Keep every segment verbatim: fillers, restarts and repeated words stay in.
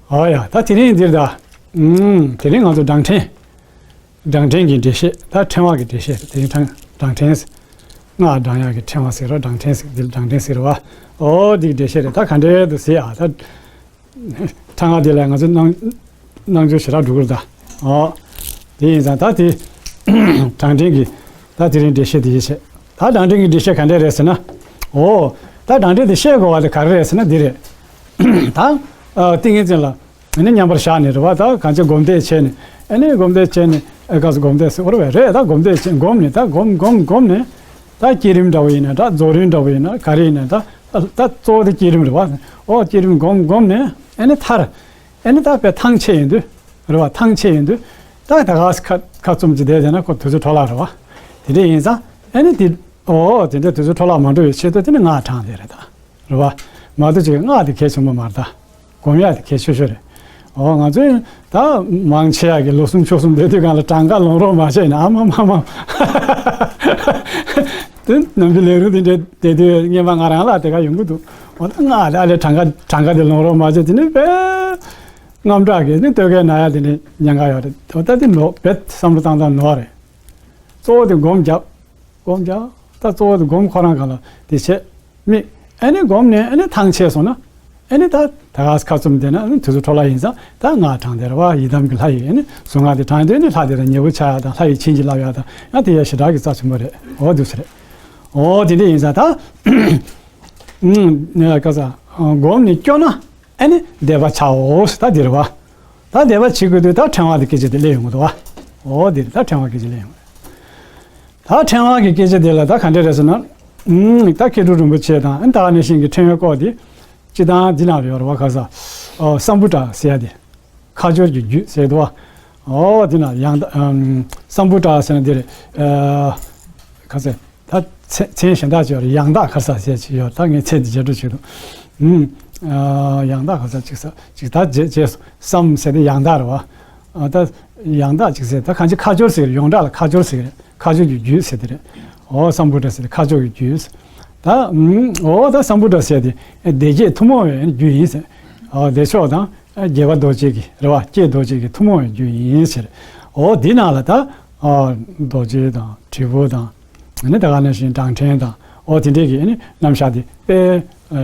ཨོ་ཡ། ད་དེ་རིང་འདིར་ད། ཨུམ། དེ་རིང་ང་ཚོ་བགྲང་ཕྲེང་། བགྲང་ཕྲེང་གི་འགྲེལ་བཤད། ད་ཕྲེང་བ་གི་འགྲེལ་བཤད། དེ་རིང་ཕྲེང་བགྲང་ཕྲེང་ཟེར། སྔགས་བགྲང་ཡག་གི་ཕྲེང་བ་ཟེར་རོ། བགྲང་ཕྲེང་ཟེར། འདི་ལ་བགྲང་ཕྲེང་ཟེར་རོ་བ། ཨོ་འདི་གི་འགྲེལ་བཤད་རེད། ད་ག་འདྲའི་འདུག་ཟེར་ཨ། ད་ཕྲེང་བ་འདི་ལ་ང་ཚོ་སྣང་སྣང་ཆུང་ཞེ་དྲག་འགྲོ་གི་རེད་ད། ཨོ། དེ་ཡིན་ཙང་ད་དེ་བགྲང་ཕྲེང་གི་ད་དེ་རིང་འགྲེལ་བཤད་དེ་ཡིན་བཤད། ད་བགྲང་ཕྲེང་གི་འགྲེལ་བཤད་ག་འདྲ་རེད་ཟེར་ན། ཨོ། ད་བགྲང་ཕྲེང་དེ་བཤད་དགོས་པ་དེ་ག་རེ་རེད་ཟེར་ན་འདི་རེད། ད་ཨ་ཏིང་ངེ་འཛིན་ལ་ཨ་ནི་མཉམ་པར་བཞག་ནས་རེད་བ། ད་གང་ཅི་སྒོམ་བཟླས་བྱས་ནས། ཨ་ནི་སྒོམ་བཟླས་བྱས་ནས། ཨེ་ག་ས་སྒོམ་བཟླས་ཟེར་བ་རེད་བས། རེད། ད་སྒོམ་བཟླས་བྱས། སྒོམ་ནས། ད་སྒོམ་སྒོམ་སྒོམ་ནས། ད་བསྐྱེད་རིམ་འདྲ་བོ་ཡིན་ན་འདྲ། རྫོགས་རིམ་འདྲ་བོ་ཡིན་ན། ག་རེ་ཡིན་ན་ད། ད་གཙོ་བོ་དེ་བསྐྱེད་རིམ་རེད་བ། ཨོ་བསྐྱེད་རིམ་སྒོམ་སྒོམ་ནས། ཨ་ནི་མཐར། ཨ་ནི་ད་དཔེ་ཐང་ཆད་ཡོང་དུས་རེད་བ། ཐང་ཆད་ཡོང་དུས་ད་ད་ག་ས་ཁ་ཁ་བཙུམ་གྱི་བསྡད་བསྡད་ན་ཁོ་དུས་ཚོད་འཕྲོ་བརླག་རེད་བ། དེ་འདྲ་ཡིན་ཙང་ཨ་ནི་དེ། ཨོ་དེ་འདྲ་དུས་ཚོད་འཕྲོ་བརླག་མ་འགྲོ་བའི་ཆེད་དུ་དེ་ནི་སྔགས་བགྲང་དེ་རེད་ད། རེད་བ། མ་གཏོགས་ཅིག་སྔགས་དེ་གལ་ཆེན་པོ་མ་རེད་ད། སྒོམ་ཡག་དེ་གལ་ཆེ་ཤོས་རེད། ཨོ་ང་ཚོས་ད་མང་ཆེ་བ་གིས་ལོ་གསུམ་ཕྱོགས་གསུམ་བསྡད་དུས་གང་ལ་གྲངས་ཀ་ལོངས་རོགས་མ་བྱས་ན། ཨ་མ་མ་མ། དེ་ནམ་རྒྱུན་ལས་རིམ་དེ་འདྲ་བསྡད་དུས་རྔན་པ་ང་རང་ལ་དེ་ག་ཡོང་གི་འདུག་ཨོ་ད་སྔགས་དེ་ཨ་ལས་གྲངས་ཀ་གྲངས་ཀ་དེ་ལོངས་རོགས་མ་བྱས། དེ་ནི་དཔེ་རྔམ་དྲག་གི་ནི་ལྟོས་གས་ན་ཡ་དེ་ནི་ཉེན་ཁ་ཡོད་རེད། ཨོ་ད་དེ་ནོར་བས་བསམ་བློ་བཏང་སྟངས་ནོར་རེད། གཙོ་བོ་དེ་སྒོམ་རྒྱབ། སྒོམ་རྒྱག་ད་གཙོ་བོ་དེ་སྒོམ་ཁོ་རང་ག་ལ་དེ་བྱེད། མི། ཨ་ནི་སྒོམ་ནས་ཨ་ནི་ཐང་ཆད་སོང་ན། ཨ་ནི་ད་ད་ག་ས་ཁ་བཙུམ་བསྡད་ན་ཨ་ནི་དུས་ཚོད་འཕྲོ་བརླག་ཡིན་ཙང་། ད་སྔགས་བགྲང་དེ་རེད་བ། ཡི་དམ་གྱི་ལྷ་ཡི་ཨ་ནི་གཟུངས་སྔགས་དེ་བགྲང་དུས་ཨ་ནི་ལྷ་དེ་ལ་ཉེ་བོ་ཆགས་ཡག་དང་། ལྷ་ཡི་བྱིན་གྱིས་བརླབས་ཡག་དང་། ཡང་དེ་ཡ་ཞེ་དྲག་གི་རྩ་ཆེན་པོ་རེད། འོ་འདུག་སེ་རེད། འོ་དེ་འདྲ་ཡིན་ཙང་ད། ཨུམ། ག་ས། སྒོམ་ནས་སྐྱོ་ན། ཨ་ནི་བཟླས་པ་བྱའོ། ད་འདིར་བ། ད་བཟླས་པ་བྱེད་དགོས་དུས་ད་ཕྲེང་བ་དེ་སྐད་ཅིག་དེ་སླེབས་ཡོང་གི་འདུག་བ། འོ་འདིར་ད་ཕྲེང་བ་སྐད་ཅིག་སླེབས་ཡོང་གི་རེད། ད་ཕྲེང་བ་གི་སྐད་ཅིག་དེ་ལ་ད་ག་འདྲ་རེད་ཟེར་ན། ཨུམ། ད་མཁས་གྲུབ་རིན་པོ་ཆེ་དང་། ཨ་ནི་ད་ག་ནང་བཞིན་གྱི་ཕྲེང་བའི་སྐོར་དེ། སྤྱིར་བཏང་འདི་ན་ཡོད་རེད་བ། ག་ས། ཨོ་སམ་བྷུ་ཊ་ཟེར་ཡ་དེ། ཁ་སྦྱོར་གྱི་རྒྱུད་ཟེར་འདུག་བ། ཨོ་དེ་ན་ཡང་ད་ཨམ། སམ་བྷུ་ཊ་ཟེར་ན་འདི་རེད། ཨ། ག་ས། ད་མཚན་མཚན་གཞན་དག་ཅིག་ཡོད་རེད། ཡང་དག་ག་ས་ཟེར་ཅིག་ཡོད། ད་ངས་མཚན་དེ་བརྗེད་འགྲོ་བྱེད་འདུག་ཨུམ། ཨ། ཡང་དག་ག་ས་ཅིག་ས་ཅིག་ད་རྗེས་རྗེས་སུ་སམ་ཟེར་དེ་ཡང་དག་རེད་བ། ཨ། ད་ཡང་དག་ཅིག་ཟེར། ད་གང་ཅི་ཁ་སྦྱོར་ཟེར་རེད། ཡོངས་གྲགས་ལ་ཁ་སྦྱོར་ཟེར་གི་རེད། ཁ་སྦྱོར་གྱི་རྒྱུད་ཟེར་དེ་རེད། ཨོ་སམ་བྷུ་ཊ་ཟེར་དེ་ཁ་སྦྱོར་གྱི་རྒྱུད། ད་ཨུམ། ཨོ་ད་སམ་བྷུ་ཊ་ཟེར་དེ་བདེ་དགྱེས་ཐུན་མོང་བའི་རྒྱུད་ཡིན་ཟེར། ཨོ་བདེ་མཆོག་དང་དགྱེས་པ་རྡོ་རྗེ་གི་རེད་བ། ཀྱེ་རྡོ་རྗེ་གི་ཐུན་མོང་བའི་རྒྱུད་ཡིན་ཟེར། ཨོ་འདི་ནང་ལ་ད། ཨོ་རྡོ་རྗེ་དང་དྲིལ་བུ་དང་། ཨ་ནི་ད་ག་ནང་བཞིན་བགྲང་ཕྲེང་དང་། ཨོ་དེ་འདྲས་ཀྱི་ཨ་ནི་རྣམ་གཞག་དེ་དཔེ་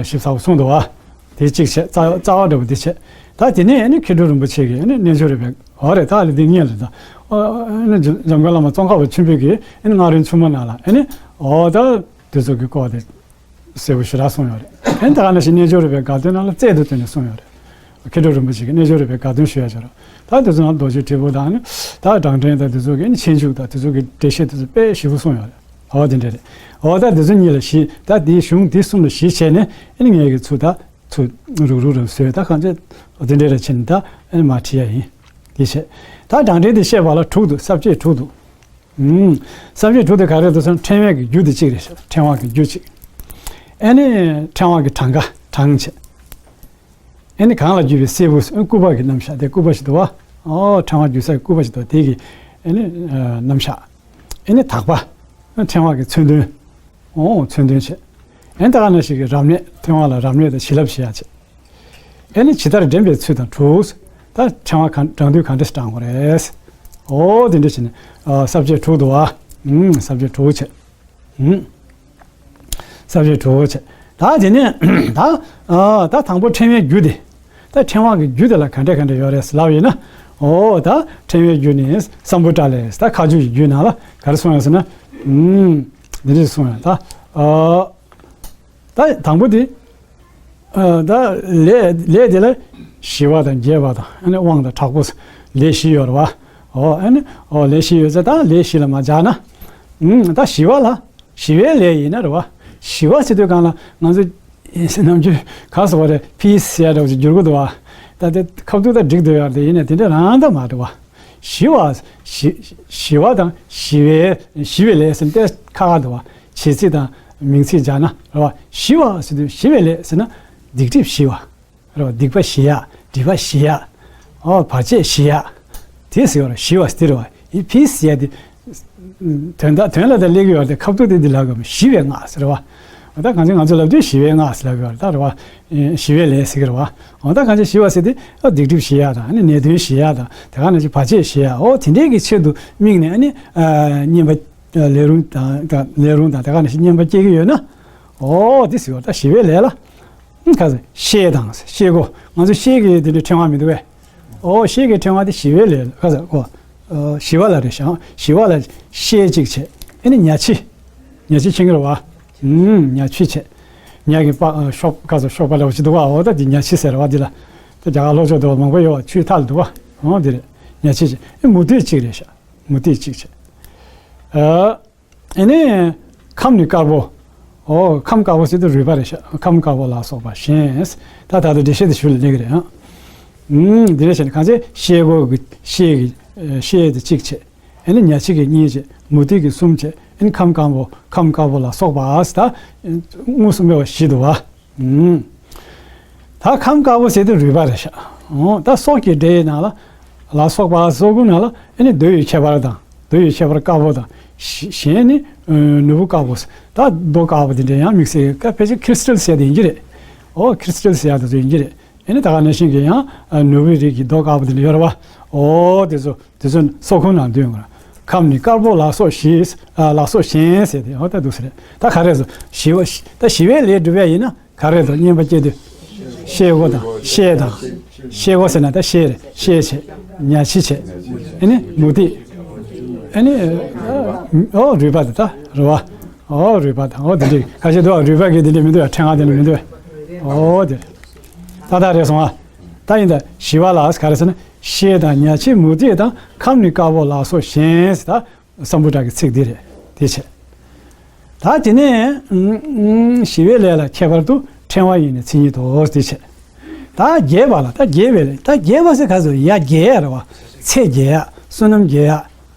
ཞིབ་ཚགས་པོ་གསུངས་འདུག་བ། དེ་གཅིག་བྱས། རྩ་རྩ་བ་འདྲ་པོ་དེ་བྱས། ད་དེ་ནས་ཨ་ནི་མཁས་གྲུབ་རིན་པོ་ཆེ་གིས་ཨ་ནི་རྣལ་འབྱོར་རིག་པའི། ཨོ་རེད། ད་ཨ་ལས་འདི་གཉིས་ལ་ད། ཨོ་ཨ་ནི་འཇམ་མགོན་བླ་མ་ཙོང་ཁ་པ་ཆེན་པོ་གིས་ཨ་ནི་སྔགས་རིང་ཆུང་མ་ནང་ལ་ཨ་ནི། ཨོ་ད་དེ་ཚོ་གི་སྐོར་དེ། གསལ་པོ་ཞེ་དྲག་གསུངས་ཡོད་རེད། ཨ་ནི་ད་ག་ནང་བཞིན་རྣལ་འབྱོར་རིག་པའི་དགའ་སྟོན་ནང་ལ་རྩལ་དུ་བཏོན་ནས་གསུངས་ཡོད་རེད། མཁས་གྲུབ་རིན་པོ་ཆེ་གིས་རྣལ་འབྱོར་རིག་པའི་དགའ་སྟོན་ཞུ་ཡ་ཅིག་རེད། ད་དེ་ཚོ་ནང་རྡོ་རྗེ་དྲིལ་བུ་དང་ནི། ད་བགྲང་ཕྲེང་དང་དེ་ཚོ་གི་ཨ་ནི་ཆོས་འབྱུང་དང་དེ་ཚོ་གི་འགྲེལ་བཤད་དེ་ཚོ་དཔེ་ཞིབ་པོ་གསུངས་ཡོད་རེད། འོ་དེ་འདྲ་རེད། འོ་ད་དེ་ཚོ་གཉིས་ལ་གཞི། ད་དེའི་གཞུང་དེ་གསུམ་ལ་གཞི་བྱས་ནས་ཨ་ནི་ངས་ཀྱི་ཚུར་ད་ཚུར་རུག་རུག་རུག་བཟོས། ད་གང་ཅི་འོ་དེ་འདྲ་རེ་བྱས་ནས་ད་ཨ་ནི་མར་ཁྲིད་ཡ་ཡིན། དེ་བྱས། ད་བགྲང་ཕྲེང་དེ་བཤད་པ་ལ་དྲུག་འདུག་ས་བཅད་དྲུག་འདུག་ཨུམ། ས་བཅད་དྲུག་དེ་ག་རེ་འདུག་ཟེར་ན། ཕྲེང་བའི་གི་རྒྱུ་དེ་གཅིག་རེད། ཕྲེང་བ་གི་རྒྱུ་གཅིག་ཨ་ནི་ཕྲེང་བ་གི་གྲངས་ཀ་གྲངས་བྱས། ཨ་ནི་གང་ལ་བརྒྱུས་པའི་སྲད་བུ། ཨ་སྐུད་པ་གི་རྣམ་གཞག་དེ། སྐུད་པ་ཞིག་འདུག་བ། ཨོ་ཕྲེང་བ་བརྒྱུས་སའི་སྐུད་པ་ཞིག་འདུག་དེ་གི་ཨ་ནི་ཨ་རྣམ་གཞག་ཨ་ནི་དག་པ། ཨ་ཕྲེང་བ་གི་མཚོན་དོན། ཨོ་མཚོན་དོན་བྱས། ཨ་ནི་ད་ག་ནང་བཞིན་གྱི་རབ་གནས། ཕྲེང་བ་ལ་རབ་གནས་དང་བྱིན་རླབས་བྱེད་ཡ་བྱས། ཨ་ནི་ཇི་ལྟར་འདྲེན་པའི་ཚུལ་དང་དྲུག་ད་ཕྲེང་བ་གང་བགྲང་དུས་གང་འདྲ་ཞིག་བགྲང་དགོས་རེད། ཨོ་དེ་འདྲ་བྱས་ནས་ཨ་ས་བཅད་དྲུག་འདུག་བ། ཨུམ། ས་བཅད་དྲུག་བྱས། ཨུམ། ས་བཅད་དྲུག་བྱས། ད་དེ་ནས་ད་ཨ་ད་དང་པོ་ཕྲེང་བའི་རྒྱུ་དེ། ད་ཕྲེང་བ་གི་རྒྱུ་དེ་ལ་ག་འདྲ་ག་འདྲ་ཡོད་རེད་ལབ་ཡིན་ན། ཨོ་ད་ཕྲེང་བའི་རྒྱུ་ནི་སམ་བྷུ་ཊ་ལས། ད་ཁ་སྦྱོར་གྱི་རྒྱུད་ནང་ལ་ག་རེ་གསུངས་ཡོད་ཟེར་ན། ཨུམ། འདི་འདྲ་གསུངས་ཡོད། ད་ཨ། ད་དང་པོ་དེ། ཨ་ད་ལས་ལས་དེ་ལ་ཞི་བ་དང་རྒྱས་པ་དང་། ཨ་ནི་དབང་དང་དྲག་པོ། ལས་བཞི་ཡོད་རེད་བ། ཨོ་ཨ་ནི་ཨོ་ལས་བཞི་ཡོད་ཚེ་ད་ལས་བཞི་ལ་མ་སྦྱར་ན། ཨུམ། ད་ཞི་བ་ལ་ཞི་བའི་ལས་ཡིན་ན་རེད་བ། ཞི་བ་ཟེར་དུས་གང་ལ་ང་ཚོ་ནམ་རྒྱུན་ག་ཟེར་བ་རེད། པི་ཨེས་ཟེར་ཡ་འདྲ་བོ་ཅིག་བསྒྱུར་གི་འདུག་བ། ད་དེ་ཁ་ཐུག་ད་འགྲིག་འདུག་ཡ། དེ་ཡིན་ན་དེ་འདྲ་རང་ད་མ་རེད་བ། ཞི་བ། ཞི་ཞི་བ་དང་ཞི་བའི་ཞི་བའི་ལས་ཟེར་ཏེ་ཁ་ཁ་འདུག་བ། བྱེད་ཚིག་དང་མིང་ཚིག་སྦྱར་ན་རེད་བ། ཞི་བ་ཟེར་དུས་ཞི་བའི་ལས་ཟེར་ན་སྡིག་སྒྲིབ་ཞི་བ་རེད་བ། སྡིག་པ་ཞི་ཡ། སྒྲིབ་པ་ཞི་ཡ། ཨོ་བར་ཆད་ཞི་ཡ། དེ་ཟེར་བ་རེད། ཞི་བ་ཟེར་དེ་རེད་བ། ཡི་ཕི་ཟེར་ཡ་དེ། དོན་དག་དོན་ལ་ད་སླེབས་ཀྱི་ཡོད་རེད་དེ། ཁ་ཐུག་དེ་འདི་ལ་གམ་ཞི་བའི་སྔགས་ཟེར་བ། ད་གང་ཅི་ང་ཚོ་ལབ་དུས་ཞི་བའི་སྔགས་ཟེར་ལབ་ཡོད་རེད་ད། རེད་བ། ཞི་བའི་ལས་ཟེར་གི་རེད་བ། འོ་ད་གང་ཅི་ཞི་བ་ཟེར་དུས་ཨ་སྡིག་སྒྲིབ་ཞི་ཡ་དང་ཨ་ནི་ནད་གདོན་ཞི་ཡ་དང་དེ་ག་ནང་བཞིན་བར་ཆད་ཞི་ཡ། འོ་དེ་འདྲའི་གི་ཆེད་དུ་དམིགས་ནས་ཨ་ནི་ཨ་བསྙེན་པ་ལས་རུང་དང་ལས་རུང་དང་དེ་ག་ནང་བཞིན་བསྙེན་པ་སྐྱེ་གི་ཡོད་ན། འོ་དེ་ཟེར་བ་ད་ཞི་བའི་ལས་ལ། ཁ་ཟེར་ཤེལ་དང་ཤེལ་སྒོ། ང་ཚོ་ཤེལ་གྱི་དེ་འདྲའི་ཕྲེང་བ་མི་འདུག་གས། ཨོ་ཤེལ་གྱི་ཕྲེང་བ་དེ་ཞི་བའི་ལས་ཁ་ཟེར་གོ། ཞི་བ་ལ་རེད་ཤག་ཞི་བ་ལ་ཤེལ་གཅིག་བྱས། ཨེ་ནི་ཉ་ཕྱི། ཉ་ཕྱི་མཁྱེན་གྱི་རེད་བ། ཉ་ཕྱི་བྱས། ཉ་གི་པ་ཤོག་ཁ་ཟེར་ཤོག་པ་ལ་བ་ཅི་འདུག་བ། འོ་ད་དེ་ཉ་ཕྱི་ཟེར་བ་འདི་ལ། དེ་རྒྱ་གར་ལྷོ་ཕྱོགས་དུ་བ་མང་པོ་ཡོད་བ། ཆུའི་མཐའ་ལ་འདུག་བ། འོ་དེ་རེད། ཉ་ཕྱི་བྱས། ཨེ་མུ་ཏིག་གཅིག་རེད་ཤག་མུ་ཏིག་གཅིག་བྱས། ཨ། ཨེ་ནས། ཁམས་ནི་དཀར་པོ། ཨོ་ཁམས་དཀར་པོ་ཟེར་དུས་རུས་པ་རེད་ཤག་ཁམས་དཀར་པོ་ལ་སོགས་པ་གཞན། ད་ད་ལྟ་འགྲེལ་བཤད་དེ་ཞུ་ལ་གནས་ཀྱི་རེད་ཨང་། ཨུམ་འདི་འདྲ་བྱས་ནས་གང་ཚེ་ཤེལ་སྒོ་གི་ཤེལ་གྱི་ཤེལ་དེ་གཅིག་བྱས། ཨེ་ནི་ཉ་ཕྱི་གི་གཉིས་བྱས། མུ་ཏིག་གི་གསུམ་བྱས། ཨེ་ནི་ཁམས་དཀར་པོ་ཁམས་དཀར་པོ་ལ་སོགས་པ་ཟེར་ད། དངོས་སུ་སྨྲས་པ་བཞི་འདུག་བ། ཨུམ། ད་ཁམས་དཀར་པོ་ཟེར་དུས་རུས་པ་རེད་ཤག་འོ་ད་སྲོག་གི་སྒྲའི་ནང་ལ། ལ་སོགས་པ་སོགས་ཀུན་ནང་ལ་ཨེ་ནི་རྡོ་ཡི་ཁྱད་པར་དང་རྡོ་ཡི་ཁྱད་པར་དཀར་པོ་དང་། གཞན་ནི་ནོར་བུ་དཀར་པོ་ཟེར། ད་རྡོ་དཀར་པོ་དེ་འདྲ་ཡང་དམིགས་བསལ་ཀ་ཕལ་ཆེར་ཁྲི་སི་ཊལ་ཟེར་དེ་ཡིན་གྱི་རེད། ཨོ་ཁྲི་སི་ཊལ་ཟེར་ཡག་དེ་ཚོ་ཡིན་གྱི་རེད། ཨེ་ནི་ད་ག་ནང་བཞིན་གྱི་ཡང་ནོར་བུའི་རིགས་ཀྱི་རྡོ་དཀར་པོ་དེ་འདྲ་ཡོད་རེད་བ། ཨོ་དེ་ཚོ། དེ་ཚོ་སྲོག་ཁུངས་ནང་འདུས་ཡོང་གི་རེད། ཁམས་ནི་དཀར་པོ་ལ་སོགས་བཞི། ལ་སོགས་གཞན་ཟེར་ཏེ་ཨོ་ད་འདུག་ཟེར་རེད། ད་ག་རེ་ཟེར་ཞི་བ་ད་ཞི་བའི་ལས་སྒྲུབ་ཡ་ཡིན་ན་ག་རེ་ཟེར་བསྙེན་པ་སྐྱེ་དུས། ཤེལ་སྒོ་དང་ཤེལ་དང་། ཤེལ་སྒོ་ཟེར་ན་ད་ཤེལ་རེད། ཤེལ་བྱས། ཉ་ཕྱི་བྱས། ཨེ་ནི་མུ་ཏིག་ཨེ་ནི་ཨོ་རུས་པ་དེ་ད་རུས་པ། ཨོ་རུས་པ་དང་ཨོ་དེ་འདྲའི་ཁ་ཤས་འདུག་རུས་པ་གི་དེ་འདྲའི་མི་འདུག་ཕྲེང་བ་དེ་འདྲ་མི་འདུག་ཨོ་དེ་ད་ད་རེད་སོང་ཨ། ད་ཡིན་ད་ཞི་བ་ལ་ག་རེ་ཟེར་ན། ཤེལ་དང་ཉ་ཕྱི་མུ་ཏིག་དང་ཁམས་ནི་དཀར་པོ་ལ་སོགས་གཞན་ཟེར་ད། སམ་བུ་ཊ་གི་ཚིག་འདི་རེད། དེ་བྱས། ད་དེ་ནས་ཞི་བའི་ལས་ལ་ཁྱད་པར་དུ་ཕྲེང་བ་ཡིས་ནི་མཚན་ཉིད་དོ། དེ་བྱས། ད་རྒྱས་པ་ལ་ད་རྒྱས་པའི་ལས་ད་རྒྱས་པ་ཟེར་ག་ཚོད་ཡ་རྒྱས་ཡ་རེད་བ། ཚེ་རྒྱས་ཡ། བསོད་ནམས་རྒྱས་ཡ།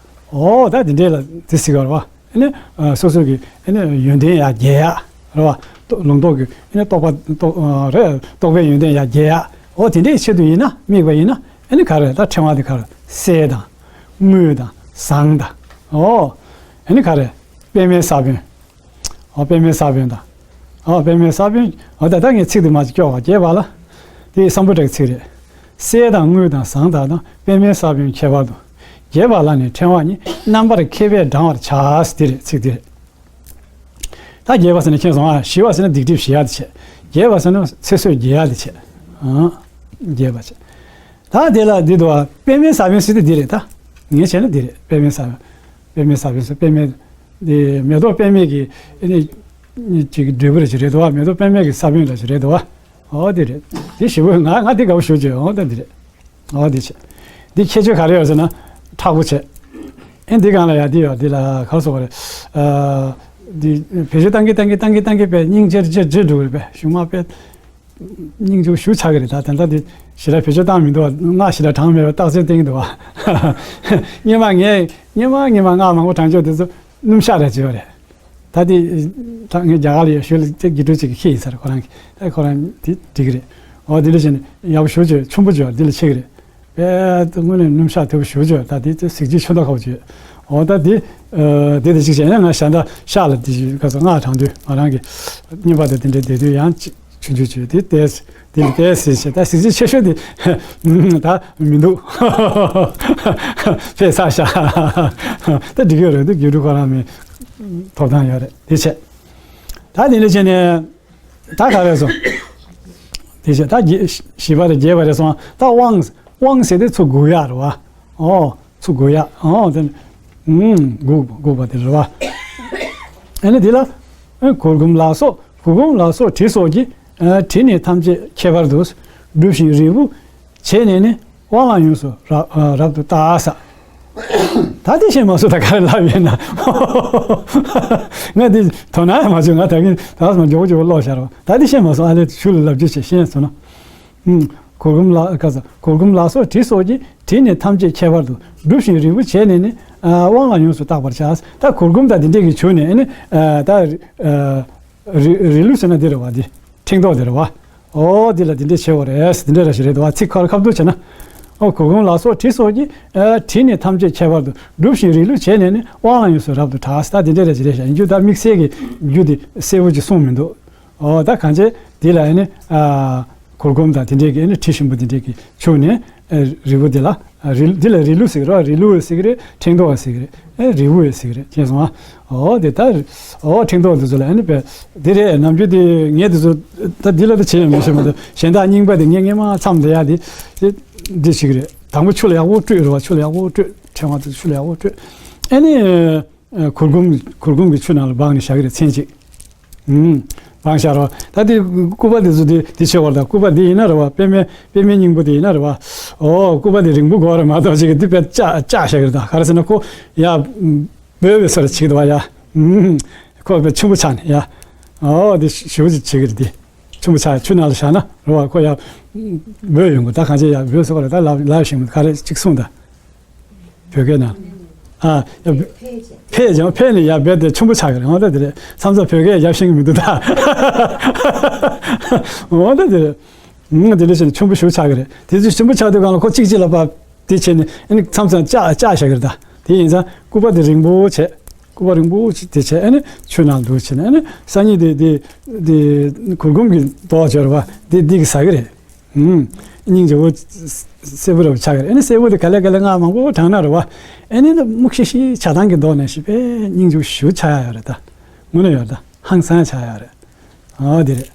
ཨོ་ད་དེ་འདྲས་ལ་དེ་ཟེར་ག་རེད་བ། ཨ་ནི་སོ་སོ་གི་ཨ་ནི་ཡོན་ཏན་ཡར་རྒྱས་ཡ་རེད་བ། ལུང་རྟོགས་ཀྱི་ཨ་ནི་རྟོགས་པ་རྟོགས་རེད། རྟོགས་པའི་ཡོན་ཏན་ཡར་རྒྱས་ཡ། འོ་དེ་འདྲའི་ཆེད་དུ་ཡིན་ན་དམིགས་པ་ཡིན་ན་ཨ་ནི་ག་རེ་ད་ཕྲེང་བ་དེ་ག་རེ་གསལ་དང་། དངོས་དང་ཟང་དང་། འོ་ཨ་ནི་ག་རེ་པདྨའི་ས་བོན། འོ་པདྨའི་ས་བོན་དང་། འོ་པདྨའི་ས་བོན། འོ་ད་ལྟ་ངས་ཚིག་དེ་མ་ཅིག་སྐྱོར་བ་རྒྱས་པ་ལ། དེ་སམ་བུ་ཊ་གི་ཚིག་རེད། གསལ་དང་དངོས་དང་ཟང་དག་དང་པདྨའི་ས་བོན་ཁྱད་པར་དུ། རྒྱས་པ་ལ་ནི་ཕྲེང་བ་ཉིད་རྣམ་པར་ཁྱད་པས་བགྲང་བར་བྱ། དེ་རེད་ཚིག་དེ་རེད། ད་རྒྱས་པ་ཟེར་ན་མཁྱེན་སོང་ཨ། ཞི་བ་ཟེར་ན་སྡིག་སྒྲིབ་ཞི་ཡ་དེ་བྱས། རྒྱས་པ་ཟེར་ན་ཚེ་བསོད་རྒྱས་ཡ་དེ་བྱས། ཨང་། རྒྱས་པ་བྱས། ད་དེ་ལ་འདི་འདུག་ཨ། པདྨའི་ས་བོན་ཟེར་དེ་འདི་རེད་ད། ངས་བྱས་ན་འདི་རེད་པདྨའི་ས་བོན། པདྨའི་ས་བོན་ཟེར་པདྨའི། འདི་མེ་ཏོག་པདྨའི་གི་ཨ་ནི་ཅིག་འབྲས་བུ་རེད་ཅིག་རེད་འདུག་ཨ། མེ་ཏོག་པདྨའི་གི་ས་བོན་ལ་ཅིག་རེད་འདུག་ཨ། འོ་དེ་རེད། དེ་ཞི་བོ་ང་ང་དེ་དགའ་བོ་ཞུ་བྱས་འོ་ད་འདི་རེད། འོ་དེ་བྱས། འདི་ཁྱད་ཆོས་ག་རེ་ཡོད་ཟེར་ན། མཁྲེགས་པོ་བྱས། ཨེ་འདི་སྒང་ལ་ཡ་འདི་ཡོད་འདི་ལ་ག་རེ་ཟེར་དགོས་རེད། ཨ། འདི་བེད་སྤྱོད་བཏང་གི་བཏང་གི་བཏང་གི་བཏང་གི་པས་སྙིང་རྗེ་རྗེ་རྗེ་འགྲོ་གི་རེད་པས་གཞུག་མ་པས། སྙིང་རྗེ་ཞུ་ཆགས་ཀྱི་རེད་ད་དེ་འདྲ་འདི་ཞེ་དྲག་བེད་སྤྱོད་བཏང་མི་འདུག་བ། སྔགས་ཞེ་དྲག་བགྲངས་མེད་པ་རྟགས་མཚན་བསྟན་གྱི་འདུག་བ། སྔོན་མ་ངས་སྔོན་མ་སྔོན་མ་སྔགས་མང་པོ་བགྲངས་ཆོག་དེ་ཚོ་སྣུམ་ཤག་རེད་བྱས་པ་རེད། ད་དེ་ད་ངས་རྒྱ་གར་ལ་ཡོད་ཞོལ་ལ་དེ་དགེ་ཕྲུག་ཅིག་གིས་ཁྱེར་ཡིན་ས་རེད། ཁོ་རང་གིས་ད་ཁོ་རང་དེ་འགྲིག་གི་རེད། འོ་དེ་འདྲ་བྱས་ནས་ཡག་པོ་ཞེ་པོ་ཅིག་ཆེན་པོ་ཅིག་ཡོད་རེད། འདི་ལ་ཆེ་གི་རེད། དཔེ་དངོས་གནས་སྣུམ་ཤག་དེ་བ་ཞེ་པོ་ཅིག་ཡོད། ད་དེ་ཚོ་གཟི་བརྗིད་ཆེ་མདོག་ཁ་པོ་ཅིག་ཡོད། འོ་ད་དེ་ཨ་དེ་དེ་གཅིག་བྱས་ན་ང་ཞག་འདྲ་ཤག་ལ་དེ་ཞིག་ག་ཚོད་སྔགས་བགྲངས་དུས་ང་རང་གི་བསྙེན་པ་དང་དེ་འདྲའི་བསྡད་དུས་ཡང་གཅིག་ཆུང་ཆུང་ཆུང་དེ་ཏོག་ཙམ་དེ་ལ་ཏོག་ཙམ་ཟེར་བྱས། ད་གཟི་བརྗིད་ཆེ་ཤོས་དེ་ད་མི་འདུག་དཔེ་བསགས་ཤག་ད་འགྲིག་གི་རེད་འདུག་དགེ་ཕྲུག་ཁོ་རང་མི་ཐོབ་ཐང་ཡོད་རེད་དེ་བྱས། ད་དེ་འདྲ་བྱས་ནས་ད་ག་རེ་སོང་། དེ་བྱས་ད་རྒྱས་ཞི་བ་རེད་རྒྱས་པ་རེད་སོང་། ད་དབང་དབང་ཟེར་དེ་ཚུར་འགུག་ཡག་རེད་བ། ཨོ་ཚུར་འགུག་ཡག་ཨོ་དེ་ནི་འགུག་འགུག་པ་དེ་རེད་བ། ཨ་ནི་དེ་ལ་གུར་གུམ་ལ་སོགས་གུར་གུམ་ལ་སོགས་དྲི་སོགས་ཀྱིས་དྲི་ནི་ཐམས་ཅད་ཁྱད་པར་དུ་བསྒྲུབས་ཤིང་རིལ་བུ་བྱས་ནས་ནི་དབང་ལ་ཡོངས་སུ་རབ་རབ་ཏུ་བརྟག་ས། ད་དེ་ཤེས་མ་སོང་ད་ག་རེ་ལབ་ཡིན་ན། ང་དེ་དོ་སྣང་ཡང་མ་བྱུང་། ང་ད་གིན་ད་སོ་མ་མགྱོགས་པོ་མགྱོགས་པོ་ཀློག་བཞག་རོགས། ད་དེ་ཤེས་མ་སོང་། ཨ་ལས་ཞུ་ལ་ལབ་རྒྱུ་བྱས་ཤེས་སོང་ན། ཧུམ། གུར་གུམ་ལ་ག་ས་གུར་གུམ་ལ་སོགས་དྲི་སོགས་ཀྱིས་དྲི་ནི་ཐམས་ཅད་ཁྱད་པར་དུ་བསྒྲུབས་ཤིང་རིལ་བུ་བྱས་ནས་ནི་དབང་ལ་ཡོངས་སུ་བརྟག་པར་བྱ། ད་གུར་གུམ་དང་དེ་འདྲས་ཀྱི་བྱུགས་ནས་ནི་ད་རི་རི་ལུ་ཟེར་ན་འདི་རེད་བ། འདི་ཕྲེང་རྡོག་འདི་རེད་བ། ཨོ་འདི་ལ་འདི་འདྲས་བྱེད་དགོས་རེད། འདི་འདྲས་ར་ཞིག་རེད་དོ་བ། ཚིག་ཁ་ཁ་བསྡུ་བྱས་ན། ཨོ། གུར་གུམ་ལ་སོགས་དྲི་སོགས་ཀྱིས། ཨ། དྲི་ནི་ཐམས་ཅད་ཁྱད་པར་དུ། བསྒྲུབས་ཤིང་རིགས་ལུགས་བྱས་ནས་ནི། དབང་ལ་ཡོངས་སུ་རབ་ཏུ་གྲགས། ད་དེ་འདྲ་རེད་ཅེས་རེད་ཤག་ཡིན་རྒྱུ་ད་དམིགས་བསལ་གྱི་རྒྱུ་དེ་གསལ་པོ་ཅིག་གསུངས་མི་འདུག་ཨོ། ད་གང་བྱས་དེ་ལ་ཨ་ནི། ཨ། གུར་གུམ་དང་དེ་འདྲས་ཀྱི་ཨ་ནི་དྲི་ཞིམ་པོ་དེ་འདྲས་ཀྱིས་བྱུགས་ནས། ཨ། རིལ་བུ་དེ་ལ། ཨ། རིལ། དེ་ལ་རིལ་བུ་ཟེར་གི་རེད་བ། རིལ་བུ་ཟེར་གི་རེད། ཕྲེང་རྡོག་ཟེར་གི་རེད། ཨ། རིལ་བུ་ཟེར་གི་རེད། མཁྱེན་སོང་ཨ། ཨོ་དེ་ལྟར། ཨོ་ཕྲེང་རྡོག་འདི་ཚོ་ལ་ཨ་ནི་པས། འདི་རེད། ནམ་རྒྱུན་དེ་ངས་འདི་ཚོ་ད་འདི་ལ་ད་བྱས་ཡོད་མི་ཤེས་མ་གཏོགས། གཞན་དག་རྙིང་པ་དེ་ངས་སྔས་མ་མཚམས་དེ་ཡ་དེ་དེ་འདི་བྱེད་ཀྱི་རེད། དང་པོ་ཆུ་ལ་ཡག་པོ་བཀྲུས་རེད་བ། ཆུ་ལ་ཡག་པོ་བཀྲུས། ཕྲེང་བ་དེ་ཆུ་ལ་ཡག་པོ་བཀྲུས། ཨ་ནི། ཨ། གུར་གུམ། གུར་གུམ་གྱི་ཆུ་ནང་ལ་སྦངས་ནས་བཞག་གི་རེད། ཚན་གཅིག་ཨུམ། སྦངས་བཞག་རོགས། ད་དེ་སྐུད་པ་དེ་ཚོ་དེ་དེ་ཆེ་བར་དང་། སྐུད་པ་དེ་ཡིན་ན་རེད་བ། པད་མའི། པད་མའི་སྙིང་པོ་དེ་ཡིན་ན་རེད་བ། ཨོ། སྐུད་པ་དེ་རིང་པོ་དགོས་རེད་མ་གཏོགས། ཅིག་གི་དེ་དཔེ་བཅག་བཅག་བཞག་གི་རེད། ད་ག་རེ་ཟེར་ན་ཁོ་ཡ། འབོལ་བའི་སོ་རེ་བྱེད་ཀྱི་འདུག་བ་ཡ། ཨུམ། ཁོ་དཔེ་ཆེན་པོ་ཆགས་ནས་ཡ། ཨོ་དེ་ཞེ་པོ་ཅིག་བྱེད་ཀྱི་རེད་དེ། ཆེན་པོ་ཆགས། ཆུ་ནང་ལ་བཞག་ན་རེད་བ། ཁོ་ཡ་འབོལ་ཡོང་གི། ད་གང་བྱས་ཡ་འབོལ་སོང་རེད། ད་ལབ་ལབ་བཞིན་ག་རེ་ཅིག་གསུངས་ད། བོད་སྐད་ནང་། ཨ། ཡ། ཕེབས་ཀྱང་ཕེབས་ནས་ཡ་རྦད་དེ་ཆེན་པོ་ཆགས་ཀྱི་རེད། འོ་ད་དེ་རེད། མཚམས་མཚམས་བོད་སྐད་ཡར་ཤེས་ཀྱི་མི་འདུག་ད། འོ་ད་དེ་རེད། ཨང་། དེ་འདྲ་བྱས་ནས་ཆེན་པོ་ཞེ་པོ་ཆགས་ཀྱི་རེད། དེ་ཚོ་ཆེན་པོ་ཆགས་དུས་སྒང་ལ་ཁོ་གཅིག་གཅིག་ལ་ཕར་དེ་བྱས་ནས་ཨ་ནི་མཚམས་མཚམས་བཅག་བཅག་བཞག་གི་རེད་ད། དེ་ཡིན་ཙང་སྐུད་པ་དེ་རིང་པོ་བྱས། སྐུད་པ་རིང་པོ་ཅིག་དེ་བྱས། ཨ་ནི་ཆུ་ནང་འདུག་བྱས་ནས། ཨ་ནི་སང་ཉིན་དེ་དེ་དེ་གུར་གུམ་གྱི་རྡོག་སྦྱར་བ་དེ་འདི་གིས་ཟ་གི་རེད། ཨུམ། སྙིང་རྗེ་བོ། གསལ་པོ་རབ་ཆགས་ཀྱི་རེད། ཨ་ནི་གསལ་པོ་དེ་ག་ལེ་ག་ལེ་སྔགས་མང་པོ་བགྲངས་ན་རེད་བ། ཨ་ནི་སྨུག་ཤི་ཤི་ཆགས་སྡང་གི་མདོག་ནང་བཞིན་དཔེ་སྙིང་རྗེ་བོ་ཞེ་པོ་ཆགས་ཡག་ཡོད་རེད་ད། དངོས་གནས་ཡོད་རེད་ད། ཧང་སང་ཆགས་ཡག་རེད། ཨོ་དེ་རེད།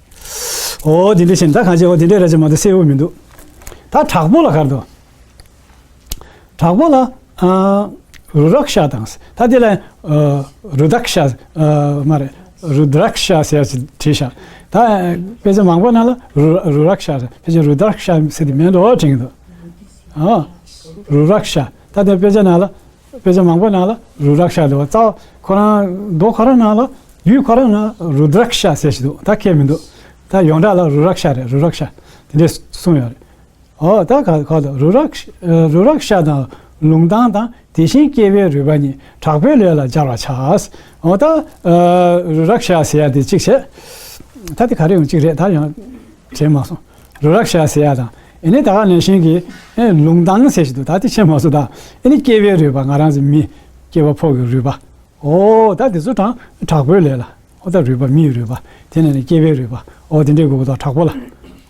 ཨོ་དེ་འདྲ་བྱས་ནས་ད་གང་བྱས། ཨོ་དེ་འདྲ་རེད་ཅེས་མ་གཏོགས་གསལ་པོ་མི་འདུག་ད་དྲག་པོ་ལ་ག་རེ་འདུག་དྲག་པོ་ལ། ཨ། རུ་རཀྵ་དང་། ད་དེ་ལ། ཨ། རུ་དཀྵ། ཨ། མ་རེད། རུ་དྲཀྵ་ཟེར་ཡག་ཅིག་བྲིས་ཤག་ད་དཔེ་ཆ་མང་པོ་ནང་ལ་རུ་རུ་རཀྵ་ཟེར། ཕལ་ཆེར་རུ་དྲཀྵ་ཟེར་དེ་མིན་འགྲོ་དྲན་གྱི་འདུག་ཨ། རུ་རཀྵ། ད་དེ་དཔེ་ཆ་ནང་ལ། དཔེ་ཆ་མང་པོ་ནང་ལ་རུ་རཀྵ་འདུག་རྩ་བ་ཁོ་རང་མདོ་ཁོ་རང་ནང་ལ། ཡུལ་ཁོ་རང་ནང་རུ་དྲཀྵ་ཟེར་ཞིག་འདུག་ད་ཁྱད་མི་འདུག་ད་ཡོངས་གྲགས་ལ་རུ་རཀྵ་རེད། རུ་རཀྵ་དེ་འདྲས་གསུངས་ཡོད་རེད། ཨོ་ད་ག་ག་ད་རུ་རཀྵ། རུ་རཀྵ་དང་ལུང་དང་དང་། དེ་བཞིན་སྐྱེ་བའི་རུས་པ་ཉིད། དྲག་པོའི་ལས་ལ་སྦྱར་བར་བྱ། ཨོ་ད་རུ་རཀྵ་ཟེར་ཡག་དེ་གཅིག་བྱས། ད་དེ་ག་རེ་ཡོང་གཅིག་རེད། ད་ཡང་དྲན་མ་སོང་། རུ་རཀྵ་ཟེར་ཡག་དང་། ཨ་ནི་ད་ག་ནང་བཞིན་གྱི། ཨ། ལུང་དང་ཟེར་ཞིག་འདུག་ད་དེ་བྱས་མ་སོང་ད། ཨ་ནི་སྐྱེ་བའི་རུས་པ། ང་རང་ཚོ་མི་སྐྱེ་བ་ཕོ་གི་རུས་པ། ཨོ་ད་དེ་ཚོ་དང་དྲག་པོའི་ལས་ལ། ཨོ་ད་རུས་པ། མིའི་རུས་པ། དེ་ནས་ནི་སྐྱེ་བའི་རུས་པ། ཨོ་དེ་འདྲའི་དགོས་པ་དང་དྲག་པོ་ལ།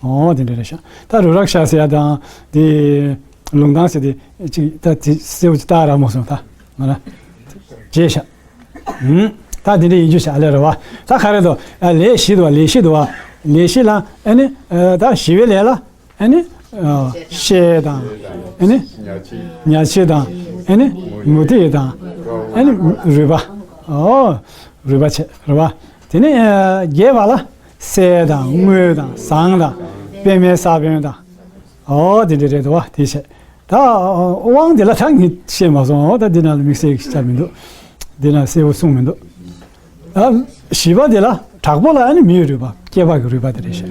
ཨོ་དེ་འདྲ་རེད་ཤག་ད་རུ་རཀྵ་ཟེར་ཡག་དང་དེ་ལུང་དང་ཟེར་དེ་ཅིག་ད་དེ་གསལ་པོ་ཅིག་ལྟ་རག་མ་སོང་ད་ང་ལ། བརྗེད་ཤག་ཨུམ། ད་དེ་འདྲ་ཡིན་རྒྱུ་ཤག་ཨ་ལས་རེད་བ། ད་ག་རེ་འདུག་ཨ། ལས་བཞི་འདུག་བ། ལས་བཞི་འདུག་བ། ལས་བཞི་ལ་ཨ་ནི། ཨ། ད་ཞི་བའི་ལས་ལ། ཨ་ནི། ཨ། བཤལ་དང་། ཨ་ནི། ཉ་ཕྱིས་དང་། ཨ་ནི། མུ་ཏིག་དང་། ཨ་ནི། རུས་པ། ཨོ། རུས་པ་བྱས་རེད་བ། དེ་ནས། ཨ། རྒྱས་པ་ལ། གསེར་དང་། དངུལ་དང་། ཟངས་དང་། པདྨའི་ས་བོན་དང་། ཨོ་དེ་འདྲ་རེད་འདུག་བ། དེ་བྱས། ད་དབང་དེ་ལ་ད་ངས་བཤད་མ་སོང་། ད་འདི་ནང་ལ་དམིགས་བསལ་གྱི་ཆ་མི་འདུག་འདི་ནང་གསལ་པོ་གསུངས་མི་འདུག་ཨ། བཞི་པ་དེ་ལ་དྲག་པོ་ལ་ཨ་ནི་མིའི་རུས་པ། སྐྱེས་པ་གི་རུས་པ་དེ་རེད་ཤག་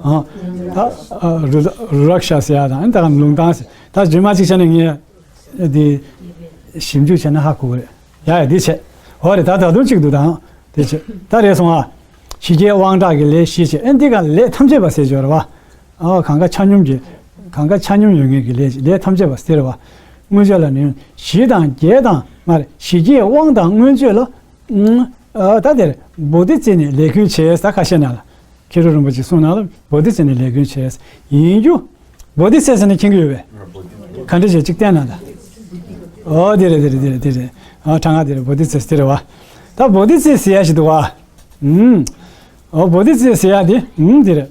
ཨ། ད། ཨ། རུ་རུ་རཀྵ་ཟེར་ཡག་དང་། ཨ་ནི་ད་ག་ལུང་དང་ཟེར། ད་རྗེས་མ་གཅིག་བྱས་ན་ངས་འདི་ཞིབ་འཇུག་བྱས་ན་ཧ་གོ་གི་རེད། ཡ་ཡ་འདི་བྱས། འོ་རེད། ད་ད་དུང་གཅིག་འདུག་དང་། དེ་བྱས་ད་རེད་སོང་ཨ། ཞི་རྒྱས་དབང་དྲག་གི་ལས་བཞི་བྱས། ཨ་འདི་ག་ལས་ཐམས་ཅད་པ་ཟེར་གྱི་ཡོད་རེད་བ། ཨ། གང་ག་ཆ་སྙོམས་ཀྱི། གང་ག་ཆ་སྙོམས་ཡོད་མཁན་གྱི་ལས། ལས་ཐམས་ཅད་པ་ཟེར་བ། མངོན་སྤྱོད་ལ་ནི་ཞི་དང་རྒྱས་དང་། མ་རེད། ཞི་རྒྱས་དབང་དང་མངོན་སྤྱོད་ལ། ཨ། ད་དེར་བོ་དྷི་ཙི་ནི་ལས་ཀུན་བྱེད། ད་ཁ་ཤས་ནང་ལ། མཁས་གྲུབ་རིན་པོ་ཆེས་གསུངས་ནང་ལ་བོ་དྷི་ཙི་ནི་ལས་ཀུན་བྱེད་ཡིན་རྒྱུ། བོ་དྷི་ཙི་ཟེར་ན་མཁྱེན་གྱི་ཡོད་པས། ག་འདྲ་བྱས་གཅིག་བསྟན་ན་ད། ཨོ་དེ་རེད། དེ་རེད། དེ་རེད། དེ་རེད། ཨ། གྲངས་ཀ་དེ་རེད། བོ་དྷི་ཙི་དེ་རེད་བ། ད་བོ་དྷི་ཙི་ཟེར་ཡག་ཞིག་འདུག་བ། ཨུམ། ཨོ་བོ་དྷི་ཙི་ཟེར་ཡག་དེ། ཨུམ། དེ་རེད།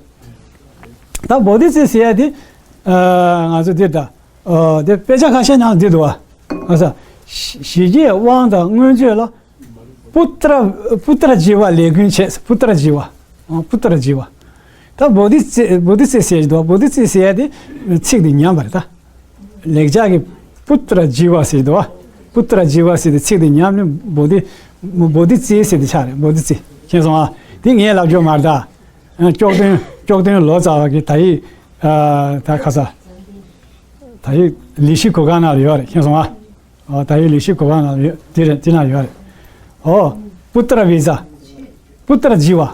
ད་བོ་དྷི་ཙི་ཟེར་ཡག་དེ། ཨ། ང་ཚོ་འདིར་ད། ཨོ་དེ་དཔེ་ཆ་ཁ་ཤས་ནང་འདི་འདུག་བ། ཨ་ས། ཞི་ཞི་རྒྱས་དབང་དང་མངོན་སྤྱོད་ལ། པུ་ཏྲ། པུ་ཏྲ་ཇི་བ་ལས་ཀུན་བྱེད། པུ་ཏྲ་ཇི་བ། ཨ། པུ་ཏྲ་ཇི་བ། ད་བོ་དྷི་ཙི། བོ་དྷི་ཙི་ཟེར་གྱི་འདུག་བོ་དྷི་ཙི་ཟེར་ཡག་དེ་ཚིག་དེ་ཉམས་པ་རེད་ད། ལེགས་སྦྱར་གྱི་པུ་ཏྲ་ཇི་བ་ཟེར་གྱི་འདུག་བ། པུ་ཏྲ་ཇི་བ་ཟེར་དེ་ཚིག་དེ་ཉམས་ནས་བོ་དྷི། བོ་དྷི་ཙི་ཟེར་དེ་ཆགས་རེད། བོ་དྷི་ཙི། མཁྱེན་སོང་ཨ། དེ་ངས་ལབ་རྒྱུ་མ་རེད་ད། ཨ། ཀྱོག་སྟོན། ཀྱོག་སྟོན་ལོ་ཙཱ་བ་གི་ད་ཡིག་ཨ། ད་ཁ་ས། ད་ཡིག་ལི་ཤི་གུར་ཁང་ནང་ལ་ཡོད་རེད། མཁྱེན་སོང་ཨ། ཨོ་ད་ཡིག་ལི་ཤི་གུར་ཁང་ནང་ལ་ཡོད། དེ་རེད། དེ་ན་ཡོད་རེད། ཨོ། པུ་ཏྲ་བི་ཛ། པུ་ཏྲ་ཇི་བ།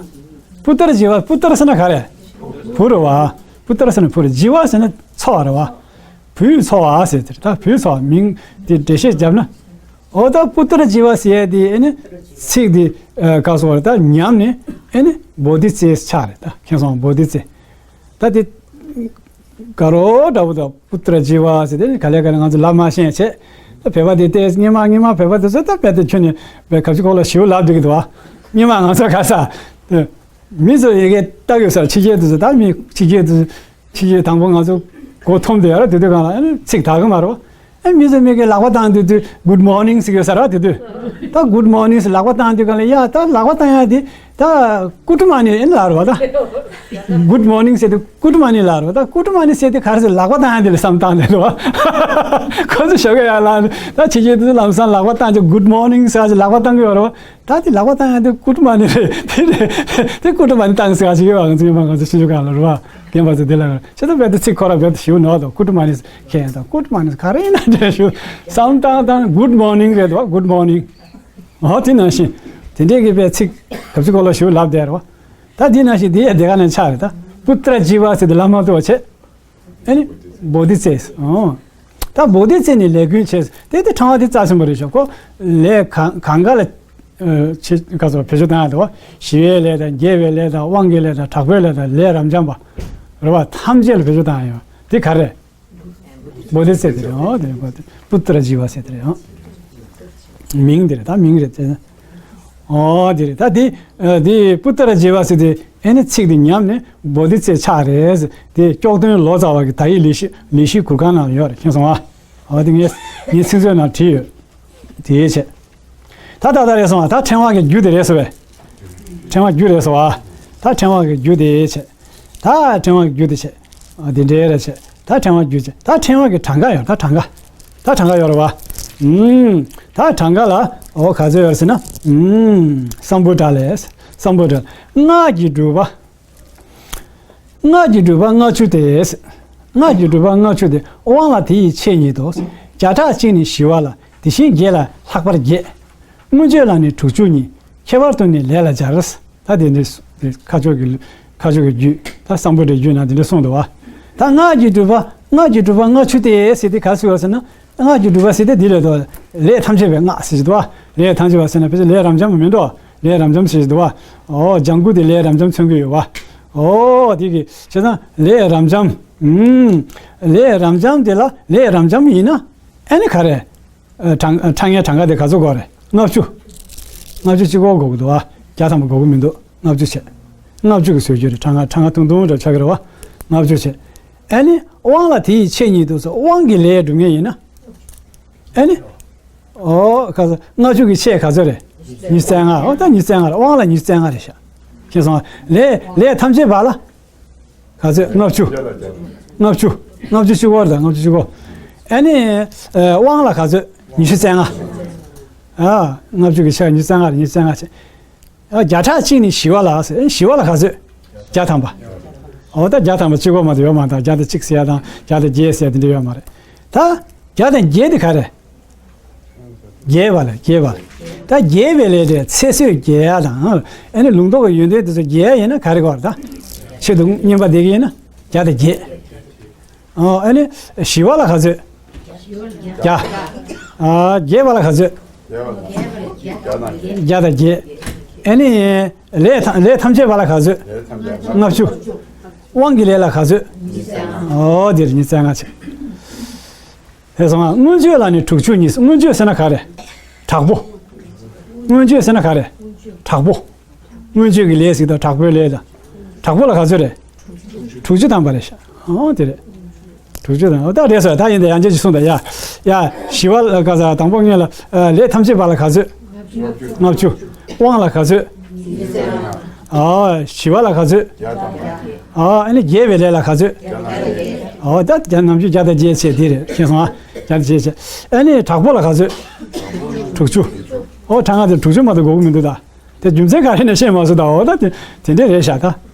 པུ་ཏྲ་ཇི་བ། པུ་ཏྲ་ཟེར་ན་ག་རེ། བུ་རེད་བ། པུ་ཏྲ་ཟེར་ན་བུ་རེད། ཇི་བ་ཟེར་ན་ཚོར་བ་རེད་བ། བུས་འཚོ་བ་ཟེར་དེ་རེད། ད་བུས་འཚོ་བ་མིང་དེ་འགྲེལ་བཤད་བརྒྱབ་ན། འོ་ད་པུ་ཏྲ་ཇི་བ་ཟེར་ཡས་དེ་ཨེ་ནི་ཚིག་དེ་ཨ་ག་སོགས་རེད། ད་ཉམས་ནས་ཨེ་ནི་བོ་དྷི་ཙེ་ཆགས་རེད། ད་མཁྱེན་སོང་བོ་དྷི་ཙེ། ད་དེ་དགའ་རོགས་འདྲ་པོ་དང་པུ་ཏྲ་ཇི་བ་ཟེར་དེ་ནི་ག་ལེ་ག་ལེ་ང་ཚོ་ལབ་མ་ཤེས་བྱས། ད་བོད་པ་དེ་ལྟས་སྙན་མ་སྙན་མ་བོད་པ་དེ་ཚོ་ད་དཔེ་དེ་ཁྱོན་ནས་བོད་གབ་ཅིག་ཁོག་ལ་ཞིའུ་ལབ་འདུག་གི་འདུག་བ། སྙན་མ་ང་ཚོ་ག་ས་དེ་མི་ཚོ་ཡི་གེ་ལྟ་དགོས་སར་ཕྱི་རྒྱལ་དུ་ཚོ་ད་མི་ཕྱི་རྒྱལ་དུ་ཕྱི་རྒྱལ་དང་པོ་ང་ཚོ་གོ་ཐོམ་དེ་ཡ་ར་དེ་དུས་གང་ལ་ཨ་ནི་ཚིག་དག་གི་མ་རོ། ཨ་མི་ཚོ་མི་གི་ལག་པ་བཏང་དུས་དུས་Good morning་ཟེར་གི་ས་ར་དེ་དུས་ད་Good morning་ཟེར་ལག་པ་བཏང་དུས་གང་ལ་ཡ་ད་ལག་པ་བཏང་ཡ་དེ། ད་ཀུ་ཏུ་མ་ནི་ཨེ་ལ་རོ་ད། Good morning་ཟེར་དུས་ཀུ་ཏུ་མ་ནི་ལ་རོ་ད། ཀུ་ཏུ་མ་ནི་ཟེར་དུས་ག་རེ་ཟེར་ལག་པ་བཏང་ཡ་དེ་ལ་བསམ་བཏང་དེ་རོ། ཁོ་ཚོ་ཞོགས་ཀ་ཡ་ལ་ད་ཕྱི་རྒྱལ་དུ་ལམ་སང་ལག་པ་བཏང་ཅིག་Good morning་ཟེར་ཅིག་ལག་པ་བཏང་གི་ཡོད་རོ། ད་དེ་ལག་པ་བཏང་ཡ་དེ་ཀུ་ཏུ་མ་ནི་རེད། དེ་རེད་དེ་ཀུ་ཏུ་མ་ནི་བཏང་ཟེར་ག་ཞིག་ཡོད་པ་ང་ཚོ་ཡོད་པ་ང་ཚོ་ཤི་ཤུ་ག་ལ་རོ་བ་རྒན་པ་ཚོ་དེ་ལ་རོ་ཤ་ད་བས་དེ་ཚིག་ཁོ་ར་བས་དེ་ཞིའུ་ནོ་དོ་ཀུ་ཏུ་མ་ནི་ཁྱེད་ཡང་ད་ཀུ་ཏུ་མ་ནི་ག་རེ་ཡིན་ན་འདྲ་ཞུ་བསམ་བཏང་བཏང་Good morning་རེད་དོ་Good morning། ཨོ་དེ་ནང་བཞིན་དེ་འདྲས་ཀྱི་བས་ཚིག་གབ་ཚིག་ཁོ་ལ་ཞིའུ་ལབ་བསྡད་རོ། ད་དེ་ནང་བཞིན་དེ་ཡ་དེ་ག་ནས་ཆགས་རེད། ད་པུ་ཏྲ་ཇི་བ་ཟེར་དེ་ལ་མ་ཐུག་བ་བྱས། ཨེ་ནི་བོ་དྷི་ཙེ། ཨོ། ད་བོ་དྷི་ཙེ་ནི་ལས་ཀུན་བྱས། དེ་དེ་ཕྲེང་བ་དེ་རྩ་ཆེན་པོ་རེད་ཤག་ཁོ་ལས་གང་གང་ག་ལ་ཨ་ཆེ་ག་ཚོད་བེད་སྤྱོད་བཏང་ཡ་འདུག་བ། ཞི་བའི་ལས་དང་དགེ་བའི་ལས་དང་དབང་གི་ལས་དང་དྲག་པོའི་ལས་དང་ལས་རབ་འབྱམས་པ་རེད་བ། ཐམས་ཅད་ལ་བེད་སྤྱོད་བཏང་ཡ་ཡོད། དེ་ག་རེ། བོ་དྷི་ཙེ་དེ་རེད། ཨོ་དེ་རེད། པུ་ཏྲ་ཇི་བ་ཟེར་དེ་རེད། ཨོ་མིང་དེ་རེད། ད་མིང་རེད་དེ། ཨོ་དེ་རེད། ད་དེ་ཨ་དེ་པུ་ཏྲ་ཇི་བ་ཟེར་དེ་ཨེ་ནི་ཚིག་དེ་ཉམས་ནས་བོ་དྷི་ཙེ་ཆགས་རེད་ཟེར། དེ་སྐྱོག་སྟོན་ལོ་ཙཱ་བ་གི་དག་ཡིག་ལས་གཞི་ལས་གཞི་གུར་ཁང་ནང་ཡོད་རེད། མཁྱེན་སོང་ཨ། ཨོ་དེ་ངས་ངའི་ཚིག་མཛོད་ནང་བྲིས་ཡོད། དེའི་ཆེད། ད་ད་ད་རེད་སོང་ཨ། ད་ཕྲེང་བ་གི་རྒྱུ་དེ་རེད་སོ་བས། ཕྲེང་བ་རྒྱུ་རེད་སོ་ཨ། ད་ཕྲེང་བ་གི་རྒྱུ་དེའི་ཆེད། ད་ཕྲེང་བ་རྒྱུ་དེ་བྱས། ཨ་དེ་འདྲའི་རེ་བྱས། ད་ཕྲེང་བ་རྒྱུ་བྱས། ད་ཕྲེང་བ་གི་གྲངས་ཀ་ཡོད། ད་གྲངས་ཀ་ད་གྲངས་ཀ་ཡོད་རེད་བ། ཨུམ། ད་གྲངས་ཀ་ལ་འོ་ག་ཚོད་ཡོད་ཟེར་ན། ཨུམ། སམ་བྷོ་ཊ་ལས། སམ་བྷོ་ཊ། སྔགས་ཀྱི་སྒྲུབ་པ། སྔགས་ཀྱི་སྒྲུབ་པ་ལྔ་བཅུ་སྟེ། སྔགས་ཀྱི་སྒྲུབ་པ་ལྔ་བཅུ་སྟེ། དབང་ལ་དེ་ཡི་ཕྱེད་ཉིད་དོ། བརྒྱ་ཕྲག་གཅིག་ནི་ཞི་བ་ལ། དེ་བཞིན་བརྒྱད་ལ་ལྷག་པར་བརྒྱད། མངོན་བརྗོད་ལ་ནི་དྲུག་ཅུ་གཉིས། ཁྱད་པར་དུ་ནི་ལས་ལ་སྦྱར། ད་དེ་འདྲའི་ཁ་ཕྱོགས་ཀྱི་ཁ་ཕྱོགས་ཀྱི་རྒྱུད་ད་སམ་བྷོ་ཊའི་རྒྱུད་ནང་དེ་འདྲ་གསུངས་འདུག་བ། ད་སྔགས་ཀྱི་སྒྲུབ་པ་སྔགས་ཀྱི་སྒྲུབ་པ་ལྔ་བཅུ་སྟེ་ཟེར་དེ་ག་ཟེར་བ་ཟེར་ན། སྔགས་ཀྱི་སྒྲུབ་པ་ཟེར་དེ་འདི་ལས་དོ། ལས་ཐམས་ཅད་པའི་སྔགས་ཟེར་གྱི་འདུག་བ། ལས་ཐམས་ཅད་པ་ཟེར་ན་ཕལ་ཆེར་ལས་རབ་འབྱམས་མི་འགྲོ། ལས་རབ་འབྱམས་ཟེར་གྱི་འདུག་བ། ཨོ་ལྗང་གུ་དེ་ལས་རབ་འབྱམས་མཚོན་གྱི་ཡོད་བ། ཨོ་དེ་གི་བྱས་ཙང་ལས་རབ་འབྱམས། ཨུམ། ལས་རབ་འབྱམས་དེ་ལ་ལས་རབ་འབྱམས་ཡིན་ན་ཨ་ནི་ག་རེ། ཨ་གྲངས་ཨ་ཕྲེང་ངའི་གྲངས་ཀ་དེ་ག་ཚོད་དགོས་རེད། ལྔ་བཅུ། ལྔ་བཅུ་གཅིག་པོ་དགོས་ཀྱི་འདུག་བ། བརྒྱ་ཐམ་པ་དགོས་ཀྱི་མི་འདུག་ལྔ་བཅུ་བྱས། ལྔ་བཅུ་གི་བཟོ་རྒྱུ་རེད། གྲངས་ཀ་གྲངས་ཀ་ཐུང་ཐུང་འདྲ་ཆགས་ཀྱི་རེད་བ། ལྔ་བཅུ་བྱས། ཨ་ནི་དབང་ལ་དེ་ཡི་ཕྱེད་ཉིད་དུ་སོགས་དབང་གི་ལས་སྒྲུབ་མཁན་ཡིན་ན། ཨ་ནི། ཨོ་ག་ཚོད་ལྔ་བཅུ་གི་ཕྱེད་ག་ཚོད་རེད། ཉི་ཤུ་རྩ་ལྔ། ཨོ་ད་ཉི་ཤུ་རྩ་ལྔ་རེད། དབང་ལ་ཉི་ཤུ་རྩ་ལྔ་རེད་ཤག་མཁྱེན་སོང་ཨ། ལས་ལས་ཐམས་ཅད་པ་ལ། ག་ཚོད། ལྔ་བཅུ། ལྔ་བཅུ། ལྔ་བཅུ་གཅིག་པོ་རེད། ད་ལྔ་བཅུ་གཅིག་པོ། ཨ་ནི། ཨ་དབང་ལ་ག་ཚོད། ཉི་ཤུ་རྩ་ལྔ། ཨ་ལྔ་བཅུ་གི་ཕྱེད་ཉི་ཤུ་རྩ་ལྔ་རེད། ཉི་ཤུ་རྩ་ལྔ་བྱས། ཨ་བརྒྱ་ཕྲག་གཅིག་ནི་ཞི་བ་ལ་ཟེར། ཨ་ཞི་བ་ལ་ག་ཚོད། བརྒྱ་ཐམ་པ། འོ་ད་བརྒྱ་ཐམ་པ་གཅིག་པོ་མ་གཏོགས་ཡོད་མ་རེད། ད་བརྒྱ་དང་གཅིག་ཟེར་ཡ་དང་བརྒྱ་དང་བརྒྱད་ཟེར་ཡ་དེ་འདྲ་ཡོད་མ་རེད། ད་བརྒྱ་དང་བརྒྱད་དེ་ག་རེ། རྒྱས་པ་ལ་རྒྱས་པ་ལ། ད་རྒྱས་པའི་ལས་དེ་ཚེ་བསོད་རྒྱས་ཡ་དང་། ཨ་ནི་ལུང་རྟོགས་ཀྱི་ཡོན་ཏན་དེ་ཚོ་རྒྱས་ཡ་ཡིན་ན་ག་རེ་དགོས་རེད། ད་ཆེད་དུ་བསྙེན་པ་བསྡད་ཀྱི་ཡིན་ན་བརྒྱ་དང་བརྒྱད། ཨོ་ཨ་ནི་ཞི་བ་ལ་ག་ཚོད། བརྒྱ། ཨ་རྒྱས་པ་ལ་ག་ཚོད། བརྒྱ་དང་བརྒྱད། ཨ་ནི་ལས་ཐམས་ལས་ཐམས་ཅད་པ་ལ་ག་ཚོད། ལྔ་བཅུ། དབང་གི་ལས་ལ་ག་ཚོད། ཨོ་འདིར་ཉི་ཤུ་རྩ་ལྔ་བྱས། དེ་སོང་ང་མངོན་བརྗོད་ལ་ནི་དྲུག་ཅུ་གཉིས། མངོན་བརྗོད་ཟེར་ན་ག་རེ། དྲག་པོ། མངོན་བརྗོད་ཟེར་ན་ག་རེ། དྲག་པོ། མངོན་བརྗོད་ཀྱི་ལས་ཟིག་དང་དྲག་པོའི་ལས་དང་། དྲག་པོ་ལ་ག་ཚོད་རེད། དྲུག་ཅུ་ཐམ་པ་རེད་ཤག་ཨོ་དེ་རེད། དྲུག་ཅུ་དང་ཨོ་ད་རེད་སོ། ད་ཡིན་ད་ཡང་ཅི་ཞིག་གསུངས་ད་ཡ། ཡ་ཞི་བ་ལ་ག་ས་དང་པོ་ངེད་ལ་ལས་ཐམས་ཅད་པ་ལ་ག་ཚོད། ལྔ་བཅུ། དབང་ལ་ག་ཚོད། ཨོ་ཞི་བ་ལ་ག་ཚོད། ཨོ་ཨ་ནི་རྒྱས་པའི་ལས་ལ་ག་ཚོད། ཨོ་ད་བརྒྱ་ནམ་རྒྱུན་བརྒྱ་དང་བརྒྱད་བྱས་དེ་རེད། མཁྱེན་སོང་ཨ། བརྒྱ་དང་བརྒྱད་བྱས། ཨ་ནི་དྲག་པོ་ལ་ག་ཚོད། དྲུག་ཅུ། ཨོ་ཕྲེང་ང་དེ་དྲུག་ཅུ་མ་གཏོགས་དགོས་ཀྱི་མི་འདུག་ད། དེ་རྒྱུ་མཚན་ག་རེ་ནས་བཤད་མ་སོང་ད། འོ་ད་དེ་དེ་འདྲས་རེད་ཤག་ད་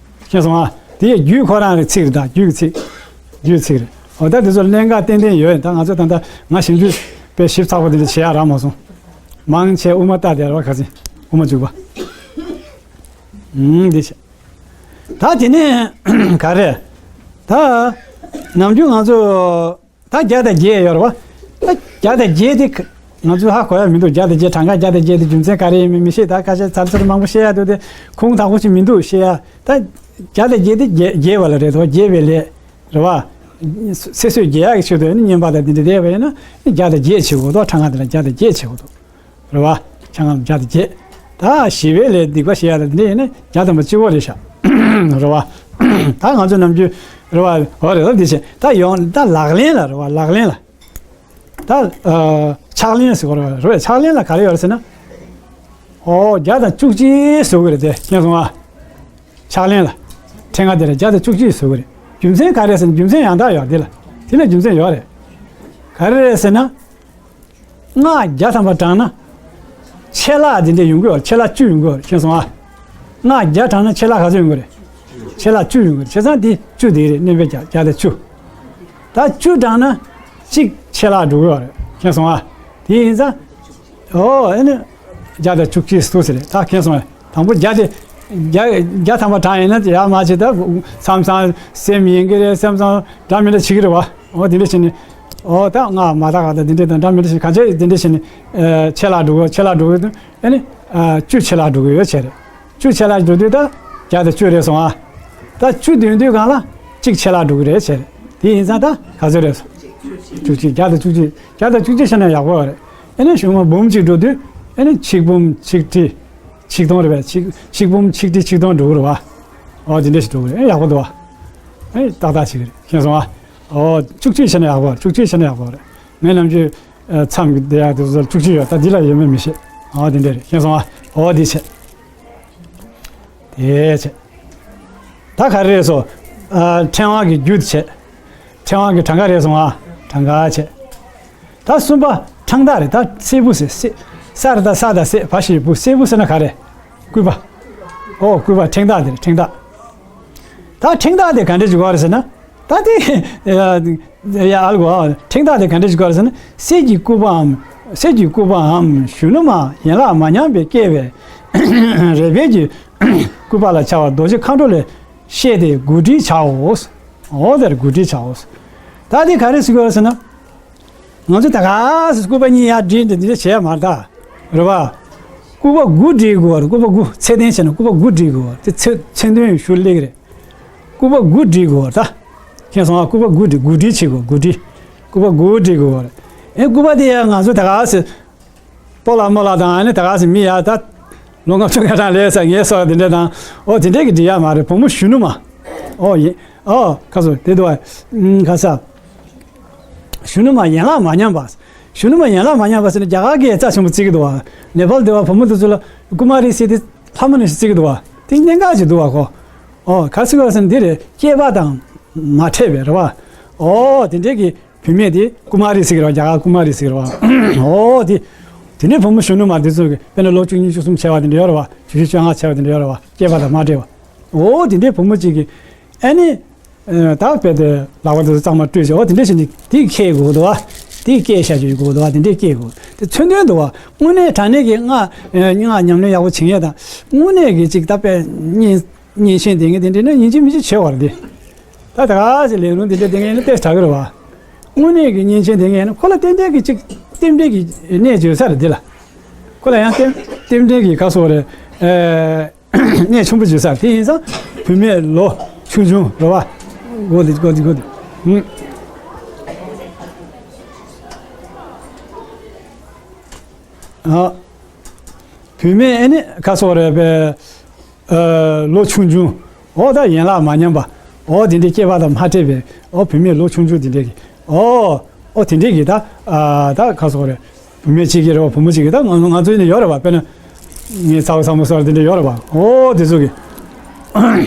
མཁྱེན་སོང་ཨ། དེ་ཡི་རྒྱུད་ཁོ་རང་རེད། ཚིག་རེད་ད། རྒྱུད་ཀྱི་ཚིག་རྒྱུད་ཚིག་རེད། འོ་ད་དེ་ཚོ་ལན་འགའ་ཏན་ཏན་ཡོད། ད་ང་ཚོ་ད་ལྟ་ང་ཞིབ་འཇུག་དཔེ་ཞིབ་ཚགས་པོ་དེ་འདྲ་བྱེད་ཡག་རག་མ་སོང་། མང་ཆེ་དབུ་མ་ལྟ་དེ་ར་བ་ག་ཚིག་དབུ་མ་འཇུག་པ། ཨུམ་འདི་བྱས། ད་དེ་ནས་ག་རེ། ད་ནམ་རྒྱུན་ང་ཚོ། ད་བརྒྱ་དང་བརྒྱད་ཡོད་རེད་བ། ད་བརྒྱ་དང་བརྒྱད་དེ་ང་ཚོས་ཧ་གོ་ཡ་མི་འདུག་བརྒྱ་དང་བརྒྱད། གྲངས་ཀ་བརྒྱ་དང་བརྒྱད་དེ་རྒྱུ་མཚན་ག་རེ་ཡིན་མིན་མི་ཤེས། ད་ཁ་ཤས་ཚར་ཚུར་མང་པོ་བཤད་ཡ་འདུག་དེ་ཁུངས་དག་པོ་ཞིག་མི་འདུག་བཤད་ཡ། ད་བརྒྱ་དང་བརྒྱད་དེ་རྒྱས་རྒྱས་པ་ལ་རེད་དོ། རྒྱས་པའི་ལས་རེད་བ། ཚེ་བསོད་རྒྱས་ཡག་གི་ཆེད་དུ་ནི་བསྙེན་པ་དང་འདི་འདྲ་བསྡད་པ་ཡིན་ན་བརྒྱ་དང་བརྒྱད་བྱེད་དགོས་དོ། གྲངས་ཀ་དེ་ལ་བརྒྱ་དང་བརྒྱད་བྱེད་དགོས་དོ། རེད་བ། ཆ་ང་བརྒྱ་དང་བརྒྱད། ད་ཞི་བའི་ལས་སྡིག་པ་བཤད་ཡ་ལ་འདི་ཡིན་ན་བརྒྱ་ཐམ་པ་གཅིག་པོ་རེད་ཤག་རེད་བ། ད་ང་ཚོ་ནམ་རྒྱུན་རེད་བ། འོ་རེད་ལ་འདི་བྱས་ད་ཡོང་ད་ལག་ལེན་ལ་རེད་བ། ལག་ལེན་ལ། ད་ཨ་ཕྱག་ལེན་ཟེར་བ་རེད་བ། རེད་བ། ཕྱག་ལེན་ལ་ག་རེ་ཡོད་རེད་ཟེར་ན། ཨོ་བརྒྱ་དང་བཅུ་གཅིག་བཟོ་གི་རེད་དེ། མཁྱེན་སོང་ཨ། ཕྱག་ལེན་ལ། ཕྲེང་བ་དེ་ལ་བརྒྱ་དང་བཅུ་གཅིག་བཟོ་གི་རེད། རྒྱུ་མཚན་ག་རེ་ཟེར་ན་རྒྱུ་མཚན་ཡང་དག་ཡོད་དེ་ལ། དེ་ལ་རྒྱུ་མཚན་ཡོད་རེད། ག་རེ་རེད་ཟེར་ན། སྔགས་བརྒྱ་ཐམ་པ་བགྲངས་ན། ཆད་ལྷག་དེ་འདྲ་ཡོང་གི་ཡོད། ཆད་ལྷག་བཅུ་ཡོང་གི་ཡོད། མཁྱེན་སོང་ཨ། སྔགས་བརྒྱ་བགྲངས་ན་ཆད་ལྷག་ག་ཚོད་ཡོང་གི་རེད། ཆད་ལྷག་བཅུ་ཡོང་གི་རེད། བྱས་ཙང་དེ་བཅུ་དེ་རེད། བསྣན་པས་བརྒྱ་བརྒྱ་དང་བཅུ། ད་བཅུ་བགྲངས་ན་གཅིག་ཆད་ལྷག་འགྲོ་གི་ཡོད་རེད། མཁྱེན་སོང་ཨ། དེ་ཡིན་ཙང་། ཨོ་ཨེ་ནི། བརྒྱ་དང་བཅུ་གཅིག་སུ་ཟེར་རེད། ད་མཁྱེན་སོང་ཨ། དང་པོ་བརྒྱ་དེ། བརྒྱ་བརྒྱ་ཐམ་པ་བགྲངས་ཡིན་ན་ཡག་མ་བྱེད། ད་མཚམས་མཚམས་སེམས་ཡེངས་གི་རེད། མཚམས་མཚམས་འདྲ་མི་འདྲ་བྱེད་ཀྱི་རེད་བ། འོ་དེ་འདྲ་བྱས་ནས། འོ་ད་སྔགས་མ་དག་ག་ད་དེ་འདྲ་དང་འདྲ་མི་འདྲ་བྱས་ག་ཚོད་དེ་འདྲ་བྱས་ནས། ཨ་ཆད་ལྷག་འགྲོ་གི་ཡོད། ཆད་ལྷག་འགྲོ་གི་ཡོད། ཨ་ནི། ཨ་བཅུ་ཆད་ལྷག་འགྲོ་གི་ཡོད་བྱས་རེད། བཅུ་ཆད་ལྷག་འགྲོ་དུས་ད་བརྒྱ་དང་བཅུ་རེད་སོང་ཨ། ད་བཅུ་འདོན་དུས་སྒང་ལ་གཅིག་ཆད་ལྷག་འགྲོ་གི་རེད་བྱས་རེད། དེ་ཡིན་ཙང་ད་ག་ཚོད་རེད་སོང་། བཅུ་གཅིག་བརྒྱ་དང་བཅུ་གཅིག་བརྒྱ་དང་བཅུ་གཅིག་བྱས་ན་ཡག་པོ་རེད། ཨ་ནི་གཞུག་མ་འབུམ་གཅིག་འགྲོ་དུས་ཨ་ནི་ཆིག་འབུམ་ཆིག་ཁྲི་ཆིག་སྟོང་རེད་པས། ཆིག་ཆིག་འབུམ་ཆིག་ཁྲི་ཆིག་སྟོང་འགྲོ་གི་རེད་བ། འོ་དེ་འདྲ་ཞིག་འགྲོ་གི་རེད། ཨ་ཡག་པོ་འདུག་བ། ཨ་ཏག་ཏག་བྱེད་ཀྱི་རེད། མཁྱེན་སོང་ཨ། འོ་བཅུ་གཅིག་བྱས་ན་ཡག་པོ་རེད། བཅུ་གཅིག་བྱས་ན་ཡག་པོ་རེད། ངས་ནམ་རྒྱུན་ཨ་མཚམས་ཀྱི་བསྡད་ཡག་དེ་ཚོ་བཅུ་གཅིག་ཡོད། ད་འདི་ལ་ཡོད་མེད་མི་ཤེས། འོ་དེ་འདྲ་རེད། མཁྱེན་སོང་ཨ། འོ་དེ་བྱས། དེ་བྱས། ད་ག་རེ་རེད་སོ། ཨ་ཕྲེང་བ་གི་རྒྱུ་དེ་བྱས། ཕྲེང་བ་གི་གྲངས་ཀ་རེད་སོང་ཨ། གྲངས་ཀ་བྱས། ད་གསུམ་པ་ཕྲེང་ཐག་རེད། ད་སེར་བུ་ཟེར། སེ་ས་རེད། ད་ས་དང་སེ་བ་ཞེས་བུ། སེར་བུ་ཟེར་ན་ག་རེ། སྐུད་པ། ཨོ་སྐུད་པ། ཕྲེང་ཐག་དེ་རེད། ཕྲེང་ཐག་ད་ཕྲེང་ཐག་དེ་ག་འདྲ་ཞིག་དགོས་རེད་ཟེར་ན། ད་དེ་ཡ་ཨ་ལ་གོ། ཕྲེང་ཐག་དེ་ག་འདྲ་ཞིག་དགོས་རེད་ཟེར་ན། གསེར་གྱི་སྐུད་པའམ། གསེར་གྱི་སྐུད་པའམ་གཞོན་ནུ་མ་ཡན་ལག་མ་ཉམས་པས་བསྐྱེད་པའི་རས་བལ་གྱི་སྐུད་པ་ལ་བྱ་བ་རྡོ་རྗེ་མཁའ་འགྲོ་ལས་བཤད་དེ་དགུ་སྒྲིལ་བྱའོ། འོ་དེར་དགུ་སྒྲིལ་བྱའོ། ད་དེ་ག་རེ་ཟེར་དགོས་རེད་ཟེར་ན། ང་ཚོ་ད་ག་སེ་སྐུད་པ་གཉིས་ཡར་སྒྲིལ་འདི་འདི་བྱས་མ་རེད་ད། རེད་བ། སྐུད་པ་དགུ་སྒྲིལ་དགོས་པ་རེད། སྐུད་པ་དགུ་ཚད་ལྡན་བྱས་ན་སྐུད་པ་དགུ་སྒྲིལ་དགོས་པ་རེད། དེ་ཚད་མཚོན་དོན་ཞུ་སླེབས་ཀྱི་རེད། སྐུད་པ་དགུ་སྒྲིལ་དགོས་པ་རེད་ད། མཁྱེན་སོང་ཨ། སྐུད་པ་དགུ་སྒྲིལ། དགུ་སྒྲིལ་བྱེད་དགོས། དགུ་སྒྲིལ། སྐུད་པ་དགུ་སྒྲིལ་དགོས་པ་རེད། ཨེ་སྐུད་པ་དེ་ཡང་ང་ཚོ་ད་ག་སེ། སྤོ་ལགས་རྨོ་ལགས་དང་ཨ་ནི་ད་ག་སེ་མི་ཡ་ད། ལོ་ལྔ་བཅུ་ང་གྲངས་ལས་ས་ངལ་གསོ་དེ་འདྲ་དང་། ཨོ་དེ་འདྲས་ཀྱི་སྒྲིལ་ཡག་མ་རེད། བུ་མོ་གཞོན་ནུ་མ། ཨོ་ཡིན། ཨོ་ཁ་སོ་དེ་དུ་བ། ཁ་ས། གཞོན་ནུ་མ་ཡན་ལག་མ་ཉམས་པ། གཞོན་ནུ་མ་ཡན་ལག་མ་ཉམས་པ་ཟེར་ན་རྒྱ་གར་གྱིས་རྩ་ཆེན་པོ་བརྩི་གི་འདུག་བ། ནེ་པཱལ་དེ་བ་བུ་མོ་དེ་ཚོ་ལ་ཀུ་མ་རི་ཟེར་དེ་ལྷ་མོ་ནས་བརྩི་གི་འདུག་བ། དེ་གནད་འགག་ཅིག་འདུག་བ་ཁོ། ཨོ་ག་ཟེར་བ་ཟེར་ན་འདི་རེད། སྐྱེས་པ་དང་མ་འཕྲད་པའི་རེད་བ། ཨོ་དེ་འདྲས་ཀྱི་བུད་མེད་དེ་ཀུ་མ་རི་ཟེར་གི་རེད་བ། རྒྱ་གར་ཀུ་མ་རི་ཟེར་གི་རེད་བ། ཨོ་དེ། དེ་ནས་བུ་མོ་གཞོན་ནུ་མ་དེ་ཚོ་གི་དཔེར་ན་ལོ་བཅུ་གཉིས་བཅུ་གསུམ་བྱས་པ་དེ་འདྲ་ཡོད་རེད་བ། བཅུ་བཞི་བཅོ་ལྔ་བྱས་པ་དེ་འདྲ་ཡོད་རེད་བ། སྐྱེས་པ་དང་མ་འདྲེས་པ། ཨོ་དེ་འདྲའི་བུ་མོ་གཅིག་གིས་ཨ་ནི། ད་དཔེ་དེ་ལག་པ་དེ་ཚོ་གཙང་མ་བཀྲུས་བྱས་ཨོ་དེ་འདྲ་བྱས་ནས་དེ་ཁེལ་དགོས་འདུག་བ། དེ་སྐྱེས་བཞག་རྒྱུ་དགོས་འདུག་བ། དེ་འདྲས་སྐྱེས་དགོས། དེ་མཚོན་དོན་འདུག་བ། དངོས་གནས་དྲང་གནས་ཀྱི་སྔགས་སྔགས་ཉམས་ལེན་ཡག་པོ་བྱེད་མཁན་དང་། དངོས་གནས་ཀྱི་གཅིག་ད་དཔེ་གཉེན་གཉེན་ཆེན་དེ་ངས་དེ་འདྲ་ནི་ཡིན་གཅིག་མིན་གཅིག་བྱེད་བར་དེ། ད་ད་ག་ཟེ་ལས་རུང་དེ་འདྲ་དེ་ངས་ནི་ཏེ་དྲག་གི་རེད་བ། དངོས་གནས་ཀྱི་གཉེན་ཆེན་དེ་ངས་ནི་ཁོ་ལ་ཏན་ཏན་གྱི་གཅིག་རྟེན་འབྲེལ་གྱི་གནས་བརྗོད་ས་རེད་དེ་ལ། ཁོ་ལ་ཡང་རྟེན་རྟེན་འབྲེལ་གྱི་ཁ་སོགས་རེད། ཨེ་གནས་ཆེན་པོ་བརྗོད་ས་རེད། དེ་ཡིན་ཙང་བུད་མེད་ལོ་ཆུང་ཆུང་རེད་བ། གོ་དེ་གོ་དེ་གོ་དེ། ཨ། བུད་མེད་ཨེ་ནི་ཁ་སོགས་རེད་པས། ཨ་ལོ་ཆུང་ཆུང་། ཨོ་ད་ཡན་ལག་མ་ཉམས་པ། ཨོ་དེ་འདྲའི་སྐྱེས་པ་དང་མ་འཕྲད་པའི་ཨོ་བུད་མེད་ལོ་ཆུང་ཆུང་དེ་འདྲའི་གི་ཨོ་ཨོ་དེ་འདྲའི་གི་ད་ཨ་ད་ཁ་སོགས་རེད། བུད་མེད་གཅིག་གི་རེད་བ། བུ་མོ་གཅིག་གི་ད་ང་ང་ཚོ་ནི་ཡོད་རེད་བ། དཔེར་ན་ངའི་ཚ་བོ་ཚ་མོ་སོགས་དེ་འདྲ་ཡོད་རེད་བ། ཨོ་དེ་ཚོ་གི་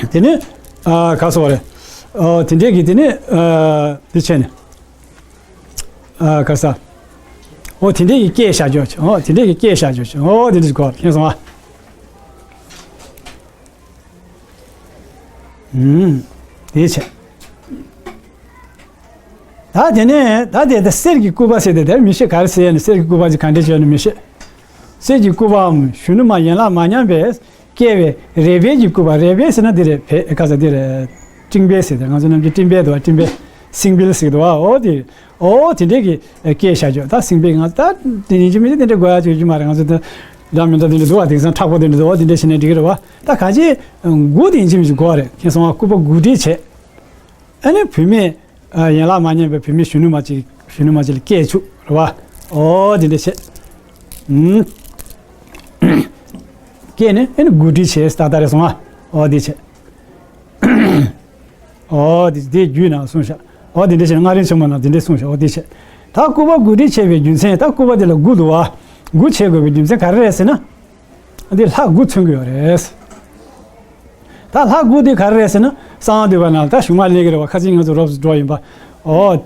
དེ་ནི་ཨ་ཁ་སོགས་རེད། ཨོ་དེ་འདྲའི་གི་དེ་ནི་ཨ་དེ་བྱས་ནས། ཨ་ག་ས། ཨོ་དེ་འདྲས་ཀྱི་སྐད་བཞག་རྒྱུ། ཨོ་དེ་འདྲས་ཀྱི་སྐད་བཞག་རྒྱུ། ཨོ་དེ་འདྲས་གོ་མཁྱེན་སོང་ཨ། ཨུམ། དེ་བྱས། ད་དེ་ནས་ད་དེ་ད་གསེར་གྱི་སྐུད་པ་ཟེར་དེ་དེར་མི་ཤེས། ག་རེ་ཟེར་ཡ་ནི་གསེར་གྱི་སྐུད་པ་ཅིག་ག་འདྲས་བྱས་ནི་མི་ཤེས། གསེར་གྱི་སྐུད་པའམ་གཞོན་ནུ་མ་ཡན་ལག་མ་ཉམས་པས། བསྐྱེད་པའི་རས་བལ་གྱི་སྐུད་པ། རས་བལ་ཟེར་ན་འདི་རེད། བལ་ག་ས་འདི་རེད། སྤྲིན་བལ་ཟེར་ཏེ་ང་ཚོ་ནམ་རྒྱུན་སྤྲིན་བལ་འདུག་བ། སྤྲིན་བལ། སིང་པིལ་ཟེར་གི་འདུག་བ། འོ་དེ། འོ་དེ་འདྲས་ཀྱི་སྐད་བཞག་རྒྱུ། ད་སིང་པིལ་ང་ད་དེ་ཡིན་གཅིག་མིན་གཅིག་དེ་འདྲས་དགོས་ཡ་ཅིག་ཡོད་ཀྱི་མ་རེད། ང་ཚོ་དེ་འདྲ་མི་འདྲ་དེ་འདྲས་འདུག་བ། དེང་སང་མཁྲེགས་པོ་དེ་འདྲས་འདུག་བ། དེ་འདྲས་བྱས་ནས་འགྲིག་གི་རེད་བ། ད་གང་ཅི་མགུ་དེ་ཡིན་གཅིག་མིན་གཅིག་དགོས་རེད། མཁྱེན་སོང་བ། སྐུ་པར་མགུ་སྒྲིལ་བྱས། ཨ་ནི་བུད་མེད། ཨ། ཡན་ལག་མ་རྙེད་པའི་བུད་མེད་གཞོན་ནུ་མ་ཅིག་གཞོན་ནུ་མ་ཅིག་ལ་སྐད་བཅུག་རེད་བ། འོ་དེ་འདྲས་བྱས། ཨུམ། སྐད་ནི་ཨ་ནི་མགུ་སྒྲིལ་བྱས། ཏག་ཏག་རེད་སོང་ཨ། འོ་དེ་བྱས། འོ་དེ་དེ་རྒྱུད་ནང་གསུངས་ཤག་འོ་དེ་འདྲས་བྱས། མངའ་རིས་ཆེན་མོ་ནང་དེ་འདྲས་གསུངས་ཤག་འོ་དེ་བྱས། ད་སྐུ་པར་མགུ་སྒྲིལ་བྱས་པའི་རྒྱུ་མཚན། ད་སྐུ་པར་དེ་ལ་མགུ་འདུག་བ། མགུ་བྱེད་དགོས་པའི་རྒྱུ་མཚན་ག་རེ་རེད་ཟེར་ན། འདི་ལྷ་དགུ་མཚོན་གྱི་ཡོད་རེད། ད་ལྷ་དགུ་དེ་ག་རེ་རེད་ཟེར་ན། གསང་བ་འདུས་པ་ནང་ལ་ད་གཞུང་མ་སླེབས་ཀྱི་རེད་བ། ཁ་ཆེ་ང་ཚོ་རོབ་ཙམ་འགྲོ་ཡིན་པ། འོ།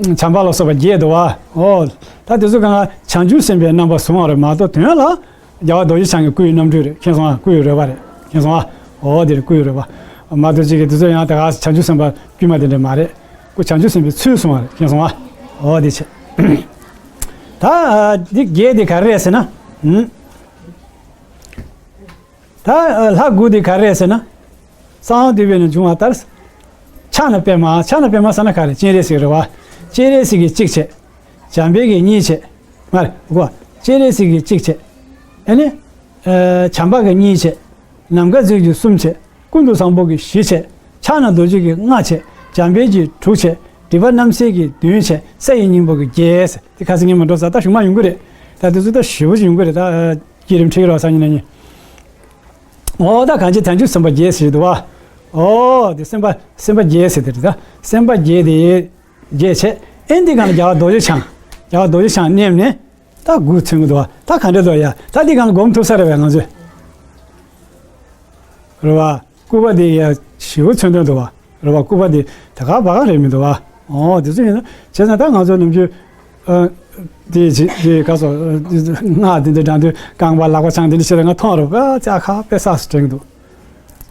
བྱམས་པ་ལ་སོགས་པ་བརྒྱད་འདུག་བ། འོ། ད་དེ་ཚོ་གང་ག་བྱང་ཆུབ་སེམས་དཔའི་རྣམ་པ་བཟུང་བ་རེད་མ་གཏོགས། དོན་ལ་རྒྱལ་བ་རྡོ་རྗེ་འཆང་གི་སྐུ་ཡི་རྣམ་འཕྲུལ་རེད། མཁྱེན་སོང་ཨ། སྐུ་ཡི་རོལ་པ་རེད། མཁྱེན་སོང་ཨ། འོ་དེ་རེད། སྐུ་ཡི་རོལ་པ། མ་གཏོགས་ཅིག་གི་དེ་ཚོ་ཡང་ད་ག་བྱང་ཆུབ་སེམས་དཔའ་དཀྱུས་མ་དེ་འདྲ་མ་རེད། སྐུ་བྱང་ཆུབ་སེམས་དཔའི་ཚུལ་བཟུང་བ་རེད། མཁྱེན་སོང་ཨ། འོ་དེ་བྱས། ད་འདི་བརྒྱད་དེ་ག་རེ་རེད་ཟེར་ན། ཨུམ། ད་ལྷ་དགུ་དེ་ག་རེ་རེད་ཟེར་ན། གསང་བ་འདུས་པའི་ནང་བྱུང་བ་ལྟར། ཕྱག་ན་པདྨ། ཕྱག་ན་པདྨ་ཟེར་ན་ག་རེ། སྤྱན་རས་གཟིགས་རེད་བ། སྤྱན་རས་གཟིགས་ཀྱི་གཅིག་བྱས། འཇམ་དཔལ་གྱི་གཉིས་བྱས། མ་རེད་གོ། སྤྱན་རས་གཟིགས་ཀྱི་གཅིག་བྱས། ཨ་ནི། ཨ། བྱམས་པ་གི་གཉིས་བྱས། ནམ་མཁའ་མཛོད་ཀྱི་གསུམ་བྱས། ཀུན་ཏུ་བཟང་པོ་གི་བཞི་བྱས། ཕྱག་ན་རྡོ་རྗེ་གི་ལྔ་བྱས། འཇམ་དཔལ་གྱི་དྲུག་བྱས། སྒྲིབ་པ་རྣམ་སེལ་གྱི་བདུན་བྱས། ས་ཡི་སྙིང་པོ་གི་བརྒྱད་བྱས། དེ་ཁ་སང་ཉིན་མ་འགྲོ་ས་ད་གཞུང་མ་ཡོང་གི་རེད། ད་དེ་ཚོ་ད་ཞེ་པོ་ཅིག་ཡོང་གི་རེད། ད་བསྐྱེད་རིམ་ཁྲིད་རོགས་སང་ཉིན་གནངས་ཉིན། འོ་ད་གང་ཅི་བྱང་ཆུབ་སེམས་དཔའ་བརྒྱད་ཟེར་འདུག་བ། འོ་དེ་སེམས་དཔའ་སེམས་དཔའ་བརྒྱད་ཟེར་དེ་རེད། ད་སེམས་དཔའ་བརྒྱད་དེ་བརྒྱད་བྱས། ཨེ་འདི་གང་ལ་རྒྱལ་བ་རྡོ་རྗེ་འཆང་། རྒྱལ་བ་རྡོ་རྗེ་འཆང་མནན་ནས་ད་དགུ་མཚོན་གྱི་འདུག་བ། ད་ག་འདྲ་འདུག་ཡ། ད་འདི་གང་ལ་སྒོམ་ཐུབ་ས་རེད་བས་ང་ཚོས། རེད་བ། སྐུ་པར་དེ་ཡ་ཞེ་པོ་མཚོན་དོན་འདུག་བ། རེད་བ། སྐུ་པར་དེ་ད་ག་བ་ག་རེད་མི་འདུག་བ། འོ་དེ་ཚོ་ཡིན་ན་བྱས་ཙང་ད་ང་ཚོ་ནམ་རྒྱུན། ཨ། དེ་བྱས་དེ་ག་སོ། སྔགས་དེ་འདྲ་བགྲང་དུས་རྐང་པ་ལག་པ་འཆང་དེ་འདྲ་བྱས་ཙང་ང་མཐོང་རུང་ཨ་ཙི་ཨ་ཁ་དཔེ་སགས་སུ་དྲན་གྱི་འདུག་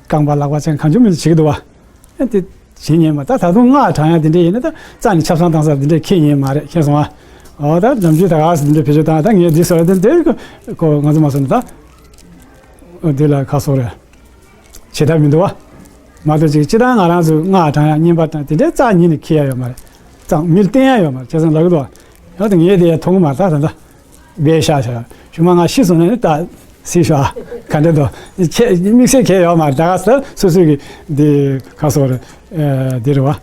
རྐང་པ་ལག་པ་འཆང་གང་བྱུང་མི་བྱེད་ཀྱི་འདུག་བ། ཨ་དེ་བྱེད་ཉན་མ། ད་ད་དུང་སྔགས་བགྲང་ཡ་དེ་འདྲ་ཡིན་ན་ད་རྩ་ནས་ཆབ་གསང་བཏང་ས་དེ་འདྲ་ཁེལ་ཉན་མ་རེད། མཁྱེན་སོང་ཨ། འོ་ད་ནམ་རྒྱུན་ད་ག་སེ་དེ་འདྲ་བེད་སྤྱོད་བཏང་། ད་ངས་འདི་ཟེར་བ་དེ་འདྲ་ཁོ་ང་ཚོ་མ་སོང་ན་ད། འོ་དེ་ལ་ཁ་སོ་རེད། བྱེད་ཐབས་མི་འདུག་བ། མ་གཏོགས་ཅིག་སྤྱིར་བཏང་ང་རང་ཚོས་སྔགས་བགྲང་ཡ་བསྙེན་པ་དང་དེ་འདྲའི་རྩ་ཉིད་ནས་ཁེལ་ཡ་ཡོད་མ་རེད། རྩ་མིར་བསྟན་ཡ་ཡོད་མ་རེད། བྱས་ཙང་ལབ་ཀྱི་འདུག་བ། ཡང་དེ་ངས་དེ་ཡ་མཐོང་གི་མ་རེད། ད་ད་ད་སྦས་བཞག་བྱ་ཡ་ཞུ་མ། ང་ཤི་སོང་ན་ནི་ད་སྲིད་ཤོག་ཨ། ག་འདྲ་འདུག་ཁྱེད་དམིགས་བསལ་ཁེལ་ཡོད་མ་རེད། ད་ག་ས་སོ་སོ་གི་འདི་ག་སོ་རེད། ཨ་འདི་རེད་བ།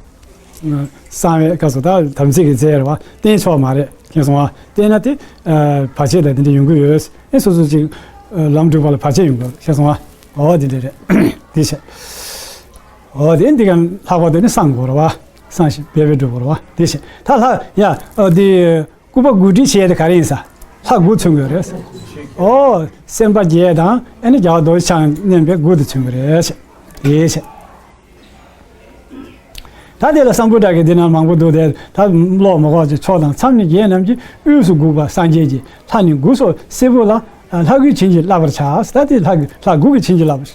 གསང་བའི་སྐབས་སུ་ད་དམ་ཚིག་གི་རྫས་རེད་བ། བསྟེན་ཆོག་མ་རེད། མཁྱེན་སོང་ཨ། བསྟེན་ན་དེ་ཨ་བར་ཆད་དང་དེ་འདྲ་ཡོང་གི་ཡོད། ཨེ་སོ་སོ་ཅིག་ཨ་ལམ་སྒྲུབ་པ་ལ་བར་ཆད་ཡོང་གི་ཡོད། མཁྱེན་སོང་ཨ། འོ་དེ་འདྲ་རེད། དེ་བྱས། འོ་དེ་འདི་ག་ལྷག་པར་དུ་ནི་བསང་དགོས་རེད་བ། བསང་ཞིག་འབད་པས་སྒྲུབ་དགོས་རེད་བ། དེ་བྱས་ད་ལྷག་ཡ་ཨ་དེ་སྐུ་པར་དགུ་སྒྲིལ་བྱས་དེ་ག་རེ་ཡིན་ས། ལྷ་དགུ་མཚོན་དགོས་རེད། འོ་སེམས་དཔའ་བརྒྱད་དང་ཨ་ནི་རྒྱལ་བ་རྡོ་རྗེ་འཆང་མནན་པའི་དགུ་དེ་མཚོན་གྱི་རེད། དེ་བྱས། ད་དེ་ལ་སམ་བྷོ་ཊ་གི་འདི་ན་མང་པོ་འདུག་སྟེ། ད་ཀློག་མི་དགོས་ཀྱི། མཆོག་དང་མཚམས་ནི་བརྒྱད་རྣམས་ཀྱི། དབུས་སུ་འགུགས་པ་སངས་རྒྱས་ཀྱི། ལྷ་ནི་དགུ་སོགས་སྲད་བུ་ལ། ལྷ་དགུས་བྱིན་གྱིས་བརླབ་པར་བྱ། ད་དེ་ལྷ་དགུ་ལྷ་དགུ་གིས་བྱིན་གྱིས་བརླབ་བྱ།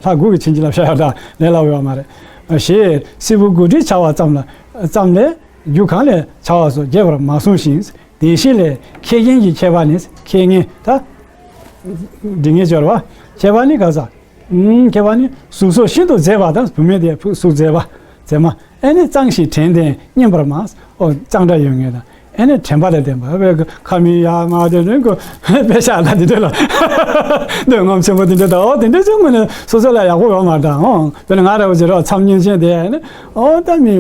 ལྷ་དགུ་གིས་བྱིན་གྱིས་བརླབ་བྱ་ཡག་ད་ལས་སླ་བོ་ཡོད་མ་རེད། ཞེས་སྲད་བུ་དགུ་སྒྲིལ་བྱ་བ་ཙམ་ལ་ཙམ་ལས་རྒྱུ་གང་ལས་བྱ་བ་སོགས་རྒྱས་པར་མ་གསུངས་ཤིང་། བདེན་བཞི་ལས་ཁེ་རྒྱན་གྱི་ཁྱད་པར་ནི། ཁེ་རྒྱན་ད་འབྲི་ངེས་སྦྱོར་བ། ཁྱད་པར་ནི་ག་ས། ཁྱད་པར་ནི་གཟུགས་སོགས་ཤིན་ཏུ་མཛེས་པ་དང་། བུད་མེད་དེ་གཟུགས་མཛེས་པ་མཛེས་མ། ཨ་ནི་གཙང་ཞིང་དྲན་ལྡན་སྙན་པར་སྨྲ། ཨོ་གཙང་སྦྲ་ཡོད་མཁན་དང་། ཨ་ནི་དྲན་པ་ལ་ལྡན་པ། ཁ་མིག་ཡར་མར་དེ་རིང་གོ་དཔེ་ཤག་ལ་དེ་འདྲ་ལ་འདོད་རྔམ་ཆེན་པོ་དེ་འདྲ་དང་། ཨོ་དེ་འདྲ་ཅུང་མིན་ན་སོ་སོ་ལ་ཡག་པོ་ཡོད་མ་རེད་ད། ཨོ་དཔེར་ན་ང་ར་བ་ཅིག་རོགས་མཚམས་སྙིང་རྗེ་དེ་ཨ་ནི་ཨོ་ད་མི་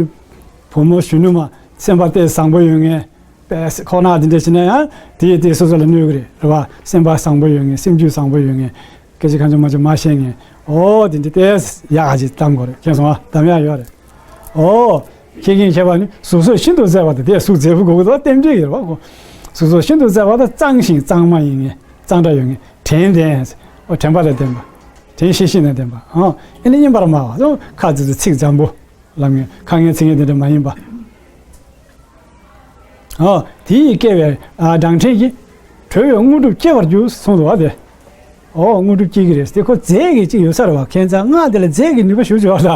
བུ་མོ་གཞོན་ནུ་མ་སེམས་པ་དཔེ་བཟང་པོ་ཡོད་མཁན། པས་ཁོག་ནག་འདི་འདྲ་བྱས་ན་ཡང་དེ་ཡིས་དེ་སོ་སོ་ལ་གནོད་གི་རེད། རེད་བ། སེམས་པ་བཟང་པོ་ཡོད་མཁན། སེམས་རྒྱུད་བཟང་པོ་ཡོད་མཁན། སྐད་ཆ་གང་བྱུང་མང་བྱུང་མ་བཤད་མཁན། ཨོ་དེ་འདྲ་ཏོག་ཙམ་ཡག་ག་ཅིག་གདམ་དགོས་རེད། མཁྱེན་སོང་ཨ། གདམ་ཡག་ཡོད་རེད། ཨོ། ཁེ་རྒྱན་ཁྱད་པར་ནི་གཟུགས་སོགས་ཤིན་ཏུ་མཛེས་པ་དང་། དེ་གཟུགས་མཛེས་པོ་དགོས་ཀྱི་འདུག་རྟེན་འབྲེལ་གྱི་རེད་བ་ཁོ། གཟུགས་སོགས་ཤིན་ཏུ་མཛེས་པ་དང་། གཙང་ཞིང་གཙང་མ་ཡིན་མཁན། གཙང་སྦྲ་ཡོད་མཁན། དྲན་ལྡན། ཨོ་དྲན་པ་དང་ལྡན་པ། དྲན་ཤེས་ཤིང་དང་ལྡན་པ། ཨོ་ཨེ་ནི་སྙན་པར་སྨྲ་བ། ཁ་ཙི་ཙི་ཚིག་འཇམ་པོ། ལབ་མཁན། ཁ་ངན་ཚིག་ངན་དེ་འདྲ་མ་ཡིན་པ། ཨོ། དེ་ཡིས་བསྐལ་པའི་ཨ་འབྲང་ཕྲེང་གིས། གྲོལ་བའི་དངོས་གྲུབ་སྐྱེ་བར་འགྱུར་གསུངས་འདུག་བ་དེ། ཨོ་དངོས་གྲུབ་སྐྱེ་གི་རེད་དེ། ཁོ་རྫས་ཀྱི་གཅིག་ཡོད་ས་རེད་བ། ཁྱད་མཚར་སྔགས་དེ་ལ་རྫས་ཀྱི་ནུས་པ་ཞེ་པོ་ཅིག་ཡོད་ད།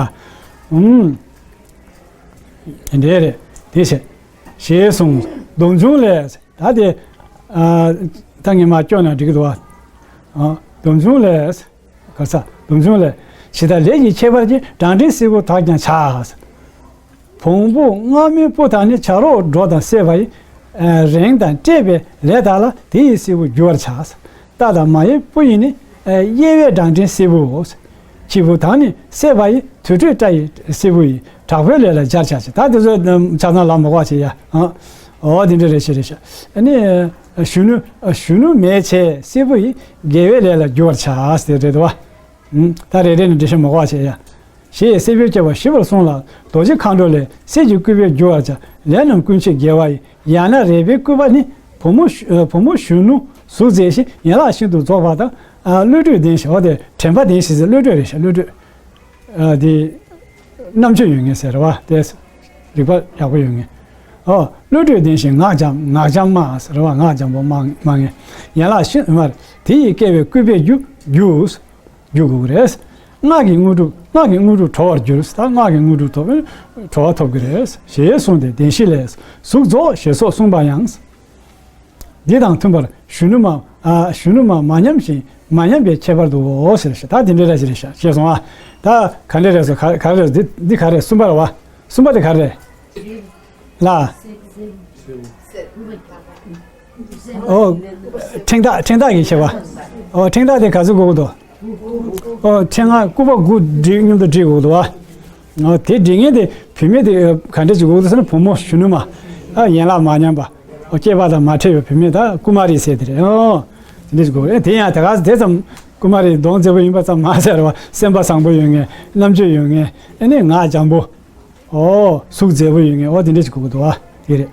ཨུམ། དེ་འདྲ་རེད་དེ་བྱས། ཞེས་གསུངས། སྡོམ་བྱུང་ལས། ད་དེ་ཨ་ད་ངས་མར་སྐྱོར་ན་འགྲིག་གི་འདུག་བ། ཨ་སྡོམ་བྱུང་ལས། ག་ས། སྡོམ་བྱུང་ལས། ཇི་ལྟར་ལས་ཀྱི་ཁྱད་པར་གྱིས། འབྲང་ཕྲེང་སྲད་བུ་དག་ཀྱང་བྱ། བོང་བུ་རྔ་མའི་སྤུ་དག་ནི། བྱ་རོག་འགྲོ་དང་བསྲེས་པ་ཡི། རེངས་དང་བཀྲེས་པའི་ལས་དག་ལ། དེ་ཡི་སྲད་བུ་བསྒྱུར་བར་བྱ། རྟ་དང་མ་ཡི་སྤུ་ཡིས་ནི། གཡས་པའི་འགྲང་འགྲིན་སྲད་བུའོ། ཁྱི་བུ་དང་ནི་བསྲེས་པ་ཡི། དུར་ཁྲོད་སྐྲ་ཡི་སྲད་བུ་ཡིས། དྲག་པོའི་ལས་ལ་སྦྱར་བྱ་ཞེས། ད་དེ་ཚོ་ཆ་ཚང་ལ་མ་གོ་བ་བྱེད་ཡ། ཨོ་དེ་འདྲ་རེད་ཤག་རེད་ཤག་ཨ་ནི་གཞོན་ནུ་གཞོན་ནུ་མེད་བྱས་སྲད་བུ་ཡིས། དགེ་བའི་ལས་ལ་བསྒྱུར་བར་བྱ་ཟེར་རེད་དོ། ད་རེ་རེ་ནས་འགྲེལ་བཤད་མ་གོ་བ་བྱེད་ཡ། ཞེས་སྲད་བུའི་སྐྱེ་བ་ཞི་བར་གསུངས་ལ། རྡོ་རྗེ་མཁའ་འགྲོ་ལས། སྲད་ཀྱི་སྐུད་པས་བསྒྱུར་བར་བྱ། ལས་རྣམས་ཀུན་བྱེད་དགེ་བ་ཡི། ཡང་ན་རལ་པའི་སྐུད་པ་ནི། བུ་མོ་བུ་མོ་གཞོན་ནུ་གཟུགས་མཛེས་ཤིང་། ཡན་ལག་ཤིན་ཏུ་རྫོགས་པ་དང་། བློ་གྲོས་ལྡན་ཞིང་། འོ་དེ་དྲན་པ་ལྡན་ཞིང་ཟེར་བློ་གྲོས་རེད་ཤག་བློ་གྲོས། དེ་རྣམ་དཔྱོད་ཡོད་མཁན་ཟེར་བ་དེ། རིག་པ་ཡག་པོ་ཡོད་མཁན། ཨོ་བློ་གྲོས་ལྡན་ཞིང་ངག་འཇམ་ངག་འཇམ་མ་ཟེར་བ་ངག་འཇམ་པོ་སྨྲ་སྨྲ་མཁན། ཡན་ལག་ཤིན་མར་དེ་ཡི་སྐྱེ་བའི་སྐུད་པས་རྒྱུ་རྒྱུ། རྒྱུ་དགོས་རེད། སྔགས་ཀྱི་དངོས་གྲུབ་སྔགས་ཀྱི་དངོས་གྲུབ་གྲོལ་བར་འགྱུར། ད་སྔགས་ཀྱི་དངོས་གྲུབ་ཐོབ་གྲོལ་བ་ཐོབ་ཀྱི་རེད། ཞེས་གསུངས་ཏེ་བདེན་བཞི་ལས་གཟུགས་རྫོགས་ཞེས་སོགས་གསུངས་པ་ཡང་། འདི་དང་མཐུན་པར་གཞོན་ནུ་མ་ཨ་གཞོན་ནུ་མ་མ་ཉམས་ཤིང་མ་ཉམས་པའི་ཁྱད་པར་དུའོ་ཟེར་ཤག་ད་དེ་འདྲའི་ར་ཞིག་རེད་ཤག་ཤེས་སོང་ཨ། ད་ག་འདྲ་རེད་སོ་ག་ག་རེ་རེད། འདི་འདི་ག་རེ་གསུམ་པ་རེད་བ། གསུམ་པ་དེ་ག་རེ་རེད། ལ། ཨོ། ཕྲེང་ཐག་ཕྲེང་ཐག་གི་ཁྱད་པར། ཨོ་ཕྲེང་ཐག་དེ་ག་ཚོད་དགོས་ཀྱི་འདུག་ཨོ་ཕྲེང་ང་སྐུད་པ་དགུ་སྒྲིག་མཉམ་དུ་སྒྲིག་དགོས་ཀྱི་འདུག་བ། ཨོ་དེ་སྒྲིག་མཁན་དེ་བུད་མེད་དེ་ག་འདྲ་ཅིག་དགོས་ཀྱི་འདུག་ཟེར་ན་བུ་མོ་གཞོན་ནུ་མ། ཨ་ཡན་ལག་མ་ཉམས་པ། ཨོ་སྐྱེས་པ་དང་མ་འཕྲད་པའི་བུད་མེད་ད་ཀུ་མ་རི་ཟེར་དེ་རེད། ཨོ་དེ་འདྲ་ཅིག་དགོས་རེད། དེ་ཡང་དེ་ག་དེ་ཙམ་ཀུ་མ་རི་གདོང་མཛེས་པོ་ཡིན་པ་ཙམ་མ་ཟད་རེད་བ། སེམས་པ་བཟང་པོ་ཡོད་མཁན། རྣམ་དཔྱོད་ཡོད་མཁན། ཨ་ནི་ངག་འཇམ་པོ། ཨོ། གཟུགས་མཛེས་པོ་ཡོད་མཁན། ཨོ་དེ་འདྲ་ཞིག་དགོས་ཀྱི་འདུག་ཨ། དེ་རེད།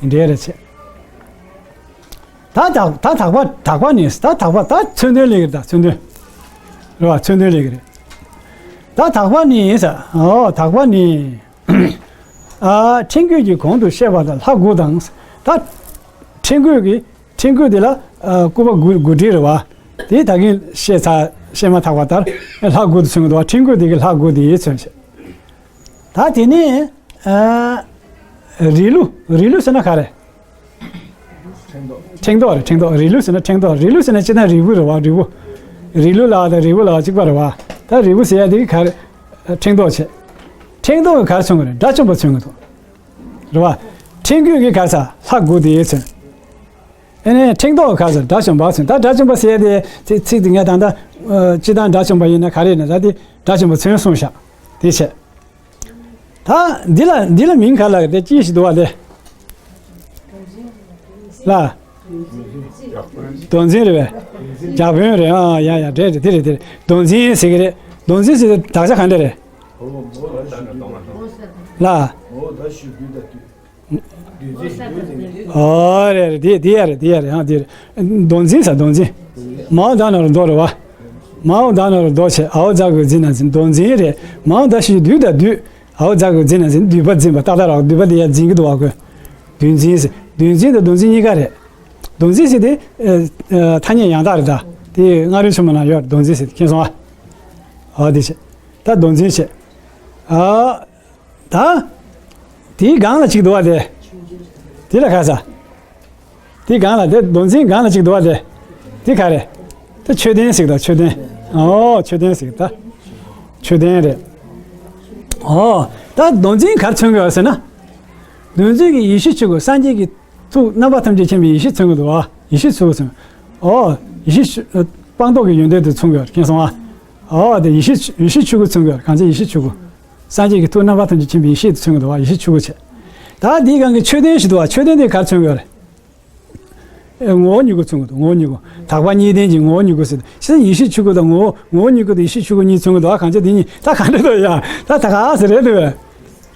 དེ་འདྲ་རེད་ཆེ། ད་དག་ད་དག་པ་དག་པ་ནི་ད་དག་པ་ད་མཚོན་དོན་ལས་ཀྱི་རེད། ད་མཚོན་དོན། རེད་བ། མཚོན་དོན་ལས་ཀྱི་རེད། ད་དག་པ་ནི་ས་ཨོ་དག་པ་ནི། ཨ་ཕྲེང་སྐུད་ཀྱི་གོང་དུ་བཤད་པ་དང་ལྷ་དགུ་དང་། ད་ཕྲེང་སྐུད་ཀྱི་ཕྲེང་སྐུད་དེ་ལ་ཨ་སྐུད་པ་དགུ་དགུ་སྒྲིལ་རེད་བ། དེ་ད་གིན་བཤད་ཚར་བཤད་མ་ཐག་པ་ལྟར་ལྷ་དགུ་དེ་མཚོན་གྱི་འདུག་བ། ཕྲེང་སྐུད་དེ་གི་ལྷ་དགུ་དེ་མཚོན་བྱེད། ད་དེ་ནས་ཨ་རི་ལུ། རི་ལུ་ཟེར་ན་ག་རེ། ཕྲེང་ཐོག་རེད། ཕྲེང་ཐོག་རི་ལུ་ཟེར་ན་ཕྲེང་ཐོག་རི་ལུ་ཟེར་ན་སྤྱིར་བཏང་རིལ་བུ་རེད་བ། རིལ་བུ། རི་ལུ་ལ་དང་རིལ་བུ་ལ་གཅིག་པ་རེད་བ། ད་རིལ་བུ་ཟེར་ཡ་དེ་ག་རེ། ཕྲེང་ཐོག་བྱེད། ཕྲེང་ཐོག་གི་ག་རེ་མཚོན་གྱི་རེད། དགྲ་བཅོམ་པ་མཚོན་གྱི་འདུག་རེད་བ། ཕྲེང་སྐུད་ཀྱི་ག་རེ་ཟ་ལྷ་དགུ་དེ་མཚོན། ཨ་ནི་ཕྲེང་ཐོག་གི་ག་རེ་ཟ་དགྲ་བཅོམ་པ་མཚོན། ད་དགྲ་བཅོམ་པ་ཟེར་ཡ་དེ་ཚིག་ཚིག་དེ་ངས་ད་ལྟ་སྤྱིར་བཏང་དགྲ་བཅོམ་པ་ཡིན་ན་ག་རེ་ཡིན་ན་ད་དེ་དགྲ་བཅོམ་པ་མཚོན་གསུངས་ཤག་དེ་བྱས། ད་འདི་ལ་འདི་ལ་མིང་ག་ལ་དེ་ཅི་ཞིག་འདུག་བ་དེ། ལ། མདོ་འཛིན་རེད་པས། ཇག་དཔོན་རེད། ཨ་ཡ་ཡ་རེད་རེད་དེ་རེད་དེ་རེད། མདོ་འཛིན་ཟེར་གི་རེད། མདོ་འཛིན་ཟེར་དེ་དག་ཆ་ག་འདྲ་རེད། ལ། ཨོ་རེད་རེད་དེ་དེ་ཡ་རེད་དེ་ཡ་རེད། ཨ་དེ་རེད། མདོ་འཛིན་ས་མདོ་འཛིན། མའོ་ད་ན་རོ་མདོ་རེད་བ། མའོ་ད་ན་རོ་མདོ་བྱས། ཨའོ་ཛ་གི་འཛིན་ན་འཛིན། མདོ་འཛིན་རེད། མའོ་ད་ཞིག་བསྡུས་དང་བསྡུས། ཨའོ་ཛ་གི་འཛིན་ན་འཛིན། བསྡུས་པ་འཛིན་པ་ཏག་ཏག་རག་བསྡུས་པ་དེ་ཡ་འཛིན་གི་འདུག་བ་ཀོ། བསྡུས་འཛིན་ཟེར། བསྡུས་འཛིན་དང་བསྡུས་འཛིན་གཉིས་ཀ་རེད། མདོ་འཛིན་ཟེར་དེ་ཨ་ཨ་ཐ་སྙད་ཡང་དག་རེད་ད། དེ་སྔགས་རིམ་ཆེན་མོ་ན་ཡོད་རེད། མདོ་འཛིན་ཟེར་དེ་མཁྱེན་སོང་ཨ། ཨ་དེ་བྱས། ད་མདོ་འཛིན་བྱས། ཨ་ད། དེའི་སྒང་ལ་གཅིག་འདུག་བ་དེ། དེ་ལ་ག་ས། དེའི་སྒང་ལ་དེ་མདོ་འཛིན་སྒང་ལ་གཅིག་འདུག་བ་དེ། དེ་ག་རེད། དེ་མཆོད་རྟེན་ཟེར་གི་འདུག་མཆོད་རྟེན། ཨོ་མཆོད་རྟེན་ཟེར་གི་ད། མཆོད་རྟེན་རེད། ཨོ། ད་མདོ་འཛིན་ག་རེ་མཚོན་གི་ཡོད་ཟེར་ན། མདོ་འཛིན་གྱི་ཡེ་ཤེས་ཆོས་སྐུ་སངས་རྒྱས་ཀྱི་ཐུགས་རྣམ་པ་ཐམས་ཅད་མཁྱེན་པའི་ཡེ་ཤེས་མཚོན་གྱི་འདུག་བ། ཡེ་ཤེས་ཆོས་སྐུ་མཚོན། ཨོ། ཡེ་ཤེས་ཆོས་སྤངས་རྟོགས་ཀྱི་ཡོན་ཏན་དུ་མཚོན་གྱི་ཡོད་མཁྱེན་སོང་ཨ། ཨོ་དེ་ཡེ་ཤེས་ཡེ་ཤེས་ཆོས་སྐུ་མཚོན་གྱི་ཡོད། གང་ཚེ་ཡེ་ཤེས་ཆོས་སྐུ། སངས་རྒྱས་ཀྱི་ཐུགས་རྣམ་པ་ཐམས་ཅད་མཁྱེན་པའི་ཡེ་ཤེས་དུ་མཚོན་གྱི་འདུག་བ། ཡེ་ཤེས་ཆོས་སྐུ་བྱས། ད་འདིའི་སྒང་གི་མཆོད་རྟེན་ཞིག་འདུག་བ། མཆོད་རྟེན་དེ་ག་རེ་མཚོན་གྱི་ཡོད་རེད། ཨེ་ངོ་བོ་ཉིད་སྐུ་མཚོན་གྱི་འདུག་ངོ་བོ་ཉིད་སྐུ། དག་པ་གཉིས་ལྡན་གྱི་ངོ་བོ་ཉིད་སྐུ་ཟེར། ཤེས་ཡེ་ཤེས་ཆོས་སྐུ་དང་ངོ་བོ་ངོ་བོ་ཉིད་སྐུ་དང་ཡེ་ཤེས་ཆོས་སྐུ་གཉིས་མཚོན་གྱི་འདུག་བ། གང་ཚེ་འདི་གཉིས་ད་ག་འདྲ་འདུག་ཡ། ད་ད་ག་ཟེར་རེད་འདུག་བས།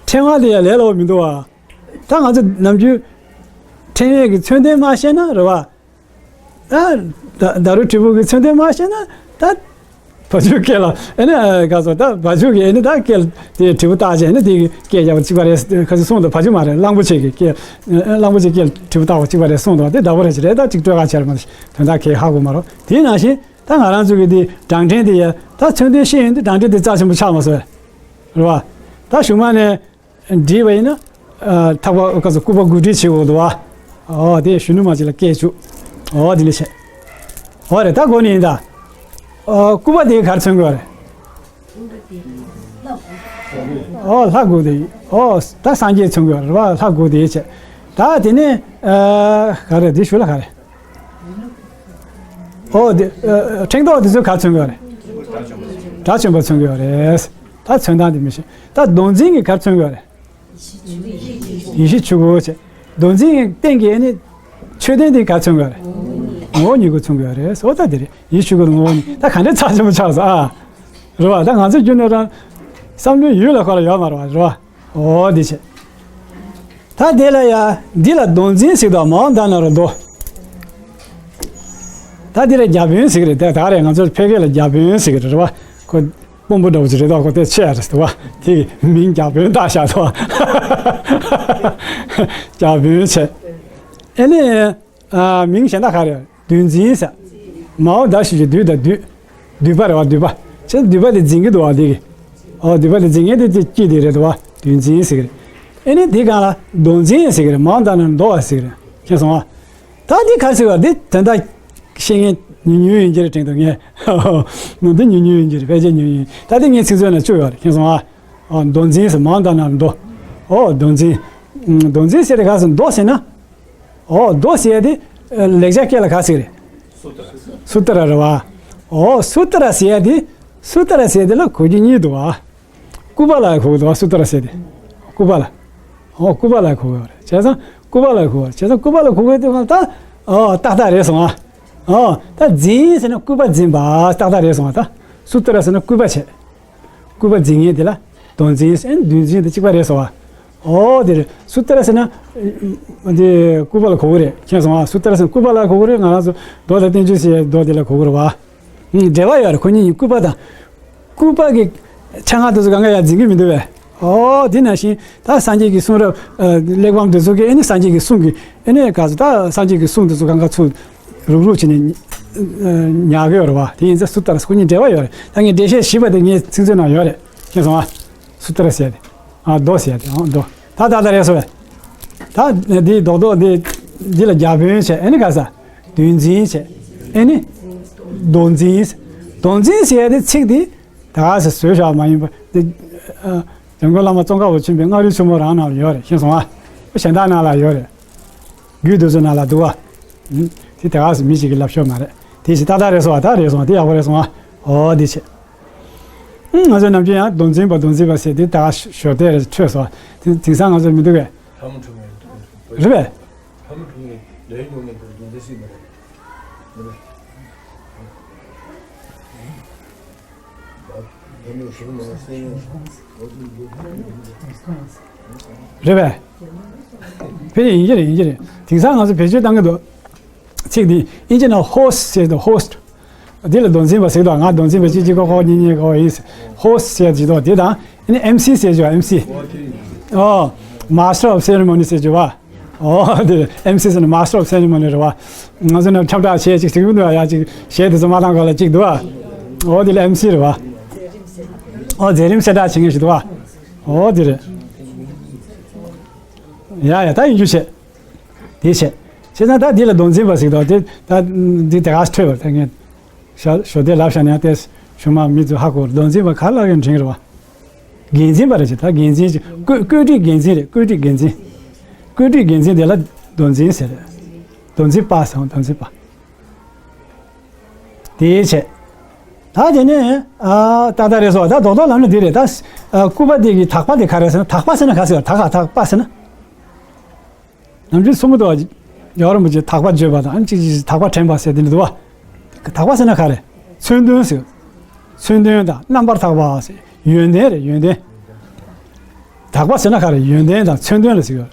ཕྲེང་བ་དེ་ཡ་ལས་སླ་བོ་མི་འདུག་བ། ད་ང་ཚོ་ནམ་རྒྱུན་ཕྲེང་བའི་གི་མཚོན་དོན་མ་ཤེས་ན་རེད་བ། ད་ད་རུ་དྲིལ་བུ་གི་མཚོན་དོན་མ་ཤེས་ན་ད་བ་ཕྱུགས་སྐེ་ལ་ཨེ་ནི་ག་ཚོད་ད་བ་ཕྱུགས་ཀྱི་ཨེ་ནི་ད་སྐེ་དེ་དྲིལ་བུ་བཏགས་བྱས་ཨེ་ནི་དེ་གི་སྐེ་རྒྱབ་པ་གཅིག་པ་རེད། ཁ་ཅིག་གསུངས་འདུག་བ་ཕྱུགས་མ་རེད། གླང་པོ་ཆེ་གི་སྐེ་གླང་པོ་ཆེ་སྐེ་དྲིལ་བུ་བཏགས་པ་གཅིག་པ་རེད་གསུངས་འདུག་དེ་འདྲ་པོ་རེད་ཅི་རེད། ད་གཅིག་སྤྲོད་ཁ་ཆེར་མ་དོན་དག་གས་ཧ་གོ་མ་རོགས། དེ་ནང་བཞིན་ད་ང་རང་ཚོ་གི་དེ་བགྲང་ཕྲེང་དེ་ཡ་ད་མཚོན་དོན་ཤེས་ཡོན་དེ་བགྲང་ཕྲེང་དེ་རྩ་ཆེན་པོ་ཆགས་མ་སོང་རེད་བ། ད་གཞུག་མ་ནས། འདྲིས་པ་ཡིན་ན། ཨ་ཐག་པ་སྐབས་སུ་སྐུད་པ་དགུ་སྒྲིལ་བྱེད་དགོས་འདུག་བ། ཨོ་དེ་གཞོན་ནུ་མ་ཅིག་ལ་སྐད་བཅུག་ཨོ་དེ་འདྲ་བྱས། ཨོ་རེད་ད་གོ་ནི་ཡིན་ད། ཨོ་སྐུད་པ་དེ་ག་རེ་མཚོན་དགོས་རེད། ཨོ་ལྷ་དགུ་དེ། ཨོ་ད་སངས་རྒྱས་མཚོན་གྱི་ཡོད་རེད་བ། ལྷ་དགུ་དེ་བྱས། ད་དེ་ནས་ཨ་ག་རེ་འདི་ཞུ་ལ་ག་རེ། ཨོ་དེ་ཨ་ཕྲེང་རྡོག་དེ་ཚོས་ག་རེ་མཚོན་གྱི་ཡོད་རེད། དགྲ་བཅོམ་པ་མཚོན་གྱི་ཡོད་རེད། ད་མཚོན་སྟངས་དེ་མི་ཤེས། ད་མདོ་འཛིན་གྱིས་ག་རེ་མཚོན་གྱི་ཡོད་རེད། ཡེ་ཤེས་ཆོས་སྐུ་བྱས། མདོ་འཛིན་གྱི་སྟེང་གི་ཨ་ནི་མཆོད་རྟེན་དེ་ག་རེ་མཚོན་གྱི་ཡོད་རེད། ངོ་བོ་ཉིད་སྐུ་མཚོན་གྱི་ཡོད་རེད། ཨོ་ད་དེ་རེད། ཡེ་ཤེས་ཆོས་སྐུ་དང་ངོ་བོ་ཉིད། ད་ག་འདྲའི་ཚབས་ཆེན་པོ་ཆགས་སོང་ཨ། རེད་བ། ད་ང་ཚོ་རྒྱུན་ནས་རང་བསམ་བློའི་ཡུལ་ལ་ཁོ་ལ་ཡོད་མ་རེད་བ། རེད་བ། ཨོ་འདི་བྱས། ད་དེ་ལ་ཡ་འདི་ལ་མདོ་འཛིན་ཟེར་དང་མའོ་དྷ་ན་རོ་མདོ། ད་འདི་ལ་བརྒྱ་དཔོན་ཟེར་གི་རེད། དེ་ག་རེད། ང་ཚོ་ཕལ་སྐད་ལ་བརྒྱ་དཔོན་ཟེར་གི་རེད་བ། ཁོ་དཔོན་པོ་འདྲ་བོ་ཅིག་རེད་དོ། ཁོ་དེ་ཆེ་ཡ་རེད་དོ་བ། དེ་གི་མིང་བརྒྱ་དཔོན་བཏགས་བཞག་དོ་བ། བརྒྱ་དཔོན་བྱས། ཨེ་ནི། ཨ་མིང་གཞན་དག་ག་རེ། བདུད་འཛིན་ཟེར། མའོ་ད་ཞུ་ཞུ་བདུད་དང་བདུད། བདུད་པ་རེད་བ། བདུད་པ། བྱས་ཙང་བདུད་པ་དེ་འཛིན་གྱི་འདུག་བ་དེ་གི། ཨོ་བདུད་པ་དེ་འཛིན་མཁན་དེ་དེ་སྐྱིད་དེ་རེད་དོ་བ། བདུད་འཛིན་ཟེར་གི་རེད། ཨེ་ནི་དེ་གང་ལ་མདོ་འཛིན་ཟེར་གི་རེད། མའོ་ད་ན་མདོ་བ་ཟེར་གི་རེད། མཁྱེན་སོང་བ། ད་འདི་ག་རེ་ཟེར་བ། འདི་དོན་དག་ཤེས་མཁན་ཉུང་ཉུང་ཡིན་གྱི་རེད་དྲན་འདུག་ངས། འདི་ཉུང་ཉུང་ཡིན་གྱི་རེད། ཕལ་ཆེར་ཉུང་ཉུང་ཡིན། ད་འདི་ངས་ཚིག་མཛོད་ནང་བཅུག་ཡོད་རེད། མཁྱེན་སོང་ཨ། ཨོ་མདོ་འཛིན་ཟེར། མའོ་ད་ན་མདོ། ཨོ་མདོ་འཛིན། མདོ་འཛིན་ཟེར་དེ་ག་ཟེར། མདོ་ཟེར་ན། ཨོ་མདོ་ཟེར་དེ་ལེགས་སྦྱར་སྐད་ལ་ག་ཟེར་རེད། སུ་ཏྲ་རེད་བ། ཨོ་སུ་ཏྲ་ཟེར་དེ། སུ་ཏྲ་ཟེར་དེ་ལ་གོ་རྒྱུ་གཉིས་འདུག་བ། སྐུད་པ་ལ་གོ་གི་འདུག་བ། སུ་ཏྲ་ཟེར་དེ། སྐུད་པ་ལ། ཨོ་སྐུད་པ་ལ་གོ་གི་རེད། བྱས་ཙང་སྐུད་པ་ལ་གོ་བ། བྱས་ཙང་སྐུད་པ་ལ་གོ་གི་དུས་ཙང་ད། ཨོ་ཏག་ཏག་རེད་སོང་ཨ། ཨོ་ད་འཛིན་ཟེར་ན་སྐུད་པ་འཛིན་པ་ཏག་ཏག་རེད་སོང་ཨ། ད་སུ་ཏྲ་ཟེར་ན་སྐུད་པ་བྱས། སྐུད་པ་འཛིན་མཁན་དེ་ལ་མདོ་འཛིན་ཟེར། བདུད་འཛིན་དང་གཅིག་པ་རེད་སོང་ཨ། ཨོ་དེ་རེད། སུ་ཏྲ་ཟེར་ན་དེ་སྐུད་པ་ལ་གོ་གི་རེད། མཁྱེན་སོང་ཨ། སུ་ཏྲ་ཟེར་ན་སྐུད་པ་ལ་གོ་གི་རེད། ང་རང་ཚོ་མདོ་དང་བསྟན་བཅོས་ཟེར་མདོ་དེ་ལ་གོ་གི་རེད་བ། ཨང་། འབྲེལ་བ་ཡོད་རེད། ཁོ་གཉིས་གཉིས་སྐུད་པ་དང་། སྐུད་པ་གི་ཆ་ང་དེ་ཚོ་གང་ག་ཡར་འཛིན་གྱི་མི་འདུག་བས། ཨོ་དེ་ནང་བཞིན་ད་སངས་རྒྱས་ཀྱི་གསུང་རབ་ཨ་གླེགས་བམ་དེ་ཚོ་གི་ཨེ་ནི་སངས་རྒྱས་ཀྱི་གསུང་གི་ཨེ་ནི་ག་ཚོད་ད་སངས་རྒྱས་ཀྱི་གསུང་དེ་ཚོ་གང་ག་ཚུར་རུག་རུག་བྱས་ནས་ཨ་ཉར་གི་ཡོད་རེད་བ། དེ་ཡིན་ཙང་སུ་ཏྲ་ཟེར། ཁོ་གཉིས་འབྲེལ་བ་ཡོད་རེད། ད་ངས་འགྲེལ་བཤད་ཞིབ་པ་དེ་ངའི་ཚིག་མཛོད་ནང་ཡོད་རེད། མཁྱེན་སོང་ཨ། སུ་ཏྲ་ཟེར་ཡ་དེ། ཨ་མདོ་ཟེར་ཡ་དེ། ཨ་མདོ། ད་ད་ལྟ་རེད་སོ་བས། ད་འདི་རྡོག་རྡོག་འདི་འདི་ལ་བརྒྱ་དཔོན་བྱས། ཨེ་ནི་ག་ས། བདུད་འཛིན་བྱས། ཨེ་ནི། མདོ་འཛིན། མདོ་འཛིན་ཟེར་ཡ་དེ་ཚིག་འདི་ད་ག་ས་བཟོས་བཞག་མ་ཡིན་པ་འདི། ཨ་འཇམ་མགོན་བླ་མ་ཙོང་ཁ་པ་ཆེན་པོའི་མངའ་རིས་ཆེན་མོ་རང་ནང་ལ་ཡོད་རེད། མཁྱེན་སོང་ཨ། གཞན་དག་ནང་ལ་ཡོད་རེད། རྒྱུད་དེ་ཚོ་ནང་ལ་འདུག་བ། ཨུམ། དེ་ད་ག་ས་མི་ཞིག་གིས་ལབ་ཤོག་མ་རེད། དེ་བཞིན་ཏག་ཏག་རེད་སོང་བ། ད་རེད་སོང་བ། དེ་ཡག་པོ་རེད་སོང་བ། ཨོ་དེ་བྱས། ཨུམ། ང་ཚོ་ནམ་རྒྱུན་ཡང་མདོ་འཛིན་པ་མདོ་འཛིན་པ་ཟེར་དེ་ད་ག་ཞོར་དེ་རེད་འཕྲོས་སོང་བ། དེ་དེང་སང་ང་ཚོ་མི་འདུག་གས། ལྷ་མོ་འཁྲུགས་མེད་འདུག་རེད་པས། ལྷ་མོ་འཁྲུགས་མེད་ལོས་ཉུང་ཉུང་འདུག་འདུག་འདི་སྲིད་མ་རེད། རེད་པས། ཕལ་ཆེར་ཡིན་གྱི་རེད། ཡིན་གྱི་རེད། དེང་སང་ང་ཚོ་བེད་སྤྱོད་བཏང་གི་འདུག་ཚིག་འདི་ཨིན་ཇི་ནང་ཧོ་སི་ཟེར་འདུག་ཧོ་སི། འདི་ལ་མདོ་འཛིན་པ་ཟེར་འདུག་ང་མདོ་འཛིན་པ་གཅིག་གཅིག་ཁོ་ཁོ་གཉིས་གཉིས་ཁོ་ཡིན། ཧོ་སི་ཟེར་གྱི་འདུག་དེ་དང་ཨེ་ནི་ཨེམ་སི་ཟེར་གྱི་ཨེམ་སི། ཨོ། Master of Ceremony ཟེར་གྱི་བ། ཨོ་དེ་ཨེམ་སི་ཟེར་ན་Master of Ceremony རེད་བ། ང་ཚོ་ནང་ཁྱབ་བསྒྲགས་བྱས་ཅིག་ཟེར་གྱི་འདུག་ཡ་ཅིག་གཞས་དེ་ཚོ་མ་བཏང་གོང་ལ་གཅིག་འདུག་བ། ཨོ་དེ་ལ་ཨེམ་སི་རེད་བ། ཨོ་མཛད་རིམ་གསལ་བསྒྲགས་བྱེད་མཁན་ཞིག་འདུག་བ། ཨོ་དེ་རེད། ཡ་ཡ་ད་ཡིན་རྒྱུ་བྱས། དེ་བྱས། བྱས་ཙང་ད་འདི་ལ་མདོ་འཛིན་པ་ཟེར་འདུག་དེ་ད་འདི་དེ་ག་འཕྲོས་པ་ད་ངས་ཞོ་ཞོ་དེ་ལབ་བཞག་ན་ཡང་དེ་ཞུ་མ་མི་ཚོ་ཧ་གོ། མདོ་འཛིན་པ་ག་ལ་ཡང་དྲན་རེད་བ། འགན་འཛིན་པ་རེད་ཅེ། ད་འགན་འཛིན་ཅེ། བཀོད་བཀོད་སྒྲིག་འགན་འཛིན་རེད། བཀོད་སྒྲིག་འགན་འཛིན། བཀོད་སྒྲིག་འགན་འཛིན་དེ་ལ་མདོ་འཛིན་ཟེར་རེད། མདོ་འཛིན་པ་ཟེར། མདོ་འཛིན་པ། དེའི་ཆེད། ད་དེ་ནས་ཨ་ཏག་ཏག་རེད་སོ། ད་རྡོག་རྡོག་ལབ་ན་དེ་རེད། ད་ཨ་སྐུད་པ་དེ་གི་དག་པ་དེ་ག་རེ་ཟེར་ན། དག་པ་ཟེར་ན་ག་ཟེར། དག་ག་དག་པ་ཟེར་ན། ནམ་རྒྱུན་གསུང་གི་འདུག་བ། རྒྱལ་བ་རིན་པོ་ཆེ་དག་པ་བརྗོད་པ་དང་ཨ་ནི་གཅིག་གཅིག་དག་པ་དྲན་པ་ཟེར་དེ་འདྲ་འདུག་བ། དག་པ་ཟེར་ན་ག་རེ། མཚོན་དོན་ཟེར། མཚོན་དོན་དང་རྣམ་པར་དག་པ་ཟེར། ཡོན་ཏན་རེད། ཡོན་ཏན། དག་པ་ཟེར་ན་ག་རེ། ཡོན་ཏན་དང་མཚོན་དོན་ལ་ཟེར་གི་ཡོད།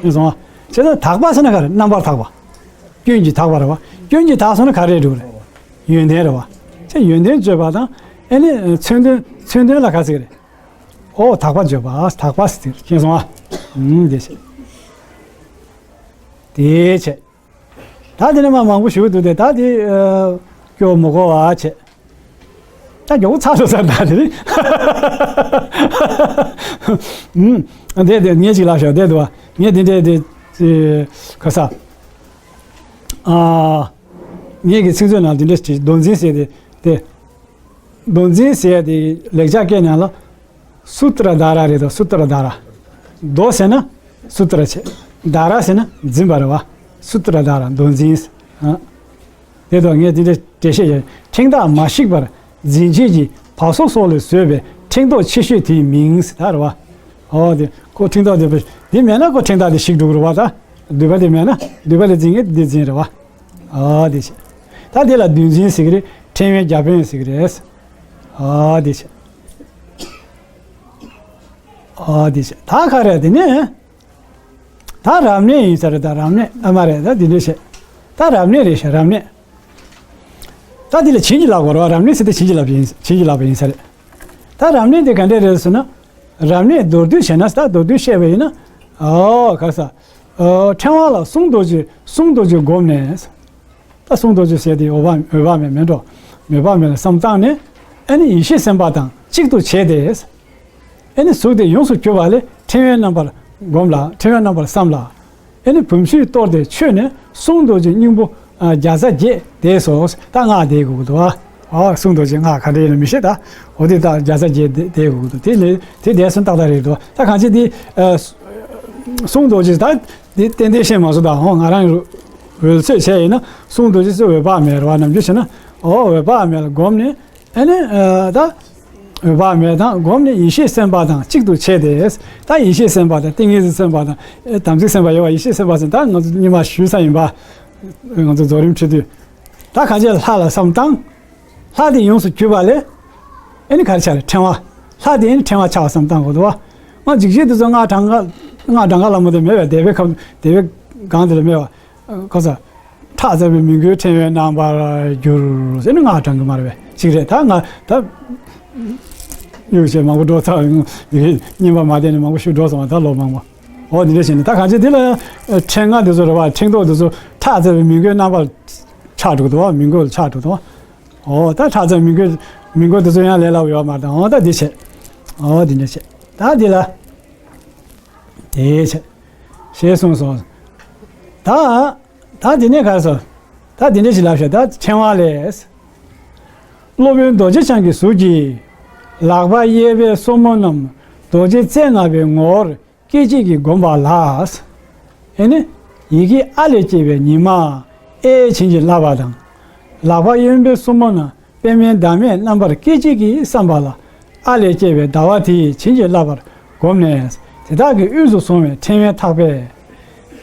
ཡིན་སོང་བ། བྱས་ཙང་དག་པ་ཟེར་ན་ག་རེ། རྣམ་པར་དག་པ། སྐྱོན་གྱིས་དག་པ་རེད་བ། སྐྱོན་གྱིས་དག་སོང་ན་ག་རེ་འགྲོ་གི་རེད། ཡོན་ཏན་རེད་བ། བྱས་ཡོན་ཏན་བརྗོད་པ་དང་ཨེ་ནི་མཚོན་དོན། མཚོན་དོན་ལ་ག་ཟེར་གི་རེད། ཨོ་དག་པ་བརྗོད་པ། དག་པ་ཟེར་གི་རེད། མཁྱེན་སོང་བ། ཨུམ་དེ་བྱས། དེ་བྱས། ད་དེ་ནས་མ་མང་པོ་ཞུ་འདུག་སྟེ། ད་དེ་ཨ་སྐྱོ་མི་དགོས་པ་བྱས། ད་མགྱོགས་པོ་ཚར་སོང་ས་ད་དེ་རེད། ཨུམ། དེ་དེ་ངས་ཅིག་ལབ་ཤོག་དེ་འདུག་བ། ངས་དེ་འདྲས་དེ་ག་ས། ཨ་ངས་ཀྱི་ཚིག་མཛོད་ནང་དེ་འདྲས་ཅིག་མདོ་འཛིན་ཟེར་དེ་དེ། མདོ་འཛིན་ཟེར་དེ་ལེགས་སྦྱར་སྐད་ནང་ལ། སུ་ཏྲ་དྷ་ར་རེད་དོ། སུ་ཏྲ་དྷ་ར། མདོ་ཟེར་ན་སུ་ཏྲ་བྱས། དྷ་ར་ཟེར་ན་འཛིན་པ་རེད་བ། སུ་ཏྲ་དྷ་ར་མདོ་འཛིན། ཨ། དེ་དོ་ངས་དེ་འདྲ་འགྲེལ་བཤད་བྱས། ཕྲེང་ཐག་མ་ཞིག་པར་འཛིན་བྱེད་ཀྱི་བ་སོ་སོགས་ལས་བཟོས་པའི་ཕྲེང་ཐོགས་ཆེ་ཤོས་དེའི་མིང་ཟེར་ད་རེད་བ། ཨོ་དེ་ཁོ་ཕྲེང་ཐོགས་དེ་དེ་མེད་ན་ཁོ་ཕྲེང་ཐག་དེ་ཞིག་འགྲོ་གི་རེད་བ། ད་མདུད་པ་དེ་མེད་ན་མདུད་པ་ལས་འཛིན་གྱི་འདི་འཛིན་རེད་བ། ཨོ་དེ་བྱས། ད་དེ་ལ་མདོ་འཛིན་ཟེར་གི་རེད། ཕྲེང་བའི་རྒྱ་དཔོན་ཟེར་གི་རེད། ཨོ་དེ་བྱས། ཨོ་དེ་བྱས། ད་ག་རེ་དེ་ནས། ད་རབ་གནས་ཡིན་ས་རེད། ད་རབ་གནས་ཨ་མ་རེད། ད་འདི་འདྲ་བྱས། ད་རབ་གནས་རེད་ཤག་རབ་གནས། ད་འདི་ལ་བྱིན་གྱིས་བརླབས་དགོས་རེད་བ། རབ་གནས་ཟེར་དེ་བྱིན་གྱིས་བརླབས་ཡིན། བྱིན་གྱིས་བརླབས་པ་ཡིན་ས་རེད། ད་རབ་གནས་འདི་ག་འདྲ་རེད་ཟེར་ན། རབ་གནས་མདོར་བསྡུས་བྱས་ན། ད་མདོར་བསྡུས་བཤད་པ་ཡིན་ན། ཨོ་ག་ས། ཨོ་ཕྲེང་བ་ལ་གསུང་རྡོ་རྗེ་གསུང་རྡོ་རྗེ་བསྒོམས་ནས། ད་གསུང་རྡོ་རྗེ་ཟེར་དེ་འོད་དཔག་འོད་དཔག་མེད་མེད་འགྲོ། འོད་དཔག་མེད་ལ་བསམ་བཏང་ནས། ཨ་ནི་ཡེ་ཤེས་སེམས་དཔའ་དང་གཅིག་ཏུ་བྱས་ཏེ། ཨ་ནི་གཟུགས་དེ་ཡོངས་སུ་གྱུར་པ་ལས་ཕྲེང་བའི་རྣམ་པར་བསྒོམས་ལ། ཕྲེང་བའི་རྣམ་པར་བསམས་ལ། ཨ་ནི་བུམ་ཆུས་གཏོར་ཏེ་མཆོད་ནས་གསུང་རྡོ་རྗེ་སྙིང་པོ་ཨ་བརྒྱ་རྩ་བརྒྱད་བཟླས་སོ། ད་སྔགས་བཟླས་དགོས་ཀྱི་འདུག་ཨ། ཨ་གསུང་རྡོ་རྗེ་སྔགས་ག་འདྲ་ཡིན་ན་མི་ཤེས་ད། འོ་དེ་ད་བརྒྱ་རྩ་བརྒྱད་བཟླས་དགོས་ཀྱི་འདུག་དེ་ལས་དེ་བཟླས་སོང་ཏག་ཏག་རེད་འདུག་ད་གང་ཅི་དེ་ཨ་གསུང་རྡོ་རྗེ་ད་དེ་ཏན་ཏན་ཤེས་མ་སོང་ད། ཧོ་ང་རང་འོལ་ཚོད་བྱས་ཡིན་ན་གསུང་རྡོ་རྗེ་ཚོ་འོད་དཔག་མེད་རེད་བ། ནམ་རྒྱུན་བྱས་ན་ཨོ་འོད་དཔག་མེད་ལ་བསྒོམས་ནས། ཨ་ནི་ཨ་ད་འོད་དཔག་མེད་དང་བསྒོམས་ནས་ཡེ་ཤེས་སེམས་དཔའ་དང་གཅིག་ཏུ་བྱས་ཏེ། ད་ཡེ་ཤེས་སེམས་དཔའ་དང་ཏིང་ངེ་འཛིན་སེམས་དཔའ་དང་ཨེ་དམ་ཚིག་སེམས་དཔའ་ཡོད་པ། ཡེ་ཤེས་སེམས་དཔའ་ཟེར་ད་ང་ཚོ་སྔོན་མ་ཞུས་ས་ཡིན་པ། ང་ཚོ་རྫོགས་རིམ་ཁྲིད་དུས། ད་གང་ཅི་ལྷ་ལ་བསམ་བཏང་། ལྷ་དེ་ཡོངས་སུ་གྱུར་པ་ལས། ཨ་ནི་ག་རེ་ཆགས་རེད། ཕྲེང་བ། ལྷ་དེ་ཨ་ནི་ཕྲེང་བ་ཆགས་པ་བསམ་བཏང་དགོས་འདུག་བ། ང་འཇིགས་བྱེད་དེ་ཚོ་སྔགས་གྲངས་ཀ་སྔགས་གྲངས་ཀ་ལ་མོ་དེ་མེད་པས། སྡེ་པའི་ཁམས་སྡེ་པའི་སྒང་དེ་ལ་མེད་པ། ཁ་ས། ཁྲག་འཛག་པའི་མི་མགོའི་ཕྲེང་བའི་རྣམ་པར་གྱུར་ཟེར་ནས་སྔགས་གྲངས་ཀྱི་མར་བས་ཅིག་རེད། ད་ང་ད་གཡུག་བྱས་མང་པོ་འགྲོ་ཚར། རྙིང་པ་མ་བསྡད་ནས་མང་པོ་ཞིག་འགྲོ་སོང་བ། ད་ལོ་མང་པོ། འོ་འདི་འདྲ་བྱས་ནས་ད་གང་ཅི་འདི་ལ་ཕྲེང་ལྔ་འདི་ཚོ་རེད་བ། ཕྲེང་རྡོག་འདི་ཚོ་ཁྲག་འཛག་པའི་མི་མགོའི་རྣམ་པར་ཆགས་འགྲོ་འདུག་བ། མི་མགོ་ལ་ཆགས་འགྲོ་འདུག་བ། འོ་ད་ཁྲག་འཛག་མི་མགོའི་མི་མགོ་འདི་ཚོ་ཡང་ལས་སླ་པོ་ཡོད་མ་རེད། འོ་ད་འདི་བྱས། འོ་འདི་འདྲ་བྱས། ད་འདི་ལ་དེ་བྱས། ཞེས་གསུངས་སོ། ད། ད་འདི་ནས་ག་རེ་ཟེར། ད་འདི་འདྲ་ཞིག་ལབ་ཤག་ད་ཕྲེང་བ་ལས། སློབ་དཔོན་རྡོ་རྗེ་འཆང་གི་གཟུགས་ཀྱིས། ལག་པ་གཡས་པའི་སོར་མོ་རྣམས་རྡོ་རྗེ་རྩེ་ལྔ་པའི་ངོ་བོར་སྐད་ཅིག་གིས་བསྒོམས་པ་ལ། ཨེ་ནི། ཡི་གེ་ཨ་ལས་སྐྱེས་པའི་ཉི་མ་ཨེ་བྱིན་གྱིས་བརླབས་པ་དང་། ལག་པ་གཡོན་པའི་སོར་མོ་ན། པདྨའི་འདབ་མའི་རྣམ་པར་སྐད་ཅིག་གིས་བསམ་པ་ལ། ཨ་ལས་སྐྱེས་པའི་ཟླ་བ་དེས་བྱིན་གྱིས་བརླབས་པར་བསྒོམས་ནས། དེ་དག་གི་དབུས་སུ་བཟུང་བའི་ཕྲེང་བའི་ཐག་པས།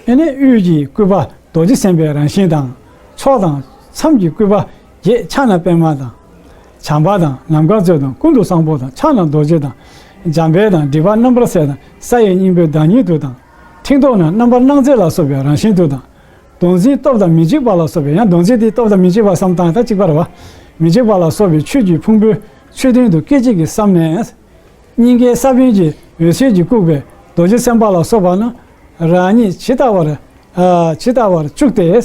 ཨེ་ནི་དབུས་ཀྱི་སྐུད་པ་རྡོ་རྗེ་སེམས་དཔའི་རང་བཞིན་དང་། ཕྱོགས་དང་མཚམས་ཀྱི་སྐུད་པ་བརྒྱད། ཕྱག་ན་པདྨ་དང་། བྱམས་པ་དང་། ནམ་མཁའ་མཛོད་དང་། ཀུན་ཏུ་བཟང་པོ་དང་། ཕྱག་ན་རྡོ་རྗེ་དང་། འཇམ་དཔལ་དང་། སྒྲིབ་པ་རྣམ་པར་སེལ་དང་། ས་ཡི་སྙིང་པོའི་བདག་ཉིད་དུ་དང་། ཕྲེང་རྡོག་ན་རྣམ་པར་སྣང་མཛད་ལ་སོགས་པའི་རང་བཞིན་དུ་དང་། མདོ་འཛིན་སྟོབས་དང་མི་འཇིགས་པ་ལ་སོགས་པའི། ཡང་མདོ་འཛིན་དེ་སྟོབས་དང་མི་འཇིགས་པ་བསམ་སྟངས་ད་གཅིག་པ་རེད་བ། མི་འཇིགས་པ་ལ་སོགས་པའི་ཆོས་ཀྱི་ཕུང་པོའི་མཆོད་རྟེན་དུ་སྐད་ཅིག་གིས་བསམས་ནས། སྙིང་གའི་ས་བོན་གྱི་འོད་ཟེར་གྱིས་བཀུག་པའི་རྡོ་རྗེ་སེམས་དཔའ་ལ་སོགས་པ་རྣམས་རང་ཉིད་ཇི་ལྟ་བར་ཨ་ཇི་ལྟ་བར་བཅུག་སྟེ། ད་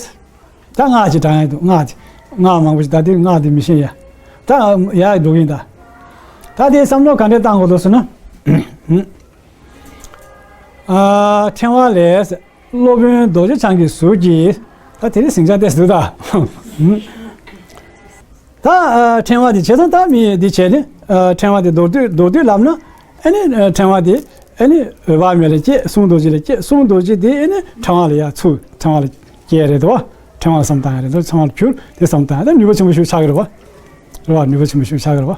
སྔགས་ཀྱི་གྲངས་ཡང་འདུག་སྔགས་ཀྱི་སྔགས་མང་པོ་ཞིག་ད་དེ་སྔགས་དེ་མི་ཤེས་ཡ། ད་ཡ་འགྲོ་གིན་ད། ད་དེ་བསམ་བློ་ག་འདྲས་བཏང་དགོས་འདུག་ཟེར་ན། ཨ་ཕྲེང་བ་ལས། སློབ་དཔོན་རྡོ་རྗེ་འཆང་གི་གཟུགས་ཀྱིས། ད་དེ་རིང་ཟིང་ཆ་ཏོག་ཙམ་འདུག་ད། ད་ཨ་ཕྲེང་བ་དེ་བྱས་ཙང་ད་མི་འདི་བྱས་ནས་ཨ་ཕྲེང་བ་དེ་མདོར་བསྡུས་མདོར་བསྡུས་ལབ་ན། ཨ་ནི་ཨ་ཕྲེང་བ་དེ་ཨ་ནི་འོད་དཔག་མེད་ལ་སྐྱེས། གསུང་རྡོ་རྗེ་ལ་སྐྱེས། གསུང་རྡོ་རྗེ་དེ་ཨ་ནི་ཕྲེང་བ་ལ་ཡར་ཚུར་ཕྲེང་བ་ལ་སྐྱེས་རེད་དོ། ཕྲེང་བ་ལ་བསམ་བཏང་ཡ་རེད་དོ། ཕྲེང་བ་ལ་གྱུར་དེ་བསམ་བཏང་ཡ་ད་ནུས་པ་ཆེན་པོ་ཞིག་ཆགས་ཀྱི་རེད་བ། རེད་བ། ནུས་པ་ཆེན་པོ་ཞིག་ཆགས་ཀྱི་རེད་བ།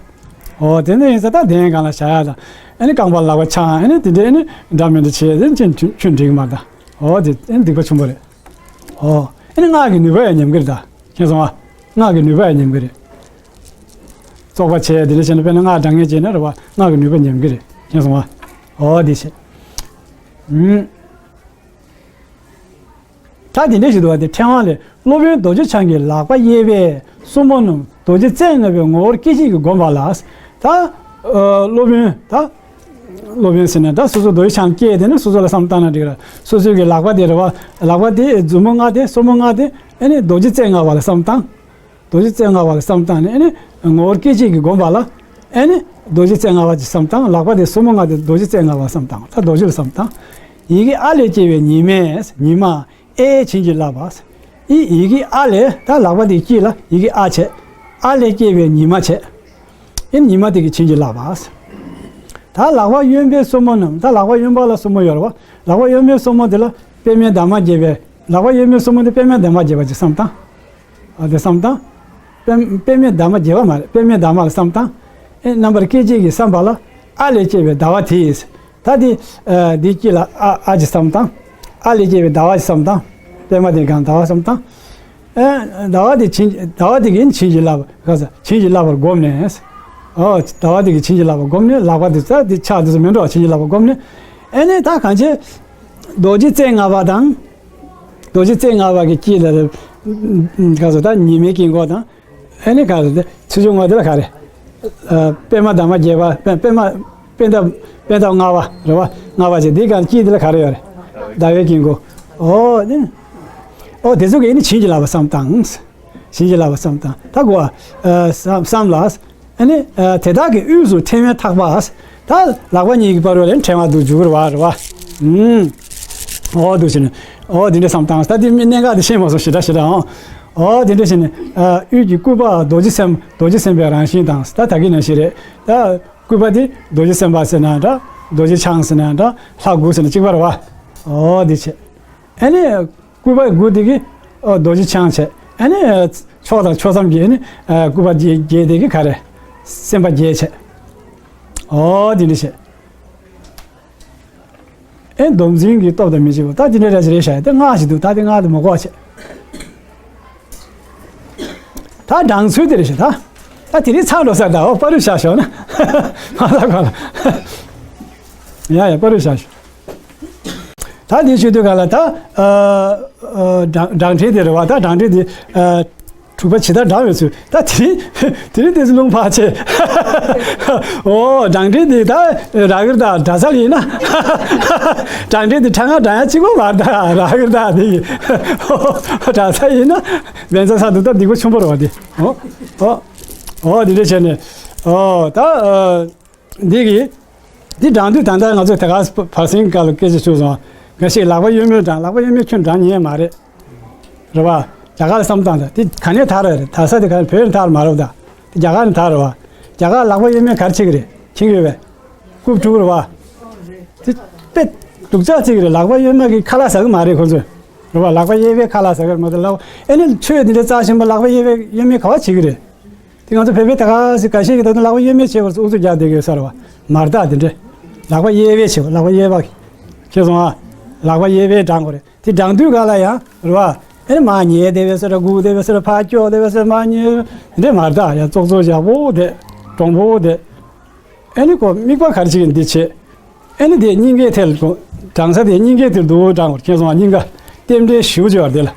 ཨོ་དེ་ནས་ཡིན་ཙང་ད་གདན་སྒང་ལ་བཞག་ཡ་དང་། ཨ་ནི་རྐང་པ་ལག་པ་འཆང་། ཨ་ནི་དེ་འདྲའི་ཨ་ནི་འདྲ་མི་འདྲ་བྱས་ཏེ་ཆོས་ཆོས་འགྲིག་གི་མ་རེད་ད། ཨོ་དེ་ཨ་ནི་སྡིག་པ་ཆེན་པོ་རེད། ཨོ་ཨ་ནི་སྔགས་ཀྱི་ནུས་པ་ཡང་ཉམས་ཀྱི་རེད་ད། མཁྱེན་སོང་ཨ། སྔགས་ཀྱི་ནུས་པ་ཡང་ཉམས་ཀྱི་རེད། བཙོག་པ་བྱས་དེ་འདྲ་བྱས་ན་དཔེར་ན་སྔགས་གྲངས་ངེས་བྱས་ན་རེད་བ། སྔགས་ཀྱི་ནུས་པ་ཉམས་ཀྱི་རེད། མཁྱེན་སོང་ཨ། ཨོ་དེ་བྱས། ཨུམ། ད་དེ་འདྲ་ཞིག་འདུག་བ། དེ་ཕྲེང་བ་ལས། སློབ་དཔོན་རྡོ་རྗེ་འཆང་གི་ལག་པ་གཡས་པའི་སོར་མོ་རྣམས་རྡོ་རྗེ་རྩེ་ལྔ་པའི་ངོ་བོར་སྐད་ཅིག་གིས་བསྒོམས་པ་ལ། ད་ཨ་སློབ་དཔོན་ད་སློབ་དཔོན་ཟེར་ན་ད་སོ་སོ་རྡོ་རྗེ་འཆང་སྐྱེས་དེ་ནི་སོ་སོ་ལ་བསམ་བཏང་ན་འགྲིག་ར། སོ་སོའི་གི་ལག་པ་དེ་རེད་བ། ལག་པ་དེ་མཛུབ་མོ་ལྔ་དེ་སོར་མོ་ལྔ་དེ་ཨ་ནི་རྡོ་རྗེ་རྩེ་ལྔ་པ་ལ་བསམ་བཏང་། རྡོ་རྗེ་རྩེ་ལྔ་པ་ལ་བསམ་བཏང་ནས་ཨ་ནི་ངོ་བོར་སྐད་ཅིག་གིས་བསྒོམས་པ་ལ། ཨ་ནི་རྡོ་རྗེ་རྩེ་ལྔ་པ་ཅིག་བསམ་བཏང་། ལག་པ་དེ་སོར་མོ་ལྔ་དེ་རྡོ་རྗེ་རྩེ་ལྔ་པ་བསམ་བཏང་། ད་རྡོ་རྗེ་ལ་བསམ་བཏང་། ཡི་གེ་ཨ་ལས་སྐྱེས་པའི་ཉི་མས་ཉི་མ་ཨེ་བྱིན་གྱིས་བརླབས་པ། ཨི་ཡི་གེ་ཨ་ལས་ད་ལག་པ་དེ་དཀྱིལ་ལ་ཡི་གེ་ཨ་བྱས། ཨ་ལས་སྐྱེས་པའི་ཉི་མ་བྱས། ཨེ་ཉི་མ་དེ་གིས་བྱིན་གྱིས་བརླབས་པ། ད་ལག་པ་གཡོན་པའི་སོར་མོ་རྣམས། ད་ལག་པ་གཡོན་པ་ལ་སོར་མོ་ཡོད་རེད་བ། ལག་པ་གཡོན་པའི་སོར་མོ་དེ་ལ་པདྨའི་འདབ་མ་བརྒྱད་པའི། ལག་པ་གཡོན་པའི་སོར་མོ་དེ་པདྨའི་འདབ་མ་བརྒྱད་པ་ཅིག་བསམ་བཏང་། ཨ་དེ་བསམ་བཏང་། པད་པདྨའི་འདབ་མ་བརྒྱད་པ་མ་རེད། པདྨའི་འདབ་མ་ལ་བསམ་བཏང་། ཨེ་རྣམ་པར་སྐད་ཅིག་གིས་བསམ་པ་ལ། ཨ་ལས་སྐྱེས་པའི་ཟླ་བ་དེས། ད་དེ་ཨ་དེའི་དཀྱིལ་ལ་ཨ་ཨ་ཅིག་བསམ་བཏང་། ཨ་ལས་སྐྱེས་པའི་ཟླ་བ་ཅིག་བསམ་བཏང་། པདྨ་དེའི་སྒང་ཟླ་བ་བསམ་བཏང་། ཨེ་ཟླ་བ་དེ་བྱིན། ཟླ་བ་དེ་གིས་བྱིན་གྱིས་བརླབས་པ། ག་ས་བྱིན་གྱིས་བརླབས་པར་བསྒོམས་ནས། ཨོ་ཟླ་བ་དེ་གིས་བྱིན་གྱིས་བརླབས་པར་བསྒོམས་ནས། ལག་པ་དེ་ཚ་དེ་ཕྱག་དེ་ཚོ་མི་འགྲོ་བ་བྱིན་གྱིས་བརླབས་པར་བསྒོམས་ནས། ཨེ་ནས་ད་གང་བྱེད། རྡོ་རྗེ་རྩེ་ལྔ་པ་དང་། རྡོ་རྗེ་རྩེ་ལྔ་པ་གི་དཀྱིལ་ལ་ག་ས་ད་ཉི་མའི་དཀྱིལ་འཁོར་དང་། ཨེ་ནས་ག་ས་ད་ཚུར་ཕྱོགས་ངོས་དེ་ལ་ག་རེ། ཨ་པདྨ་འདབ་མ་བརྒྱད་པ། པད་པདྨ། པད་འདབ། པད་འདབ་ལྔ་པ་རེད་བ། ལྔ་པ་བྱས་དེའི་སྒང་དཀྱིལ་དེ་ལ་ག་རེ་ཡོད་རེད། ཟླ་བའི་དཀྱིལ་འཁོར། ཨོ་ནི། ཨོ་དེ་ཚོ་གིས་ཨེ་ནས་བྱིན་གྱིས་བརླབས་པ་བསམ་བཏང་། བྱིན་གྱིས་བརླབས་པ་བསམ་བཏང་། ད་གོ་བ། ཨ་བསམ་བསམ་ལ། ཨ་ནི་ཨ་དེ་དག་གི་དབུས་སུ་ཕྲེང་བས་འཐག་པ། ད་ལག་པ་གཉིས་ཀྱི་བར་བ་ལ་ཕྲེང་བ་འདུག་འཇུག་རེད་བ། རེད་བ། ཨུམ། ཨོ་འདུག་བྱས་ནས། ཨོ་དེ་འདྲ་བསམ་བཏང་། ད་དེ་མི་གནད་འགག་དེ་ཤེས་མ་སོང་། ཞེ་དྲག་ཞེ་དྲག་ཨང་། ཨོ་དེ་འདྲ་བྱས་ནས། ཨ་དབུས་ཀྱི་སྐུད་པ་རྡོ་རྗེ་སེམས། རྡོ་རྗེ་སེམས་དཔའི་རང་བཞིན་དང་། ད་ད་གིན་ནང་བཞིན་རེད། ད་སྐུད་པ་དེ་རྡོ་རྗེ་སེམས་དཔའ་ཟེར་ན་འདྲ། རྡོ་རྗེ་འཆང་ཟེར་ན་འདྲ། ལྷ་དགུ་ཟེར་ན་གཅིག་པ་རེད་བ། ཨོ་དེ་བྱས། ཨ་ནི་སྐུད་པ་དགུ་དེ་གིས་ཨོ་རྡོ་རྗེ་འཆང་བྱས། ཨ་ནི་ཕྱོགས་དང་ཕྱོགས་མཚམས་ཀྱི་ཨ་ནི་ཨ་སྐུད་པ་བརྒྱད་བརྒྱད་དེ་གིས་ག་རེ། སེམས་དཔའ་བརྒྱད་བྱས། ཨོ་དེ་འདྲ་བྱས། ཨེ་སྡོམ་འཛིན་གྱི་སྟོབས་དང་མི་བྱེད་པ། ད་དེ་འདྲ་རེ་རེ་བྱས། ད་སྔགས་ཤིག་འདུག་ད་དེ་སྔགས་དེ་མ་གོ་བ་བྱས། ད་སྦྲང་ཚུལ་དེ་རེད་ཤག་ད་ད་དེ་རིང་ཚར་འགྲོ་ས་ད། འོ་པ་རུ་བཞག་ཞོག་ན། མ་ལ་ག་ལ། ཡ་ཡ་པ་རུ་བཞག་ཞོག་ད་དེ་ཞུ་དུས་ག་ལ་ད། ཨ་ཨ་སྦྲང་སྦྲང་ཕྲེང་དེ་རེད་བ། ད་སྦྲང་ཕྲེང་དེ་ཨ་དྲུག་པ་ཇི་ལྟར་བགྲང་བའི་ཚུལ། ད་དེ་རིང་དེ་རིང་དེ་ཚོ་རླུང་འཕར་ཆེ། ཨོ་སྦྲང་ཕྲེང་དེ་ད་རག་གི་རེད་ད། གྲྭ་ས་ཡིན་ན། སྦྲང་ཕྲེང་དེ་ཁྲ་ང་སྦྲང་ཡ་གཅིག་པོ་མ་རེད་ད། རག་གི་རེད་ད། དེ་ཡིན། གྲྭ་ས་ཡིན་ན་བན་ཚ་ས་འདུག་ད་སྡིག་པ་ཆེན་པོ་རེད་བ་དེ། ཨོ་ཨོ་ཨོ་དེ་འདྲ་བྱས་ནས། ཨོ་ད་ཨ། འདི་གི། འདི་སྦྲང་དུས་ད་ལྟ་ང་ཚོ་དེ་ག་བར་སེང་སྐབས་ལ་སྐད་ཆ་བྱུང་སོང་། འགའ་ཞིག་ལག་པ་གཡོན་མོས་སྦྲང་། ལག་པ་གཡོན་མོས་ཁྱོན་སྦྲང་ཉན་མ་རེད། རེད་བ། རྒྱ་གར་ལ་བསམ་བཏང་། ད་དེ་ག་ནས་དར་རེད། དར་ས་དེ་ག་བོད་ནས་དར་མ་རེད་ད། དེ་རྒྱ་གར་ནས་དར་རེད་བ། རྒྱ་གར་ལག་པ་གཡོན་མོས་ག་རེ་བྱེད་ཀྱི་རེད། མཁྱེན་གྱི་ཡོད་པས། རྐུབ་དཀྲུག་རེད་བ། དེ་དཔེ་སྡུག་ཅག་བྱེད་ཀྱི་རེད། ལག་པ་གཡོན་མོ་གིས་ཁ་ལག་ཟ་གི་མ་རེད་ཁོ་ཚོས། རེད་བ། ལག་པ་གཡས་པས་ཁ་ལག་ཟ་གི་རེད་མ་གཏོགས། ལག་ཨེ་ནི་ཆོས་འདི་འདྲ་རྩ་ཆེན་པོ་ལག་པ་གཡས་པས་གཡོན་མོས་ག་བ་བྱེད་ཀྱི་རེད། དེ་ང་ཚོ་བོད་པའི་ད་ག་ཟིག་འགའ་ཤས་ཀྱིས་ད་དུང་ལག་པ་གཡོན་མོས་བྱེད་དགོས་ཟེར་ཨུ་ཚུགས་རྒྱག་བསྡད་ཀྱི་ཡོད་ས་རེད་བ། མ་རེད་ད་དེ་འདྲས། ལག་པ་གཡས་པས་བྱེད་དགོས། ལག་པ་གཡས་པ། ཤེས་སོང་ཨ། ལག་པ་གཡས་པས་སྦྲང་དགོས་རེད། དེ་སྦྲང་དུས་ག་ལ་ཡང་རེད་བ། ཨེ་ནི་མར་ཉལ་བསྡད་པའི་བཟོ་འདྲ། སྒུག་བསྡད་པའི་བཟོ་འདྲ། ཕར་སྐྱོར་བསྡད་པའི་བཟོ་འདྲ། མར་ཉལ། དེ་འདྲས་མ་རེད་ད། ཡང་ཙོག་ཙོག་ཡག་པོ་བསྡད། དྲང་པོ་བསྡད། ཨེ་ནི་ཁོ་དམིགས་པ་ག་རེ་བྱེད་ཀྱི་འདི་བྱེད། ཨེ་ནི་དེ་སྙིང་གའི་ཐད་ལ་སྦྲང་ས་དེ་སྙིང་གའི་ཐད་ལ་འདུག་སྦྲང་དགོས། མཁྱེན་སོང་ཨ། སྙིང་ག་རྟེན་འབྲེལ་ཞེ་པོ་ཅིག་ཡོད་རེད་དེ་ལ།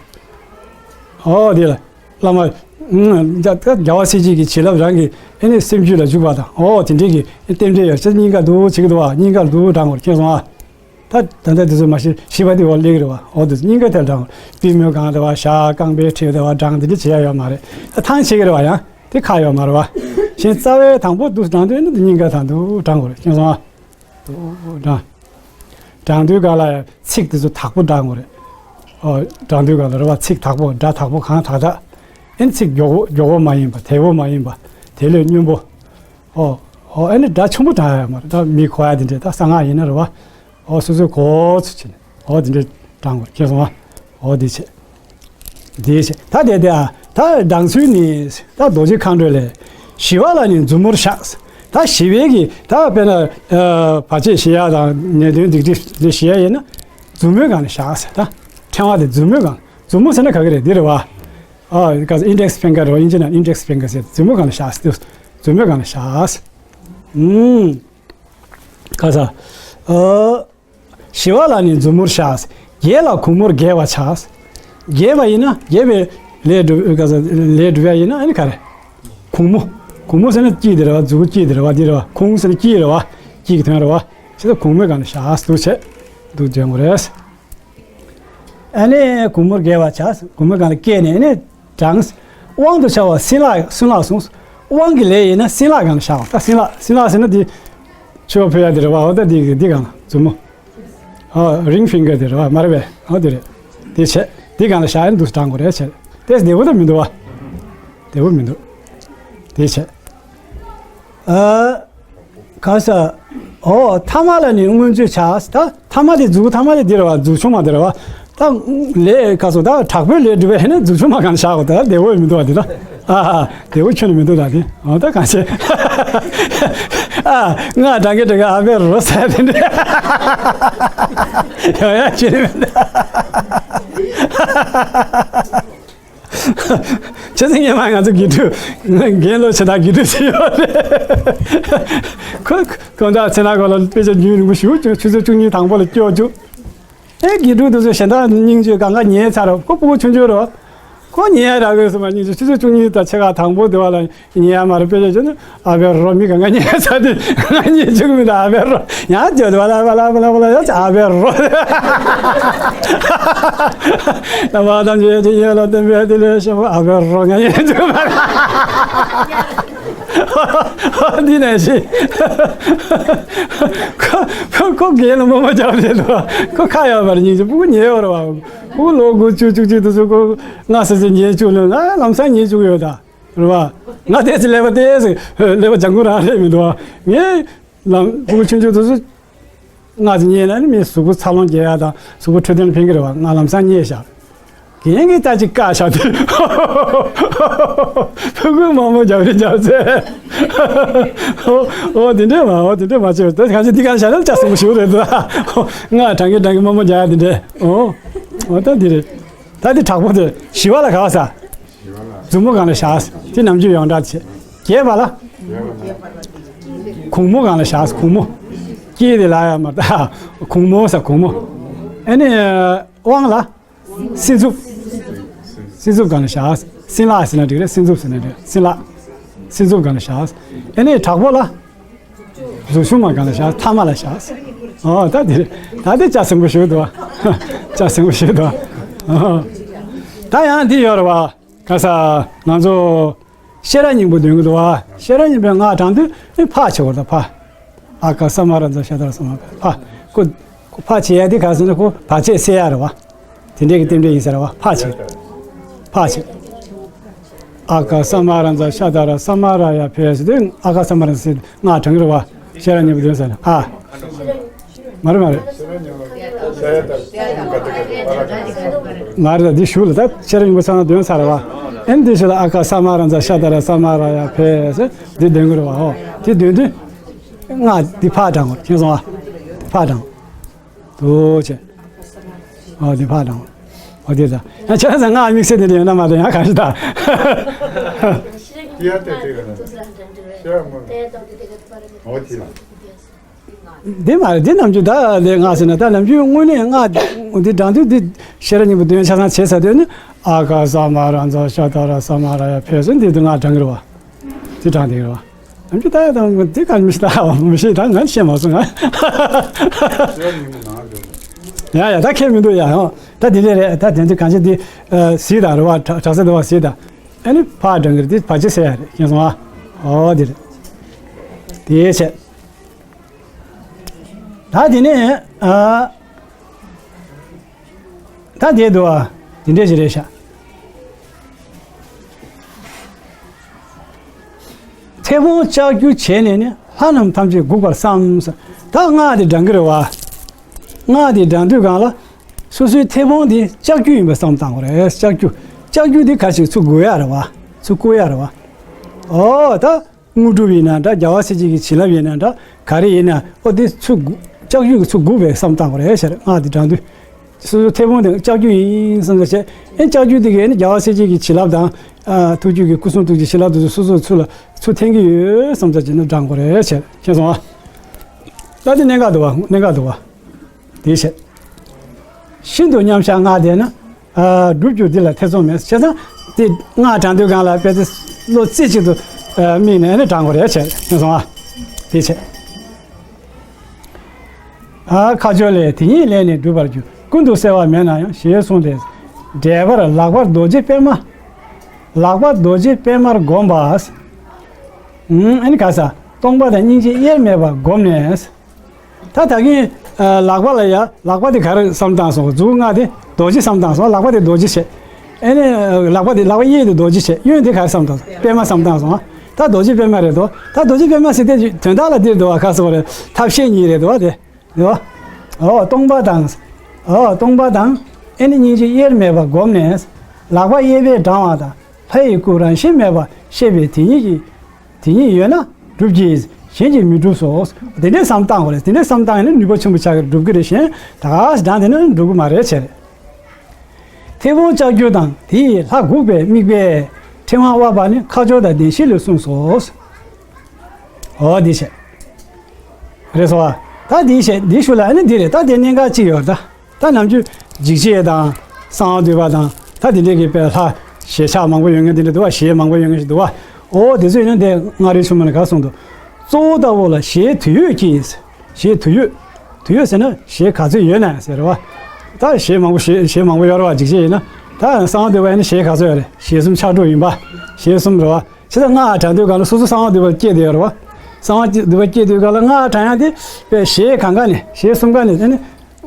ཨོ་དེ་ལ། བླ་མ། རྒྱལ་བ་སྲས་བཅས་ཀྱི་བྱིན་རླབས་རང་གི་ཨེ་ནི་སེམས་རྒྱུད་ལ་འཇུག་པ་དང་། ཨོ་དེ་འདྲའི་གི་རྟེན་འབྲེལ་ཡོད་ཅེས་སྙིང་ག་འདུག་བྱེད་ཀྱི་འདུག་བ། སྙིང་ག་འདུག་སྦྲང་དགོས། མཁྱེན་སོང་ཨ། ད་ད་ལྟ་དེ་ཚོ་མ་ཤི་ཤི་བ་དེ་འོ་སླེབས་ཀྱི་རེད་བ། ཨོ་དེ་སྙིང་ག་ཐལ་སྦྲང་། པུས་མོའི་སྒང་དེ་བ་བཞག། རྐང་པའི་འཁྲིས་དེ་བ་སྦྲང་། དེ་འདྲ་བྱེད་ཡ་ཡོད་མ་རེད། ད་ཐང་ཆད་ཀྱི་རེད་བ། ཡང་དེ་ཁག་ཡོད་མ་རེད་བ། གཞན་རྩ་བའི་དང་པོ་འདུག་སྦྲང་དུས་ནི་དེ་སྙིང་ག་ཐང་འདུག་སྦྲང་དགོས་རེད། མཁྱེན་སོང་ཨ། འདུག་སྦྲང་། སྦྲང་དུས་ག་ལ་ཚིགས་དེ་ཚོ་དག་པོ་སྦྲང་དགོས་རེད། ཨོ་སྦྲང་དུས་ག་ལ་རེད་བ། ཚིགས་དག་པོ། སྒྲ་དག་པོ་གང་དག་དག་ཨེ་ནི་ཚིགས་མགྱོགས་པོ་མགྱོགས་པོ་མ་ཡིན་པ། དལ་པོ་མ་ཡིན་པ། དེ་ལས་སྙོམས་པོ། ཨོ་ཨོ་ཨེ་ནི་སྒྲ་ཆེན་པོ་སྒྲ་ཡ་མ་རེད། ད་མི་གོ་ཡ་དེ་འདྲས། ད་གསང་སྔགས་ཡིན་ན་རེད་བ། ཨོ་སོ་སོའི་གོ་ཚུལ་བྱས་ནས་ཨོ་དེ་འདྲས་སྦྲང་དགོས། མཁྱེན་སོང་ཨ། ཨོ་དེ་བྱས། དེ་བྱས། ད་དེ་དེ་ཨ། ད་སྦྲང་ཚུལ་ནི། ད་རྡོ་རྗེ་མཁའ་འགྲོ་ལས། ཞི་བ་ལ་ནི་མཛུབ་མོར་བཞག་ད་ཞི་བའི་གི་ད་དཔེར་ན་ཨ་བར་ཆད་ཞི་ཡ་དང་ནད་གདོན་སྡིག་སྒྲིབ་ཞི་ཡ་ཡིན་ན་མཛུབ་མོའི་སྒང་ལ་བཞག་ཟེར། ད་ཕྲེང་བ་དེ་མཛུབ་མོའི་སྒང་། མཛུབ་མོ་ཟེར་ན་ག་གི་རེད། འདི་རེད་བ། ཨ་ག་ས་index finger རེད་བ། དབྱིན་ཇི་ནང་index finger ཟེར། མཛུབ་མོའི་སྒང་ལ་བཞག་ཟེར། མཛུབ་མོའི་སྒང་ལ་བཞག་ཟེར། ཨུམ། ག་ས། ཨ། ཞི་བ་ལ་ནི་མཛུབ་མོར་བཞག་བརྒྱད་ལ་གུང་མོར་དགྱེ་བར་བྱ། དགྱེ་བ་ཡིན་ན་དགྱེ་བའི་ལས་སྒྲུབ། ག་ས་ལས་སྒྲུབ་ཡ་ཡིན་ན་ཨ་ནི་ག་རེ། གུང་མོ། གུང་མོ་ཟེར་ན་དཀྱིལ་དེ་རེད་བ། མཛུབ་གུ་དཀྱིལ་དེ་རེད་བ། འདི་རེད་བ། གུང་ཟེར་ན་དཀྱིལ་རེད་བ། དཀྱིལ་གྱི་དོན་རེད་བ། བྱས་ཙང་གུང་མོའི་སྒང་ལ་བཞག་འདུག་བྱས། འདུག་འཇོན་དགོས་རེད། ཨ་ནི་གུང་མོར་དགྱེ་བར་བྱ། གུང་མོའི་སྒང་ལ་བཀལ་ནས་ཨ་ནི་དྲངས། དབང་དུ་བྱ་བ་སྲིན་ལག་སྲིན་ལག་གསུངས། དབང་གི་ལས་ཡིན་ན་སྲིན་ལག་སྒང་ལ་བཞག་ད་སྲིན་ལག་སྲིན་ལག་ཟེར་ན་འདི་མཆོད་པ་ཕུལ་ཡ་དེ་རེད་བ། འོ་ད་འདི་འདི་སྒང་ལ་མཛུབ་མོ། ཨ་ring finger དེ་རེད་བ། མ་རེད་པས། འོ་དེ་རེད། དེ་བྱས། འདི་སྒང་ལ་བཞག་ཡ་འདུག་སེ་དྲངས་དགོས་རེད་བྱས། དེ་བདེ་པོ་ད་མི་འདུག་བ། བདེ་པོ་མི་འདུག་དེ་བྱས། ཨ། ག་ས། ཨོ་ཐ་མ་ལ་ནི་མངོན་བརྗོད་བྱ། ད་ཐ་མ་དེ་མཛུབ་གུ་ཐ་མ་དེ་འདི་རེད་བ། མཛུབ་ཆུང་མ་དེ་རེད་བ། ད་ལས་ཁ་སོ་ད་དྲག་པོའི་ལས་སྒྲུབ་པ་ཡིན་ན་མཛུབ་ཆུང་མ་གང་བཞག་གོ། ད་བདེ་བོ་མི་འདུག་བ་དེ་ད། ཨ་ཨ་བདེ་བོ་ཁྱོན་ནས་མི་འདུག་ད་དེ། ཨོ་ད་གང་བྱེད། ཨ་ང་དྲང་གི་དྲང་གི་ཨ་བེ་རོ་ཟེར་དེ་འདྲ་ཡང་ཡང་བྱེད་མི་འདུག་ཁྱེད་ཚོ་སྔོན་མ་ང་ཚོ་དགེ་ཕྲུག་རྒན་ལོ་ཆེ་དང་དགེ་ཕྲུག་ཚོ་ཡོད་རེད། ཁོ་ཁོང་དག་ཚེ་ན་གོ་ལ་དཔེ་ཆ་རྒྱུན་རིང་པོ་ཞུ་ཆུ་ཚོད་བཅུ་གཉིས་དང་པོ་ལ་སྐྱོར་རྒྱུ། ཨེ་དགེ་ཕྲུག་དེ་ཚོ་གཞན་དག་སྙིང་རྗེ་གང་ག་ཉལ་ཚར་རོ། ཁོ་ཕྲུ་གུ་ཆུང་ཆུང་རོ། ཁོ་ཉལ་ར་དགོས་སོ་མ་སྙིང་རྗེ་ཆུ་ཚོད་བཅུ་གཉིས་དང་ཕྱེད་ཀ་དང་པོ་དེ་བ་ལ། ཉལ་ཡ་མ་རེད། དཔེ་ཆ་བྱས་ན་ཨ་བེ་རོ། མི་གང་ག་ཉལ་ཚར་དུས་ང་ཉལ་བཅུག་མི་འདུག་ཨ་བེ་རོ། ཡང་བརྗོད་དུ་བ་ལ་བ་ལ་བ་ལ་བ་ལ་ཡང་ཨ་བེ་རོ། ན་བ་དང་བརྗོད་ཀྱི་ཡོད་ལ་བསྟན་པའི་དེ་ལས་ཤེས་པ་ཨ་བེ་རོ། ང་ཉལ་བཅུག་མ་རེད། འདི་ནས་ཤི། ཁོ་ཁོ་ཁོ་རྒན་ལ་མོ་མ་རྒྱག་རེད་དོ། ཁོ་ཁ་ཡོད་པར་ཉིན་ཅིག་ཕྲུ་གུ་ཉལ་ཡོད་རེད་བ། ཕྲུ་གུ་ལོ་དགུ་བཅུ་བཅུ་གཅིག་དུ་སུ་ཁོ་ང་ས་ས་ཉལ་བཅུག་ལ་ང་ལམ་སང་ཉལ་བཅུག་ཡོད་ད། རེད་བ། ང་དེ་ཚེ་ཀླད་པ་དེ་ཚེ་ཀླད་པ་ལྗང་ཁུ་རང་རེད་མི་འདུག་བ། ངས་ལམ་ཕྲུ་གུ་ཆུང་ཆུང་དུ་སུ་ང་ཚོ་ཉལ་ན་ནི་མི་གཟུགས་པོ་འཚར་ལོངས་རྒྱས་ཡ་དང་གཟུགས་པོ་འཕྲོད་བསྟེན་ལ་ཕན་གི་རེད་བ། ང་ལམ་སང་ཉལ་བཞག་རྒན་གྱིས་ད་ཅིག་བཀག་བཞག་དུས་ཕྲུ་གུས་མང་པོ་རྒྱབ་རེ་རྒྱབ་ཚེ། ཨོ་ཨོ་དེ་འདྲས་མ་ཨོ་དེ་འདྲས་མ་བྱེད། ད་གང་ཅི་འདི་གང་བྱ་ན་ལྕགས་སྲིན་པོ་ཞིག་རེད་འདུག་ང་དྲང་གི་དྲང་གི་མང་པོ་རྒྱག་ཡ་དེ་འདྲས། ཨོ་ཨོ་ད་འདི་རེད། ད་འདི་དྲག་པོ་དེ་ཞི་བ་ལ་ག་བ་ས། མཛུབ་མོ་གང་ལ་བཞག་དེ་ནམ་རྒྱུན་ཡོངས་གྲགས་བྱེད། རྒྱས་པ་ལ། གུང་མོ་གང་ལ་བཞག་གུང་མོ། སྐྱེས་དེ་ལ་ཡ་མ་ད་གུང་མོ་ས་གུང་མོ། ཨ་ནི་དབང་ལ། སྲིན་མཛུབ། སྲིན་མཛུབ་གང་ལ་བཞག་སྲིན་ལག་ཟེར་ན་འགྲིག་རེད། སྲིན་མཛུབ་ཟེར་ན་འགྲིག་སྲིན་ལག་སྲིན་མཛུབ་གང་ལ་བཞག་ཨ་ནི་དྲག་པོ་ལ། མཛུབ་ཆུང་མ་གང་ལ་བཞག་ཐ་མ་ལ་བཞག་ཨོ་ད་དེ་རེད། ད་དེ་ལྕགས་སྲིན་པོ་ཞིག་འདུག་ལྕགས་སྲིན་པོ་ཞིག་འདུག་ཨོ། ད་ཡང་འདི་ཡོད་རེད་བ། ག་ས་ང་ཚོ་ཤེས་རབ་སྙིང་པོ་འདོན་གི་འདུག་བ། ཤེས་རབ་སྙིང་པོའི་སྔགས་བགྲང་དུས་ནི་ཕར་བྱེད་དགོས་རེད། ཕར། ཨ་ག་ས་མ་ར་ཛ་ཤ་ད་ར་ས་མ་ག་ཕར། ཁོ་ཁོ་ཕར་བྱེད་ཡ་དེ་ག་ཟེར་ན་ཁོ་བར་ཆད་སེལ་ཡ་རེད་བ། དེ་འདྲས་ཀྱི་རྟེན་འབྲེལ་ཡིན་ཟེར་བ། ཕར་བྱེད། ཕར་བྱེད། ཨ་ག་ས་མ་ར་ཛ་ཤ་ད་ར་ས་མ་ར་ཡ་ཕེ་ཟེར་དུས་ཨ་ག་ས་མ་ར་ཛ་ཟེར་སྔགས་བགྲང་གི་རེད་བ། ཤེས་རབ་སྙིང་པོ་འདོན་ཟེར་ན་ཨ། མ་རེད་མ་རེད། མ་རེད་ད་འདི་ཞུ་ལ་ད་ཤེས་རབ་སྙིང་པོ་ཚང་མ་འདོན་ཚར་བ། ཨེ་འདི་ཞུ་ལ་ཨ་ག་ས་མ་ར་ཛ་ཤ་ད་ར་ས་མ་ར་ཡ་ཕེ་ཟེར་འདི་འདོན་གི་རེད་བ། ཨོ་དེ་འདོན་དུས་སྔགས་འདི་ཕར་བགྲང་དགོས། མཁྱེན་སོང་ཨ། ཕར་བགྲང་དུ་བྱས། ཨོ་འདི་ཕར་བགྲང་། ཨོ་དེ་ད་ཡང་ཁྱེད་རང་ཚོ་སྔགས་དམིགས་བསལ་དེ་འདྲ་ཡོད་ན་མ་གཏོགས་ཡང་གང་ཞིག་ད། ཡ་དེ་དེ་ག་ན་ཤེས་རབ་སྙིང་པོ། ཨོ་དེ་ལ། འདི་མ་རེད། འདི་ནམ་རྒྱུན་ད་ལས་སྔགས་ཟེར་ན་ད་ནམ་རྒྱུན་དངོས་གནས་སྔགས་འདི་བགྲང་དུས་འདི་ཤེས་རབ་སྙིང་པོ་འདོན་ཆ་ཚང་བྱས་ཚར་དུས་ནི་ཨ་ག་ས་མ་ར་ཛ་ཤ་ད་ར་ས་མ་ར་ཡ་ཕེ་ཟེར་འདི་དུ་སྔགས་བགྲང་གི་རེད་བ། འདི་བགྲང་བསྡད་ཀྱི་རེད་བ། ནམ་རྒྱུན་ད་ཡ་ད་འདི་ག་མི་ཤེས་ད་མི་ཤེས་ད་ང་བཤད་མ་སོང་ང་། ཡ་ཡ་ད་ཁྱད་མི་འདུག་ཡ་ཡང་ད་འདི་འདྲས་རེད། ད་དེ་ཚོ་གང་ཅི་འདི་ཨ་གཟིགས་དང་རེད་བ། གྲྭ་ས་འདི་བ་གཟིགས་དང་། ཨ་ནི་ཕར་བགྲང་གི་རེད། འདི་བར་ཆད་སེལ་ཡ་རེད། མཁྱེན་སོང་ཨ། ཨོ་འདི་རེད། དེའི་ཕྱིར། ད་དེ་ནས་ཨ། ད་དེ་འདུག་ཨ། དེ་འདྲས་ཞིག་རེད་ཤག་མཐེ་བོང་ལྕགས་ཀྱུ་བྱས་ནས་ནི་ལྷ་རྣམས་ཐམས་ཅད་འགུགས་པར་བསམ། ད་སྔགས་དེ་བགྲང་གི་རེད་བ། སྔགས་དེ་བགྲང་དུས་གང་ལ། སོ་སོའི་མཐེ་བོང་དེ་ལྕགས་ཀྱུ་ཡིན་པ་བསམ་བཏང་དགོས་རེད། ལྕགས་ཀྱུ། ལྕགས་ཀྱུ་དེ་ག་ཞིག་ཚུར་འགུག་ཡ་རེད་བ། ཚུར་བཀུག་ཡ་རེད་བ། ཨོ་ད། དངོས་གྲུབ་ཡིན་ན་འདྲ། རྒྱལ་བ་སྲས་བཅས་ཀྱི་བྱིན་རླབས་ཡིན་ན་འདྲ། ག་རེ་ཡིན་ན་ཨོ་དེ་ཚུར་འགུག་ལྕགས་ཀྱུ་གིས་ཚུར་འགུགས་པའི་བསམ་བཏང་དགོས་རེད་ཟེར། སྔགས་དེ་བགྲང་དུས། སོ་སོའི་མཐེ་བོང་དེ་ལྕགས་ཀྱུ་ཡིན་བསམ་ས་བྱས། ཨེ་ལྕགས་ཀྱུ་དེ་གིས་ནི་རྒྱལ་བ་སྲས་བཅས་ཀྱི་བྱིན་རླབས་དང་། ཨ་ཐུགས་རྒྱུད་ཀྱི་སྐུ་གསུང་ཐུགས་ཀྱི་བྱིན་རླབས་དེ་ཚོ་སོ་སོར་ཚུར་ལ་ཚུར་འཐེན་གྱི་ཡོད་བསམ་ས་བྱས་ནས་བགྲང་དགོས་རེད་ཟེར། མཁྱེན་སོང་ཨ། ད་དེ་གནད་འགག་འདུག་བ། གནད་འགག་འདུག་བ། དེའི་ཕྱིར། ཤིན་ཏུ་མཉམ་བཞག་སྔགས་བཟླས་ན། ཨ་འགྲུབ་འགྱུར་འདི་ལ་ཐེ་ཚོམ་མེད། བྱས་ཙང་དེ་སྔགས་བགྲང་དུས་སྒང་ལ་དཔེ་དེ་བློ་རྩེ་གཅིག་ཏུ་ཨ་དམིགས་ནས་ནི་བགྲང་དགོས་རེད་བྱས། མཁྱེན་སོང་ཨ། དེའི་ཕྱིར། ཨ་ཁ་སྦྱོར་ལས། དེ་ཉིད་ལས་ནི་འགྲུབ་པར་འགྱུར། ཀུན་ཏུ་གསལ་བ་མེད་ན་ཡང་། ཞེས་གསུངས་ཏེ། འགྲེལ་པར་ལག་པར་རྡོ་རྗེ་པད་མ། ལག་པར་རྡོ་རྗེ་པད་མར་བསྒོམ་པ། ཨ་ནི་ག་ས་སྟོང་པ་དང་སྙིང་རྗེ་དབྱེར་མེད་པར་བསྒོམས་ནས། ད་ད་གིན་ལག་པ་ལ་ཡ་ལག་པ་དེ་ག་རེ་བསམ་བཏང་སོང་། མཛུབ་ལྔ་དེ་རྡོ་རྗེ་བསམ་བཏང་སོང་། ལག་པ་དེ་རྡོ་རྗེ་བྱས། ཨེ་ནས་ལག་པ་དེ་ལག་པ་གཡས་དེ་རྡོ་རྗེ་བྱས། གཡོན་དེ་ག་རེ་བསམ་བཏང་སོང་། པད་མ་བསམ་བཏང་སོང་། ད་རྡོ་རྗེ་པདྨ་རེད་དོ། ད་རྡོ་རྗེ་པདྨ་ཟེར་དེ་དོན་དག་ལ་འདིར་འདུག་བ། ཁ་སོགས་རེད། ཐབས་ཤེས་གཉིས་རེད་འདུག་བ། དེ་འདུག་བ། ཨོ་སྟོང་པ་དང་། ཨོ་སྟོང་པ་དང་། ཨེ་ནི་སྙིང་རྗེ་དབྱེར་མེད་པ་བསྒོམས་ནས། ལག་པ་གཡས་པས་བགྲང་བ་དང་ལྷ་ཡི་སྐུ་རང་བཞིན་མེད་པ་ཤེས་པའི་དེ་ཉིད་ཀྱིས། དེ་ཉིད་ཡོད་ན་འགྲུབ་ཀྱི། གཞན་གྱིས་མི་འགྲུབ་སོ། དེ་འདྲའི་བསམ་བཏང་དགོས་རེད། དེ་འདྲའི་བསམ་བཏང་ཡིན་ན་ནུས་པ་ཆེན་པོ་ཆགས་ཀྱི་འགྲུབ་ཀྱི་རེད། གཞན་ད་ག་སེ་བགྲང་དེ་ན་འགྲུབ་ཀྱི་མ་རེད་བྱས། མཐེ་བོང་ལྕགས་ཀྱུ་དང་དེ་ཡི་ལྷ་འགུགས་པའི་དམིགས་པས་ཕྲེང་བ་དབབ་པ་ནི་ཁ་སྦྱོར་དང་བདེན་བཞི་ལས་གསུངས་སོ། འོ་འདི་བྱས། རེད་སོ། ད་འདི་བྱས་འདི་ཞུ་ལ་ཨ་ནི་འདི་རེད། ད་དེ་གནད་འགག་གཅིག་ཡོད་ད། ད་ནམ་རྒྱུན་འཇིགས་བྱེད་དང་གསང་བ་འདུས་པ་དང་ད་དེ་འདྲས་ཀྱི་དཔེ་ལྷ་ཞལ་ཆགས་མང་པོ་ཡོད་མཁན་དེ་འདྲ་འདུག་བ། ཞལ་མང་པོ་ཡོད་མཁན་ཞིག་འདུག་བ། འོ་དེ་ཚོ་ཡིན་ན་འདི་མངའ་རིས་ཆུ་མོ་ནས་ག་གསུངས་འདུག་གཙོ་བོ་ལྟ་བུ་ལ་ཞལ་དུས་ཡོད་ཀྱིས། ཞལ་དུས་ཡོད། དུས་ཡོད་ཟེར་ན་ཞལ་ག་ཚོད་ཡོད་ན་ཟེར་བ། ད་ཞལ་མང་པོ་ཞལ་ཞལ་མང་པོ་ཡོད་རེད་བ། འཇིགས་བྱེད་ཡིན་ན། ད་གསང་བ་འདུས་པ་ཡིན་ན་ཞལ་ག་ཚོད་ཡོད་རེད། ཞལ་གསུམ་ཕྱག་དྲུག་ཡིན་པ། ཞལ་གསུམ་རེད་བ། ཕྱི་ཟླ་ལྔ་དྲངས་དུས་ག་ལ་སོ་སོ་གསང་བ་འདུས་པ་སྐྱེས་དེ་ཡོད་རེད་བ། གསང་བ་འདུས་པ་སྐྱེས་དུས་ག་ལ་ལྔ་དྲངས་ཡག་དེ་དཔེ་ཞལ་གང་ག་ནས་ཞལ་གསུམ་ག་ནས་དེ་ནི་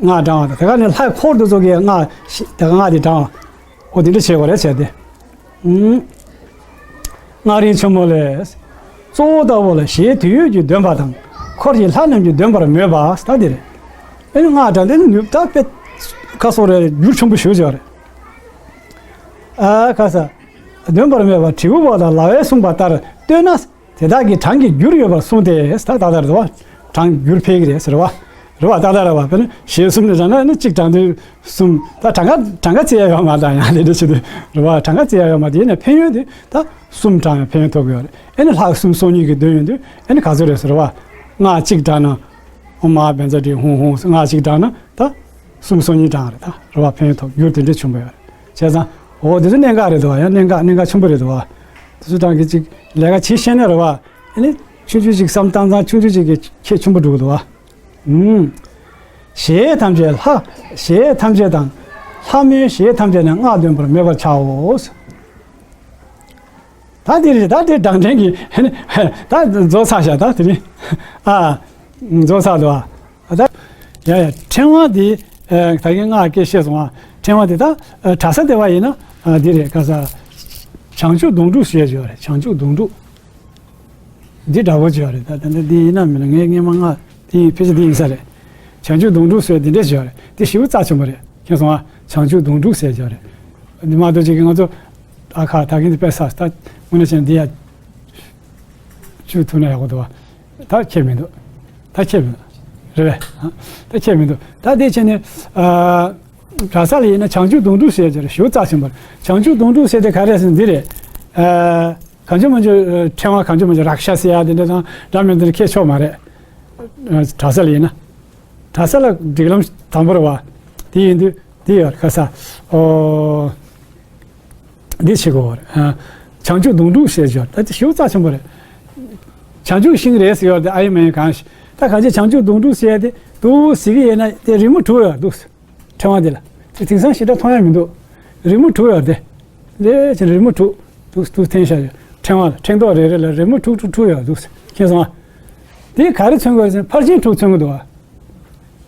ལྔ་དྲངས་བ་དང་། དེ་ག་ནས་ལྷ་འཁོར་དུ་ཚོགས་ཀྱི་ལྔ་ཞེས་དེ་ག་ལྔ་དེ་དྲངས་བ། འོ་དེ་འདྲ་བྱེད་དགོས་རེད་བྱས་ཏེ། ཨུམ། མངའ་རིས་ཆེན་མོ་ལས། གཙོ་བོ་ལྟ་བུ་ལ་ཞལ་དུས་ཡོད་ཀྱིས་འདོན་པ་དང་། འཁོར་གྱི་ལྷ་རྣམས་ཀྱིས་འདོན་པར་མོས་པ་ད་འདི་རེད། ཨེ་ནི་ལྔ་དྲངས་དེ་ནི་ནུས་ད་དཔེ་ཁ་སོགས་རེ་འགྱུར་ཆེན་པོ་ཞུ་བྱ་རེད། ཨ་ཁ་ས། འདོན་པར་མོས་པ་དྲིལ་བུ་པོ་དང་ལག་པས་གསུངས་པ་ལྟར་བསྟོད་ན། དེ་དག་གི་གྲངས་ཀྱི་རྒྱུར་ཡོད་པར་གསུངས་ཏེ། ད་ད་ལྟར་དུ་བ། གྲངས་རྒྱུར་འཕེལ་གྱི་རེད་ཟེར་བ། རེད་བ། ད་ལྟར་བ་དཔེར་ན་ཞལ་གསུམ་ནས་བྱས་ན་ནི་གཅིག་དྲངས་དུས་གསུམ། ད་གྲངས་ཀ་གྲངས་ཀ་བརྩི་ཡ་ཡོད་མ་རེད། ད་ཡང་ལས་འདྲ་བྱེད་དུས་རེད་བ། གྲངས་ཀ་བརྩི་ཡ་ཡོད་མ་རེད། ཡིན་ནའི་ཕན་ཡོན་དེ་ད་གསུམ་དྲངས་ཡང་ཕན་ཡོན་ཐོབ་ཀྱི་ཡོད་རེད། ཨེ་ནི་ལྷ་གསུམ་སོ་གཉིས་ཀྱིས་འདོན་ཡོང་དུས་ཨེ་ནི་ག་ཚོད་རེད་ཟེར་བ། སྔགས་གཅིག་བགྲངས་ན། ཨོཾ་མ་བཛྲ་དྷྲཱིཿཧཱུྃ་ཧཱུྃ། སྔགས་གཅིག་བགྲངས་ན་ད་གསུམ་སོ་གཉིས་བགྲངས་རེད། ད་རེད་བ། ཕན་ཡོན་ཐོབ། རྒྱུར་དེ་འདྲ་བྱུང་བ་ཡོད་རེད། བྱས་ཙང་འོ་དེ་ཚོ་གནད་འགག་རེད་འདུག་བ། ཡང་གནད་འགག་གནད་འགག་ཆེན་པོ་རེད་འདུག་བ། དེ་ཚོ་གྲངས་ཀྱི་གཅིག་ལས་ཀ་བྱེད་ཤེས་ན་རེད་བ། ཨ་ནི་ཆུང་ཆུང་ཅིག་བསམ་བཏང་ཙང་ཆུང་ཆུང་ཅིག་གི་ཁྱད་ཆེན་པོ་འགྲོ་གི་འདུག་བ། ཨུམ། ཞལ་ཐམས་ཅད་ལྷ། ཞལ་ཐམས་ཅད་དང་། ལྷ་མོའི་ཞལ་ཐམས་ཅད་ནས་སྔགས་འདོན་པར་མོས་པར་བྱའོ། ད་དེ་རེད། ད་དེ་གྲངས་ཅན་གྱི་ད་རྫོགས་ཚར་ཤག་ད་དེ་རིང་ཨ་རྫོགས་ཚར་འདུག་ཨ། ད་ཡ་ཡ་ཕྲེང་བ་དེ་ད་གིན་སྔགས་སྐད་བཤད་སོང་ཨ། ཕྲེང་བ་དེ་ད་གྲྭ་ས་དེ་བ་ཡིན་ན་འདི་རེད། ག་ས་བྱང་ཆུབ་དོང་སྤྲུགས་ཞེས་བརྗོད་རེད། བྱང་ཆུབ་དོང་སྤྲུགས། འདི་འདྲ་བོ་བྱས་རེད། ད་ད་འདི་ཡིན་ན་མིན་ན་ངས་སྔས་མ་ང་དེ་ཡིན། ཕལ་ཆེར་འདི་ཡིན་ས་རེད། བྱང་ཆུབ་དོང་སྤྲུགས་ཟེར་འདི་འདྲས་བྱས་རེད། དེ་ཞེ་པོ་རྩ་ཆེན་པོ་རེད། མཁྱེན་སོང་ཨ། བྱང་ཆུབ་དོང་སྤྲུགས་ཟེར་བྱས་རེད། འདི་མ་གཏོགས་ཅིག་གི་ང་ཚོ་ཨ་ཁ་ད་གིན་དེ་དཔེ་ས་ད་དངོས་གནས་བྱས་ན་འདི་ཡ་བཅུག་ཐུབ་ན་ཡག་པོ་འདུག་བ། ད་ཁྱད་མི་འདུག་ད་ཁྱད་མི་འདུག་རེད་པས། ད་ཁྱད་མི་འདུག་ད་དེ་བྱས་ནས་ཨ། གྲྭ་ས་ལ་ཡིན་ན་བྱང་ཆུབ་དོང་སྤྲུགས་ཟེར་གྱི་རེད། ཞེ་པོ་རྩ་ཆེན་པོ་རེད། བྱང་ཆུབ་དོང་སྤྲུགས་ཟེར་དེ་ག་རེ་ཟེར་ན་འདི་རེད། ཨ། གང་བྱུང་མང་བྱུང་ཕྲེང་བ་གང་བྱུང་མང་བྱུང་རཀྵ་ཟེར་ཡ་དེ་འདྲ་དང་འདྲ་མི་འདྲ་ཁྱེར་ཆོག་མ་རེད། གྲྭ་ས་ལ་ཡིན་ན། གྲྭ་ས་ལ་སྒྲིག་ལམ་དང་པོ་རེད་བ། དེ་ཡིན་དུས་དེ་ཡོད་རེད། ག་ས། ཨོ། འདི་བྱེད་དགོས་པ་རེད། བྱང་ཆུབ་དོང་སྤྲུགས་ཟེར་གྱི་ཡོད་རེད། ད་དེ་ཞེ་པོ་རྩ་ཆེན་པོ་རེད། བྱང་ཆུབ་ཤིང་རེད་ཟེར་ཡོད་རེད། དེ་ཨ་ཡིན་མ་ཡིན་གང་ཞིག་ད་གང་ཅི་བྱང་ཆུབ་དོང་སྤྲུགས་ཟེར་ཡ་དེ་དུ་ཟེར་གི་ཡིན་ན་དེ་རི་མོ་དྲུག་ཡོད་འདུག་ཕྲེང་བ་དེ་ལ། དེ་དེང་སང་ཞེ་དྲག་མཐོང་ཡ་མི་འདུག་རི་མོ་དྲུག་ཡོད་དེ། ལས་ཀྱི་རི་མོ་དྲུག་དུ་དུ་འཐེན་བཞག་ཡོད། ཕྲེང་བ་ལ་ཕྲེང་རྡོག་རེ་རེ་ལ་རི་མོ་དྲུག་དྲུག་དྲུག་ཡོད་འདུག་མཁྱེན་སོང་ཨ། དེ་ག་རེ་མཚོན་དགོས་ཟེར་ན་ཕར་ཕྱིན་དྲུག་མཚོན་གི་འདུག་ཨ།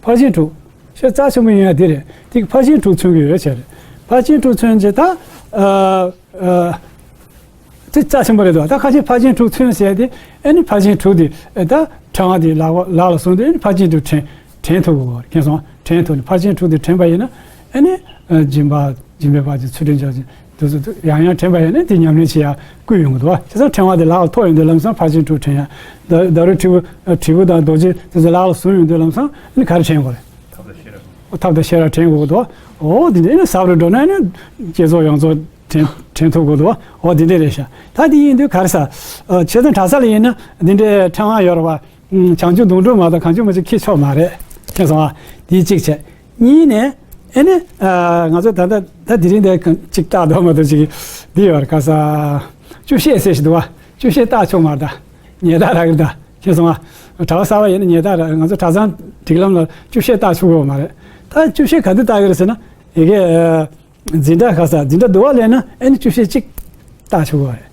ཕར་ཕྱིན་དྲུག་ཤེས་རྩ་ཆེན་པོ་ཡིན་ཡ་དེ་རེད། དེ་ཕར་ཕྱིན་དྲུག་མཚོན་གི་ཡོད་བྱས་རེད། ཕར་ཕྱིན་དྲུག་མཚོན་བྱས་ད། ཨ། ཨ། དེ་རྩ་ཆེན་པོ་རེད་དོ། ད་ཁ་ཆེ་ཕར་ཕྱིན་དྲུག་མཚོན་ཟེར་ཏེ་ཨ་ནི་ཕར་ཕྱིན་དྲུག་དེ་ད་ཕྲེང་བ་དེ་ལག་པ་ལག་ལ་བཟུང་སྟེ་ཨ་ནི་ཕར་ཕྱིན་དྲུག་དྲན་དྲན་ཐུབ་དགོས། མཁྱེན་སོང་། དྲན་ཐུབ་ནས་ཕར་ཕྱིན་དྲུག་དེ་དྲན་པ་ཡིན་ན་ཨ་ནི་སྦྱིན་པ་སྦྱིན་པའི་བར་གྱི་ཚུལ་ཁྲིམས་ཆོས་ཅན་དེ་ཚོ་ཡང་ཡང་དྲན་པ་ཡིན་ན་དེ་ཉམས་ལེན་བྱེད་ཡ་བསྐུལ་ཡོང་གི་འདུག་བ། བྱས་ཙང་ཕྲེང་བ་དེ་ལག་ལ་ཐོགས་ཡོང་དུས་ལམ་སང་ཕར་ཕྱིན་དྲུག་དྲན་ཡ། ད་ད་རུང་དྲིལ་བུ་དྲིལ་བུ་དང་རྡོ་རྗེ་དེ་ཚོ་ལག་ལ་བཟུང་ཡོང་དུས་ལམ་སང་ཨ་ནི་ག་རེ་དྲན་དགོས་རེད། ཐབས་དང་ཤེས་རབ། ཨོ་ཐབས་དང་ཤེས་རབ་དྲན་དགོས་འདུག་ཨོ་དེ་འདྲ་ཨེ་ནི་ཟབ་རུ་འགྲོ་ན་ཨེ་ནི་བསྐྱེད་རྫོགས་ཡོངས་རྫོགས་དྲན་དྲན་ཐུབ་དགོས་འདུག་ཨོ་དེ་འདྲ་རེད་ཤག་ད་དེ་ཡིན་དུས་ག་རེ་ཟ། ཨ་ཆེ་ཚང་གྲྭ་ས་ལ་ཡིན་ན་འདི་འདྲའི་ཕྲེང་བ་ཡོད་རེད་བ། ཨུམ་བྱང་ཆུབ་དོང་སྤྲུགས་མ་གཏོགས་གང་བྱུང་མང་བྱུང་ཁྱེར་ཆོག་མ་རེད། མཁྱེན་སོང་ཨ། དེ་གཅིག་བྱས། གཉིས་ནས་ཨེ་ནི་ཨ་ང་ཚོ་ད་ལྟ་ད་དེ་རིང་འདི་གཅིག་བཏགས་འདུག་མ་གཏོགས་ཅིག་འདི་ཡོད་རེད། ག་ས་བཅུ་ཤད་ཟེར་ཞིག་འདུག་བ། བཅུ་ཤད་བཏགས་ཆོག་མ་རེད་ད། ཉེས་རྡུང་རག་གི་རེད་ད། མཁྱེན་སོང་ཨ། གྲྭ་པ་གསར་པ་ཡིན་ན་ཉེས་རྡུང་རག་གི་རེད། ང་ཚོ་གྲྭ་ཚང་སྒྲིག་ལམ་ལ་བཅུ་ཤད་བཏགས་ཆོག་གི་མ་རེད། ད་བཅུ་ཤད་ག་དུས་བཏགས་ཀྱི་རེད་ཟེར་ན། ཡི་གེ་ཨ་འཛིན་གྲྭ་ག་ས་འཛིན་གྲྭ་བསྡུ་བ་ལེན་ན་ཨེ་ནི་བཅུ་ཤད་གཅིག་བཏགས་ཆོག་གི་རེད།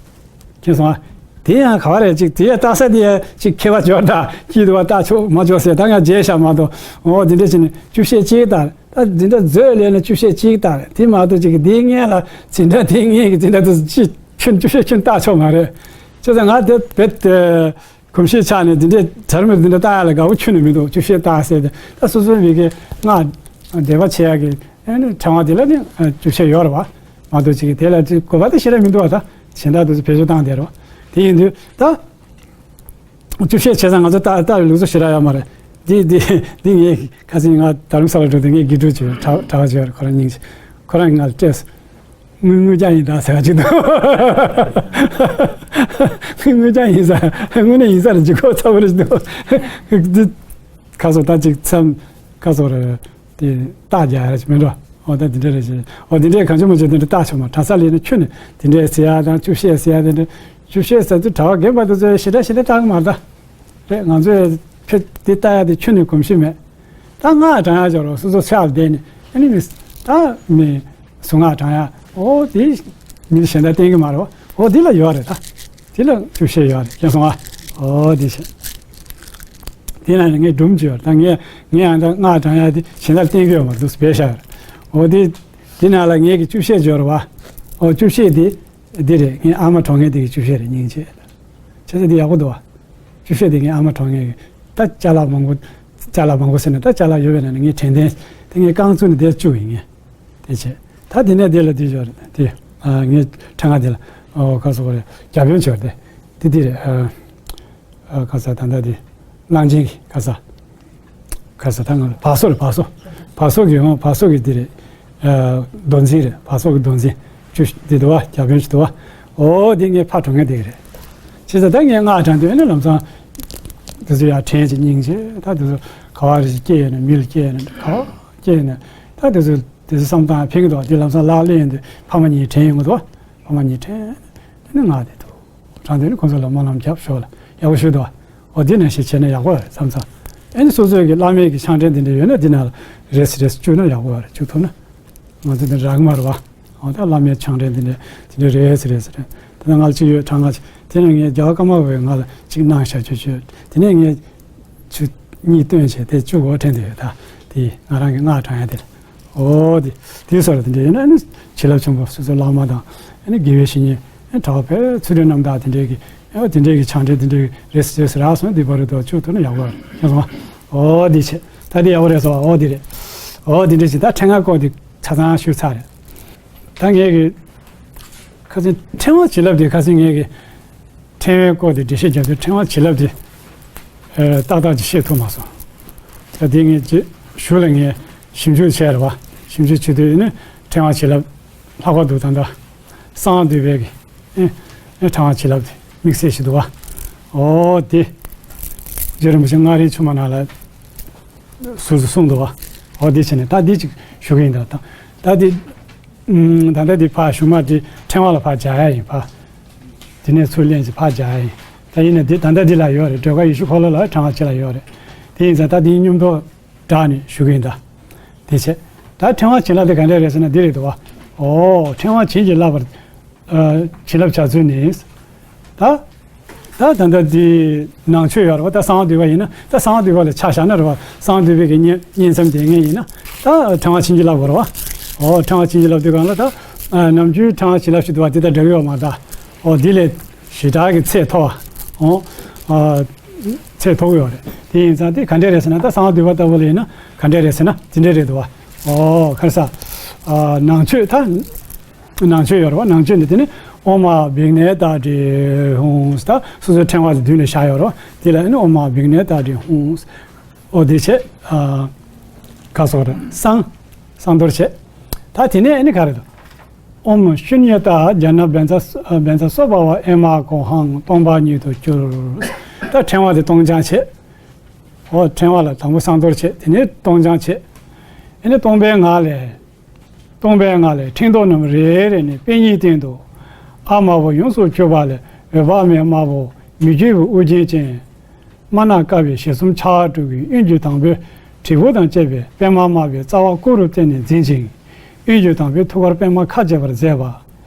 མཁྱེན་སོང་ཨ། དེ་ཡང་ག་བ་རེད་ཅིག་དེ་ཡང་བཏགས་ས་དེ་ཡང་ཅིག་ཁྱད་པར་འབྱོར་ད་ཅིག་འདུག་བ། བཏགས་ཆོག་མ་ཆོག་ཟེར་ད་ང་བརྗེད་ཤག་མ་གཏོགས། འོ་དེ་འདྲ་བྱས་ནས་བཅུ་ཤད་གཅིག་བཏགས། ད་འཛིན་གྲྭ་མཛོད་ལེན་ན་བཅུ་ཤད་གཅིག་བཏགས་རེད། དེ་མ་གཏོགས་ཅིག་གི་དེའི་སྔོན་ལ་འཛིན་གྲྭ་དེའི་སྔོན་གྱི་འཛིན་གྲྭ་དེ་ཅིག་ཁྱོན་བཅུ་ཤད་ཁྱོན་བཏགས་ཆོག་མ་རེད། བྱས་ཙང་ང་དེ་བེད་དེ་གོམས་གཤིས་ཆགས་ནས་འདི་འདྲའི་དྲ་རིམ་འདི་འདྲ་ལྟ་ཡ་ལ་དགའ་བོ་ཁྱོན་ནས་མི་འདུག་བཅུ་བཤད་ལྟ་ཟེར་ཏེ། ད་སོ་སོའི་མི་གི་སྔགས་འདྲེས་པ་བྱེད་ཡ་གི་ཨ་ནི་ཕྲེང་བ་དེ་ལ་ནི་བཅུ་བཤད་ཡོད་རེད་བ། མ་གཏོགས་ཅིག་དེ་ལ་ཅིག་དགོས་པ་དེ་ཞེ་དྲག་མི་འདུག་བ། ད་གཞན་དག་དེ་ཚོ་བེད་སྤྱོད་བཏང་བསྡད་རེད་བ། དེ་ཡིན་དུས་ད། བཅུ་བཤད་བྱས་ཙང་ང་ཚོ་ལྟ་ལྟ་བའི་ལུགས་སྲོལ་ཞེ་དྲག་ཡོད་མ་རེད། འདི་འདི་འདི་ངས་ཁ་སང་ང་རྡ་རམ་ས་ལ་འགྲོ་དུས་ངས་དགེ་ཕྲུག་ཅིག་གྲྭ་གྲྭ་པ་ཅིག་ཡོད་རེད། ཁོ་རང་སྙིང་རྗེ། ཁོ་རང་གིས་ང་ལ་སྤྲད་སོང་། དངུལ་དངུལ་རྐྱང་ཡིན་ད་ཟེར་བ་ཅིག་འདུག་དངུལ་དངུལ་རྐྱང་ཡིན་ས། དངོས་གནས་ཡིན་ས་རེད། ཅིག་ཁོ་ཚ་བོ་རེད་འདུག་འདི་ཁ་སང་ད་ཅིག་མཚམས་ཁ་སང་རེད། དེ་རྟགས་རྒྱག་ཡ་རེད་མིན་འགྲོ། འོ་ད་དེ་འདྲ་རེད་ཅེས། འོ་དེ་འདྲའི་གང་བྱུང་མང་བྱུང་དེ་འདྲ་བཏགས་ཆོག་མ། གྲྭ་ས་ལས་ནི་ཁྱོན་ནས་དེ་འདྲའི་ཟེར་ཡ་དང་བཅུ་བཤད་ཟེར་ཡ་དེ་འདྲ། བཅུ་བཤད་ཟེར་དུས་གྲྭ་པ་རྒན་པ་དེ་ཚོས་ཞེ་དྲག་ཞེ་དྲག་བཏགས་གི་མ་རེད་ད། རེད། ང་ཚོས་ཕེབས་དེ་བཏགས་ཡ་དེ་ཁྱོན་ནས་གོམས་གཤིས་མེད། ད་སྔགས་བགྲང་ཡ་ཅིག་ཡོད་རེད། སོ་སོ་ཚེ་ལ་བསྡད་ནས་ཨ་ནི་མི་ད་མི་གཟུངས་སྔགས་བགྲང་ཡ། འོ་དེ་མི་གཞན་དག་བསྟན་གི་མ་རེད་བ། འོ་དེ་ལ་ཡོད་རེད་ད། དེ་ལ་བཅུ་བཤད་ཡོད་རེད། མཁྱེན་སོང་ཨ། འོ་དེ་བྱས། དེ་ན་ནི་ངས་སྒྲུང་ཅིག་ཡོད་རེད་ད། ངས་ངས་ཨ་ད་སྔགས་བགྲང་ཡ་དེ་གཞན་དག་བསྟན་གི་ཡོད་མ་འདུག་བེད་ཤ་ཡོད་རེད། འོ་དེ་དེ་ན་ལ་ངས་ཀྱི་བཅུ་བཤད་ཅིག་ཡོད་རེད་བ། འོ་བཅུ་བཤད་དེ་འདི་རེད། ངའི་ཨ་མ་གྲོངས་མཁན་དེ་གི་བཅུ་བཤད་རེད། སྙིང་རྗེ། བྱས་ཙང་དེ་ཡག་པོ་འདུག་བ། བཅུ་བཤད་དེ་ངའི་ཨ་མ་གྲོངས་མཁན་གི་ད་ཅ་ལག་མང་པོ། ཅ་ལག་མང་པོ་ཟེར་ན་ད་ཅ་ལག་ཡོད་པའི་ནང་ནས་ངའི་དྲན་རྟེན་དེ་ངའི་རྐང་བཙུགས་ནས་དེར་བཅུག་ཡིན་ངས། དེ་བྱས། ད་དེ་ནས་དེ་ལ་དེ་ཞོར་དེ་ཨ་ངའི་ཕྲེང་བ་དེ་ལ་ཨོ་ཁ་སོ་རེ་རྒྱ་དཔོན་ཞོར་དེ་དེ་དེ་རེད། ཨ་ཨ་ཁ་ས་ད་ལྟ་དེ་གླང་ཆེན་གྱི་ཁ་ས་ཁ་ས་ད་ང་བ་སོ་རེད། བ་སོ་བ་སོ་གི་ཨོ་བ་སོ་གི་དེ་རེད། ཨ་མདོ་འཛིན་རེད། བ་སོ་གི་མདོ་འཛིན་བཅུ་དེ་འདུག་བ། རྒྱ་དཔོན་ཞིག་འདུག་བ། ཨོ་དེ་ངའི་ཕ་གྲོངས་མཁན་དེ་རེད། བྱས་ཙང་ད་ངས་སྔགས་བགྲང་དུས་ཨ་ནི་ལམ་སང་དེ་ཚོ་ཡར་དྲན་ཅིག་སྙིང་རྗེ། ད་དེ་ཚོ་ག་བ་རེ་ཞིག་སྐྱེས་ཡོད་ན། མི་ལ་སྐྱེས་ཡོད་ན། ག་བ་སྐྱེས་ཡོད་ན་ད་དེ་ཚོ། དེ་ཚོ་བསམ་སྟངས་ཕན་གི་འདུག་དེ་ལམ་སང་ལག་ལེན་ཡོང་དུས་ཕ་མ་གཉིས་དྲན་ཡོང་གི་འདུག་ཕ་མ་གཉིས་དྲན། དེ་ནས་ང་དེ་འདུག་དྲང་དེ་ནས་ཁོང་ཚོ་ལ་སྨོན་ལམ་རྒྱབ་ཤོག་ལ་ཡག་པོ་ཞུ་འདུག་འོ་དེ་ནང་བཞིན་བྱས་ན་ཡག་པོ་རེད་བསམ་ཙང་། ཨེ་ནི་སོ་སོའི་གི་བླ་མའི་གི་ཕྱག་འཕྲིན་དེ་འདྲ་ཡོད་ན་དེ་ནང་ལ་རེས་རེས་བཅུག་ན་ཡག་པོ་རེད། བཅུག་ཐུབ་ན་ང་ཚོ་དེ་རག་མ་རེད་བ། འོ་ད་བླ་མའི་ཕྱག་འཕྲིན་དེ་འདྲ་དེ་འདྲ་རེས་རེས་རེད། དེ་ནས་ང་ལ་གཅིག་ཡོད། གྲངས་ང་གཅིག་དེ་ནས་ངས་རྒྱ་གར་ཀརྨ་པའི་ང་ལ་གཅིག་གནང་བཞག་ཆོག་ཆོག་དེ་ནས་ངས་ཆུ་གཉིས་བཏོན་བྱས་དེ་བཅུག་གོ་དྲན་དེ་ཡོད། ད་དེ་ང་རང་གི་སྔགས་བགྲང་ཡ་དེ་རེད། འོ་དེ་དེའི་སོགས་ལ་དེ་འདྲ་ཡིན་ན་ནི་བྱིན་རླབས་ཆེན་པོ་སོ་སོའི་བླ་མ་དང་ཨ་ནི་དགེ་བའི་བཤེས་གཉེན་ཨ་གྲྭ་པ་བོད་ཚུལ་ཁྲིམས་རྣམ་དག་དེ་འདྲའི་གི་ཨ་དེ་འདྲའི་གི་ཕྱག་འཕྲིན་དེ་འདྲའི་གི་རེས་རེས་རག་སོང་། དེ་བར་དུ་བཅུག་ཐུབ་ན་ཡག་པོ་རེད། ཤེས་སོང་ཨ། འོ་དེ་བྱས་ད་དེ་ཡག་པོ་རེད་སོང་ཨ། འོ་དེ་རེད། འོ་དེ་འདྲ་བྱས་ད་ཕྲེང་བ་སྐོར་དེ་ཆ་ཚང་ཞུས་ཚར་རེད། ད་ངས་གི་ཁ་སང་ཕྲེང་བ་བྱིན་རླབས་དེ་ཁ་སང་ངས་གི་ཕྲེང་བའི་སྐོར་དེ་འགྲེལ་བཤད་རྒྱབ་དུས་ཕྲེང་བ་བྱིན་རླབས་དེ་ཨ་ཏག་ཏག་ཅིག་ཤེས་ཐུབ་མ་སོང་། ད་དེ་ངས་ཅིག་ཞུ་ལ་ངས་ཞིབ་འཇུག་བྱས་རེད་བ། ཞིབ་འཇུག་བྱེད་དུས་ནི་ཕྲེང་བ་བྱིན་རླབས་ལྷག་པར་དུ་ད་ལྟ་གསང་བ་འདུས་པའི་གི་ཨེ་ཨེ་ཕྲེང་བ་བྱིན་རླབས་དེ་དམིགས་བསལ་ཞིག་འདུག་བ། འོ་དེ་རྗེ་རིན་པོ་ཆེ་མངའ་རིས་ཆུང་མ་ནང་ལ་ཟུར་དུ་གསུངས་འདུག་བ། འོ་དེ་བྱས་ནས་ད་འདི་ཅིག་ཞུ་གི་ཡིན། ད་ད་ད་འདི་ཨུམ། ད་ལྟ་འདི་ཕར་གཞུག་མ་འདི་ཕྲེང་བ་ལ་ཕར་སྦྱར་ཡ་ཡིན་ཕར། དེ་ནས་ཚུར་ལེན་ཅིག་ཕར་སྦྱར་ཡ་ཡིན། ད་ཡིན་ན་འདི་ད་ལྟ་འདི་ལ་ཡོད་རེད། སྒྲོལ་དཀར་ཡེ་ཤེས་འཁོར་ལོ་ལ་ཕྲེང་བ་ཕྱི་ལ་ཡོད་རེད། དེ་ཡིན་ཙང་ད་འདིའི་སྙོམས་འདོགས་བསྒྲགས་ནས་ཞུ་གི་ཡིན་ད། དེ་བྱས། ད་ཕྲེང་བ་བྱིན་རླབས་དེ་ག་འདྲ་རེད་ཟེར་ན་འདི་རེད་འདུག་བ། ཨོ་ཕྲེང་བ་བྱིན་གྱིས་བརླབ་པར། ཨ་བྱིན་རླབས་བྱ་ཚུལ་ནི། ད་ད་ལྟ་འདི་ནང་ཆོས་ཡོད་རེད་བ། ད་གསང་བ་འདུས་པ་ཡིན་ན་ད་གསང་བ་འདུས་པ་ལ་ཆ་བཞག་ན་རེད་བ། གསང་བ་འདུས་པའི་གི་བསྙེན་བསྙེན་མཚམས་དེ་ངེས་ཡིན་ན་ད་ཕྲེང་བ་བྱིན་གྱིས་བརླབ་དགོས་རེད་བ། ཨོ་ཕྲེང་བ་བྱིན་གྱིས་བརླབ་དུས་གང་ལ་ད་ཨ་ནམ་རྒྱུན་ཕྲེང་བ་བྱིན་རླབས་ཞིག་འདུག་བ། དེ་ད་འདྲ་གི་ཡོད་མ་རེད་ད། ཨོ་འདི་ལས་ཞེ་དྲག་གི་ཚད་མཐོ་བ། ཨོ་ཨ་ཚད་མཐོ་གི་ཡོད་རེད། དེ་ཡིན་ཙང་དེ་ག་འདྲས་རེད་ཟེར་ན་ད་གསང་བ་འདུས་པ་ལྟ་བུ་ལ་ཡིན་ན་ག་འདྲས་རེད་ཟེར་ན་དེ་འདྲས་རེད་འདུག་བ། ཨོ་ག་རེ་ཟ། ཨ་ནང་ཆོས་ད། ནང་ཆོས་ཡོད་རེད་བ། ནང་ཆོས་ནི་དེ་ནི་ཨོཾ་མ་བིགྷྣེ་ཏཱ་ཏྲཱིཿཧཱུྃ། ད་སོ་སོའི་ཕྲེང་བ་དེ་མདུན་ལ་བཞག་ཡོད་རེད་བ། དེ་ལ་ནི་ཨོཾ་མ་བིགྷྣེ་ཏཱ་ཏྲཱིཿཧཱུྃ། ཨོ་དེ་བྱས། ཨ་ག་སོགས་རེད། བསང་། བསང་གཏོར་བྱས། ད་དེ་ནས་ཨ་ནི་ག་རེ་འདུག་ཨོཾ་ཤུནྱ་ཏཱ་ཛྙཱ་ན་བཛྲ་བཛྲ་སྭ་བྷཱ་ཝ་ཨེ་མ་ཀོ་ཧཾ་སྟོང་པ་ཉིད་དུ་གྱུར། ད་ཕྲེང་བ་དེ་སྟོང་སྦྱང་བྱས། ཨོ་ཕྲེང་བ་ལ་དང་པོ་བསང་གཏོར་བྱས། དེ་ནས་སྟོང་སྦྱང་བྱས། ཨ་ནི་སྟོང་པའི་ངང་ལས། སྟོང་པའི་ངང་ལས་ཕྲེང་རྡོག་རྣམས་རེ་རེ་ནས་པད་ཉིའི་སྟེང་དུ་ཨཱཿདམར་པོ་ཡོངས་སུ་གྱུར་པ་ལས་འོད་དཔག་མེད་དམར་པོ་མི་བསྐྱོད་པའི་དབུ་རྒྱན་ཅན། དམར་ནག་དཀར་བའི་ཞལ་གསུམ་ཕྱག་དྲུག་གི་གཡོན་གྱི་དང་པོས་དྲིལ་བུ་དང་བཅས་པའི་པདྨ་དམར་པོའི་རྩ་བ་སྐུ་རུ་བསྟན་ནས་འཛིན་ཅིང་། གཡོན་གྱི་དང་པོས་ཐུགས་ཀར་པདྨ་ཁ་འབྱེད་པར་མཛད་པ།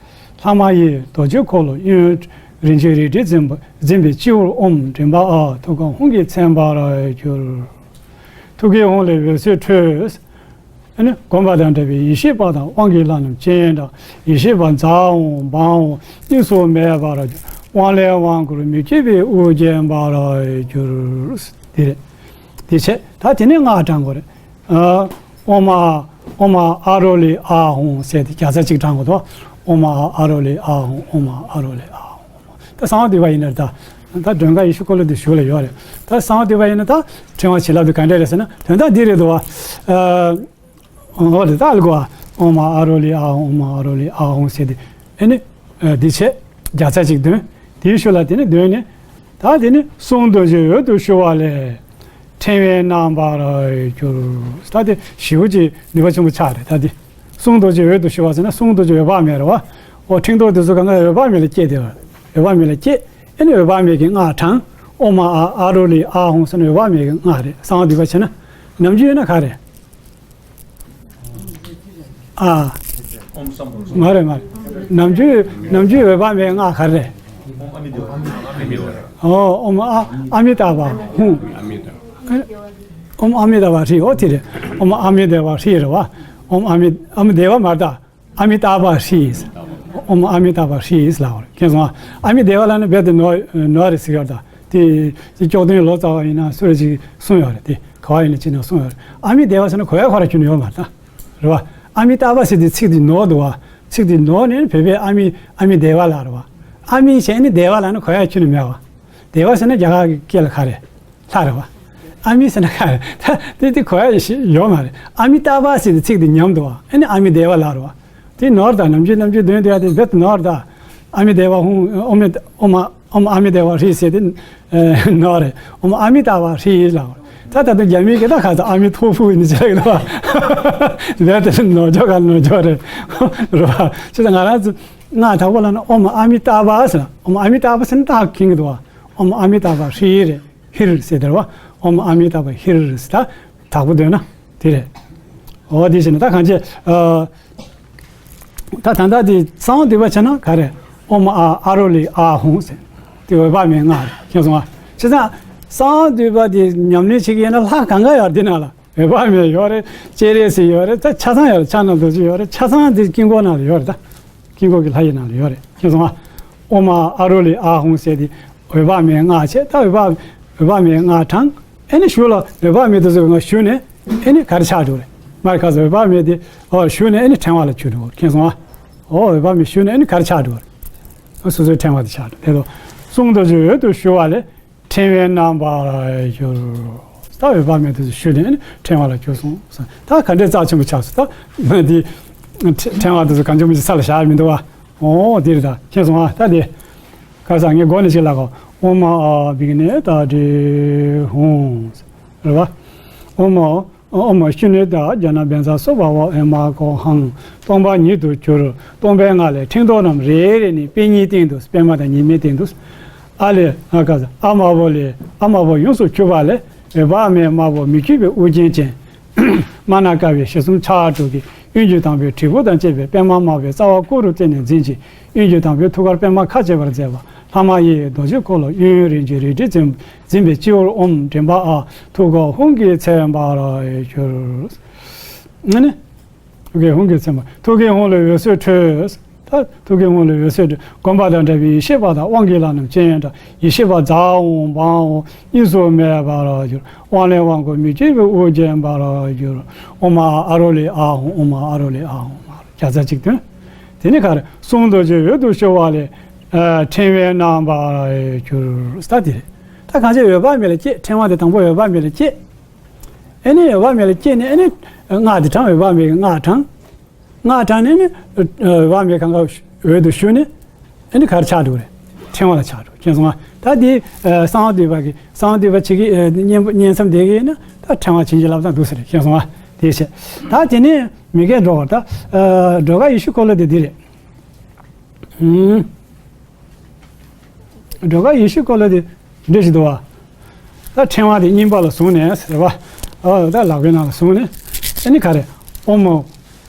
ལྷག་མ་ཡིས་རྡོ་རྗེ་འཁོར་ལོ་གཡོན་རིན་ཆེན་རལ་གྲིས་འཛིན་པ་འཛིན་པའི་སྤྱི་བོར་ཨོཾ་མགྲིན་པ་ཨཱཿདྷཱུ་ཀ་ཧཱུྃ་གིས་མཚན་པར་གྱུར། ཐུགས་ཀའི་ཧཱུྃ་ལས་འོད་ཟེར་འཕྲོས། ཨ་ནི་བསྒོམ་པ་དང་འདྲ་བའི་ཡེ་ཤེས་པ་དང་དབང་གི་ལྷ་རྣམས་སྤྱན་དྲངས། ཡེ་ཤེས་པ་ཛཿཧཱུྃ་བཾ་ཧཱུྃ་གཉིས་སུ་མེད་པར་ དབང་ལས་དབང་བསྐུར་མི་བསྐྱོད་པའི་དབུ་རྒྱན་འབར་བར་གྱུར། དེ་རེད། དེ་བྱས་ད་དེ་ནས་སྔགས་བགྲང་དགོས་རེད། ཨ། ཨོཾ་ཨ། ཨོཾ་ཨ་རོ་ལི་ཨཱཿཧཱུྃ་ཟེར་ཏེ་བརྒྱ་རྩ་གཅིག་བགྲང་དགོས་དོ། ཨོཾ་ཨ་ཨ་རོ་ལི་ཨཱཿཧཱུྃ། ཨོཾ་ཨ་ཨ་རོ་ལི་ཨཱཿཧཱུྃ། ད་གསང་བ་འདུས་པ་ཡིན་ན་ད། ད་མགྲོན་ཁང་ཡེ་ཤེས་འཁོར་ལོ་འདི་ཞུགས་ལ་ཡོད་རེད། ད་གསང་བ་འདུས་པ་ཡིན་ན་ད་ཕྲེང་བ་བྱིན་རླབས་འདི་ག་འདྲ་རེད་ཟེར་ན་དོན་དག་འདི་རེད་འདུག་བ། ཨ། འོ་དེ་ལྟར་གོ། ཨོཾ་ཨ་རོ་ལི་ཨཱཿཧཱུྃ། ཨོཾ་ཨ་རོ་ལི་ཨཱཿཧཱུྃ་ཟེར་ཏེ། ཨེ་ནི། ཨ། འདི་བྱས། བརྒྱ་རྩ་གཅིག་འདོན། དེའི་ཤུལ་ལ་དེ་ནི་འདོན་ནས། ད་དེ་ནི་གསུང་རྡོ་རྗེ་འོད་དུ་ཞུ་བ་ལས། ཕྲེང་བའི་རྣམ་པར་གྱུར། ད་དེ་ཞེ་པོ་ཅིག་ནུས་པ་ཆེན་པོ་ཆགས་རེད་ད་དེ། གསུང་རྡོ་རྗེ་འོད་དུ་ཞུ་བ་ཟེར་ན་གསུང་རྡོ་རྗེ་འོད་དཔག་མེད་རེད་བ། འོ་ཕྲེང་རྡོག་དེ་ཚོ་གང་ག་འོད་དཔག་མེད་ལ་སྐྱེས་ཏེ། འོད་དཔག་མེད་ལ་སྐྱེས། ཨེ་ནི་འོད་དཔག་མེད་ཀྱི་སྔགས་བགྲང་། ཨོཾ་ཨ་ཨ་རོ་ལི་ཨཱཿཧཱུྃ་ཟེར་ན་འོད་དཔག་མེད་ཀྱི་སྔགས་རེད། གསང་བ་འདུས་པ་བྱས་ན། ནམ་རྒྱུན་ཡོད་ན་ག་རེད། ཨ། ཨོཾ་སམ་བྷོ་ཊ། མ་རེད་མ་རེད། ནམ་རྒྱུན་ནམ་རྒྱུན་འོད་དཔག་མེད་སྔགས་ག་རེ་རེད། ཨོཾ་ཨ་མི་དེ་བ། ཨོཾ་ཨ་མི་དེ་བ། ཨོ། ཨོཾ་ཨ་མི་ཏཱ་བ་ཧཱུྃ། ཨ་མི་ཏཱ་བ། ཨོཾ་ཨ་མི་དཱ་བ་ཧྲཱིཿ། ཨོ་དེ་རེད། ཨོཾ་ཨ་མི་དཱ་བ་ཧྲཱིཿ་རེད་བ། ཨོཾ་ཨ་མི། ཨ་མི་དེ་བ་མ་རེད་ད། ཨ་མི་ཏཱ་བ་ཧྲཱིཿ། ཨོཾ་ཨ་མི་ཏཱ་བ་ཧྲཱིཿ་ལབ་པ་རེད། མཁྱེན་སོང་ཨ། ཨ་མི་དེ་བ་ལབ་ན་རྦད་དེ་ནོར་ནོར་རེད་ཟེར་གྱི་ཡོད་རེད་ད། དེ་དེ་སྐྱོག་དོན་ལོ་ཙཱ་བ་ཡིན་ན་སུ་རེད་ཅིག་གསུངས་ཡོད་རེད་དེ། ག་བ་ཡིན་ན་ཅིག་ན་གསུངས་ཡོད་རེད། ཨ་མི་དེ་བ་ཟེར་ན་གོ་ཡ་ཁོ་ར་ཁྱོན་ནས་ཡོད་མ་རེད་ད། རེད་བ། ཨ་མི་ཏཱ་བ་ཟེར་དེ་ཚིག་དེ་ནོར་འདུག་བ། ཚིག་དེ་ནོར་ནས་བོད་པས་ཨ་མི་ཨ་མི་དེ་བ་ལབ་རེད་བ། ཨ་མི་ཞེས་ནི་དེ་བ་ལབ་ན་གོ་ཡ་ཁྱོན་ནས་མེད་བ། དེ་བ་ཟེར་ན་རྒྱ་གར་གྱི་སྐད་ལ་ག་རེད། ལྷ་རེད་བ། ཨ་མི་ཟེར་ན་ག་རེད། ད་དེ་དེ་གོ་ཡ་ཞིག་ཡོད་མ་རེད། ཨ་མི་ཏཱ་བ་ཟེར་དེ་ཚིག་དེ་ཉམས་འདུག་བ། ཨ་ནི་ཨ་མི་དེ་བ་ལབ་རེད་བ། དེ་ནོར་ད་ནམ་རྒྱུན་ནམ་རྒྱུན་འདོན་བསྡད་ཡ་དེ་རྦད་དེ་ནོར་ད། ཨ་མི་དེ་བ་ཧཱུྃ། ཨོཾ་ཨོཾ་ཨོཾ་ཨ་མི་དེ་བ་ཧྲཱིཿ་ཟེར་དེ་ནོར་རེད། ཨོཾ་ཨ་མི་ཏཱ་བ་ཧྲཱིཿ་ལབ། ད་ད་དུང་རྒྱ་མིའི་སྐད་ད་ག་ཚོད་ཨ་མི་ཐོ་ཕུ་ཡིན་ཟེར་གི་འདུག་བ། རྦད་དེ་ནོར་འཇོག་ག་ནོར་འཇོག་རེད། རེད་བ། ཅི་ད་ང་རང་ཚོ་སྔགས་དྲག་པོ་ལབ་ན་ཨོཾ་ཨ་མི་ཏཱ་བ་ཟེར། ཨོཾ་ཨ་མི་ཏཱ་བ་ཟེར་ན་ད་མཁྱེན་གི་འདུག་བ། ཨོཾ་ཨ་མི་ཏཱ་བ་ཧྲཱིཿ་རེད། ཧིར་ཟེར་དེ་རེད་བ། ཨོཾ་ཨ་མི་ཏཱ་བ་ཧིར་ཟེར། ད་དྲག་པོ་འདོན་ན་དེ་རེད། འོ་དེ་བྱས་ན་ད་གང་བྱེད། ཨ། ད་ད་ལྟ་དེ་གསང་བ་འདུས་པ་བྱས་ན་ག་རེ། ཨོཾ་ཨ་ཨ་རོ་ལི་ཨཱཿཧཱུྃ་ཟེར། དེ་འོད་དཔག་མེད་སྔགས་རེད། མཁྱེན་སོང་ང་། བྱས་ཙང་གསང་བ་འདུས་པ་དེ་ཉམས་ལེན་བྱེད་ཀྱི་ཡིན་ན་ལྷ་གང་ག་ཡོད་རེད་དེ་ནང་ལ། འོད་དཔག་མེད་ཡོད་རེད། སྤྱན་རས་གཟིགས་ཡོད་རེད། ད་ཆ་ཚང་ཡོད་རེད། ཕྱག་ན་རྡོ་རྗེ་ཡོད་རེད། ཆ་ཚང་དེ་དཀྱིལ་འཁོར་ནང་ལ་ཡོད་རེད་ད། དཀྱིལ་འཁོར་གྱི་ལྷ་ཡི་ནང་ལ་ཡོད་རེད། མཁྱེན་སོང་ང་། ཨོཾ་ཨ་ཨ་རོ་ལི་ཨཱཿཧཱུྃ་ཟེར་དེ་འོད་དཔག་མེད་སྔགས་བྱས། ད་འོད་དཔག་འོད་དཔག་མེད་སྔགས་བགྲང་། ཨེ་ནི་ཞུ་ལ་འོད་དཔག་མེད་དེ་ཚོ་གི་ང་ཞུ་ནས་ཨེ་ནི་ག་རེ་ཆགས་འགྲོ་རེད། མར་ཁ་སོ་འོད་དཔག་མེད་དེ་ཨོ་ཞུ་ནས་ཨེ་ནི་ཕྲེང་བ་ལ་འགྱུར་འགྲོ། མཁྱེན་སོང་ང་། ཨོ་འོད་དཔག་མེད་ཞུ་ནས་ཨེ་ནི་ག་རེ་ཆགས་འགྲོ་རེད། ཨ་སོ་སོའི་ཕྲེང་བ་དེ་ཆགས་འགྲོ། དེ་ཚོ་གསུང་རྡོ་རྗེ་འོད་དུ་ཞུ་བ་ལས། ཕྲེང་བའི་རྣམ་པར་གྱུར། ད་འོད་དཔག་མེད་དུ་ཞུ་ནས་ཕྲེང་བ་ལ་གྱུར་སོང་། ད་ག་འདྲའི་རྩ་ཆེན་པོ་ཆགས་སོང་། ད་འདི་ཕྲེང་བ་དེ་ཚོ་གང་བྱུང་མི་བྱུང་ས་ལ་བཞག་མི་འདུག་བ། འོ་འདིར་ད་མཁྱེན་སོང་ང་། ད་འདི་ག་ས་ངས་མགོ་ནས་ཅིག་ལ་གོ། ཨོཾ་ཨ་བྷི་ཥེ་ཏཱ་ཏྲེ་ཧཱུྃ། རེད་བ། ཨོཾ་ཨ། ཨོཾ་ཨ་བྷི་ཥེ་ཏཱ་ཛྙཱ་ན་བཛྲ་སྭ་བྷཱ་ཝ་ཨེ་མ་ཀོ་ཧཾ། སྟོང་པ་ཉིད་དུ་གྱུར། སྟོང་པའི་ངང་ལས་ཕྲེང་རྡོག་རྣམས་རེ་རེ་ནས་པད་ཉིའི་སྟེང་དུ། པད་མ་དང་ཉི་མའི་སྟེང་དུ། ཨ་ལས་ཨ་ཀ་ཨ་དམར་པོ་ལས་ཨ་དམར་པོ་ཡོངས་སུ་གྱུར་པ་ལས། འོད་དཔག་མེད་དམར་པོ་མི་བསྐྱོད་པའི་དབུ་རྒྱན་ཅན། དམར་ནག་དཀར་བའི་ཞལ་གསུམ་ཕྱག་དྲུག་གིས། གཡོན་གྱི་དང་པོས་དྲིལ་བུ་དང་བཅས་པའི་པདྨ་དམར་པོའི་རྩ་བ་སྐུ་རུ་བརྟེན་ནས་འཛིན་ཅིང་། གཡོན་གྱི་དང་པོས་ཐུགས་ཀར་པདྨ་ཁ་འབྱེད་པར་མཛད་པ། ལྷ་མ་ཡི་རྡོ་རྗེ་འཁོར་ལོ་གཡོན་རིན་ཆེན་རལ་གྲིས་འཛིན་པའི་སྤྱི་བོར་ཨོཾ་མགྲིན་པ་ཨ། ཐུགས་ཀར་ཧཱུྃ་གིས་མཚན་པར་གྱུར། ཨ་ནི། ཐུགས་ཀར་ཧཱུྃ་གིས་མཚན་པ། ཐུགས་ཀའི་ཧཱུྃ་ལས་འོད་ཟེར་འཕྲོས། ད་ཐུགས་ཀའི་ཧཱུྃ་ལས་འོད་ཟེར་འཕྲོས། བསྒོམ་པ་དང་བྲལ་བའི་ཡེ་ཤེས་པ་དང་དབང་གི་ལྷ་རྣམས་སྤྱན་དྲངས། ཡེ་ཤེས་པ་ཛཿ་ཧཱུྃ་བཾ་ཧཱུྃ་གཉིས་སུ་མེད་པར་གྱུར། དབང་ལས་དབང་བསྐུར་མི་བསྐྱོད་པའི་དབུ་རྒྱན་འབར་བར་གྱུར། ཨོཾ་ཨ་ཨ་རོ་ལི་ཨཱཿཧཱུྃ། ཨོཾ་ཨ་ཨ་རོ་ལི་ཨཱཿཧཱུྃ། བརྒྱ་རྩ་གཅིག་འདོན། དེ་ནས་ག་རེ། གསུང་རྡོ་རྗེ་འོད་དུ་ཞུ་བ་ལས། ཨ་ཕྲེང་བའི་རྣམ་པར་གྱུར། ད་དེ་རེད། ད་གང་བྱས་འོད་དཔག་མེད་ལ་སྐྱེས། ཕྲེང་བ་དེ་དང་པོ་འོད་དཔག་མེད་ལ་སྐྱེས། ཨེ་ནི་འོད་དཔག་མེད་ལ་སྐྱེས་ནས་ཨེ་ནི་སྔགས་དེ་བགྲང་། འོད་དཔག་མེད་ཀྱི་སྔགས་བགྲང་། སྔགས་བགྲང་ནས་ནི་འོད་དཔག་མེད་གང་ག་འོད་དུ་ཞུ་ནས་ཨེ་ནི་ག་རེ་ཆགས་འགྲོ་རེད། ཕྲེང་བ་ལ་ཆགས་འགྲོ། མཁྱེན་སོང་ང་། ད་དེ་གསང་བ་འདུས་པ་གི་གསང་བ་འདུས་པ་བྱེད་ཀྱི་བསྙེན་བསྙེན་མཚམས་བསྡད་ཀྱི་ཡིན་ན་ད་ཕྲེང་བ་བྱིན་གྱིས་བརླབས་དང་འདུག་ས་རེད། མཁྱེན་སོང་ང་། དེ་བྱས་ད་དེ་ནས་མི་དགེ་སྒྲོ་གར་ད་སྒྲོ་ག་ཡེ་ཤེས་འཁོར་ལོ་དེ་འདི་རེད། ཨུམ། སྒྲོ་ག་ཡེ་ཤེས་འཁོར་ལོ་དེ་འདྲ་ཞིག་འདུག་བ། ད་ཕྲེང་བ་དེ་གཉིས་པ་ལ་བཟུང་ནས་ཟེར་བ། ཨོ་ད་ལག་པའི་ནང་ལ་བཟུང་ནས། ཨ་ནི་ག་རེ། ཨོཾ།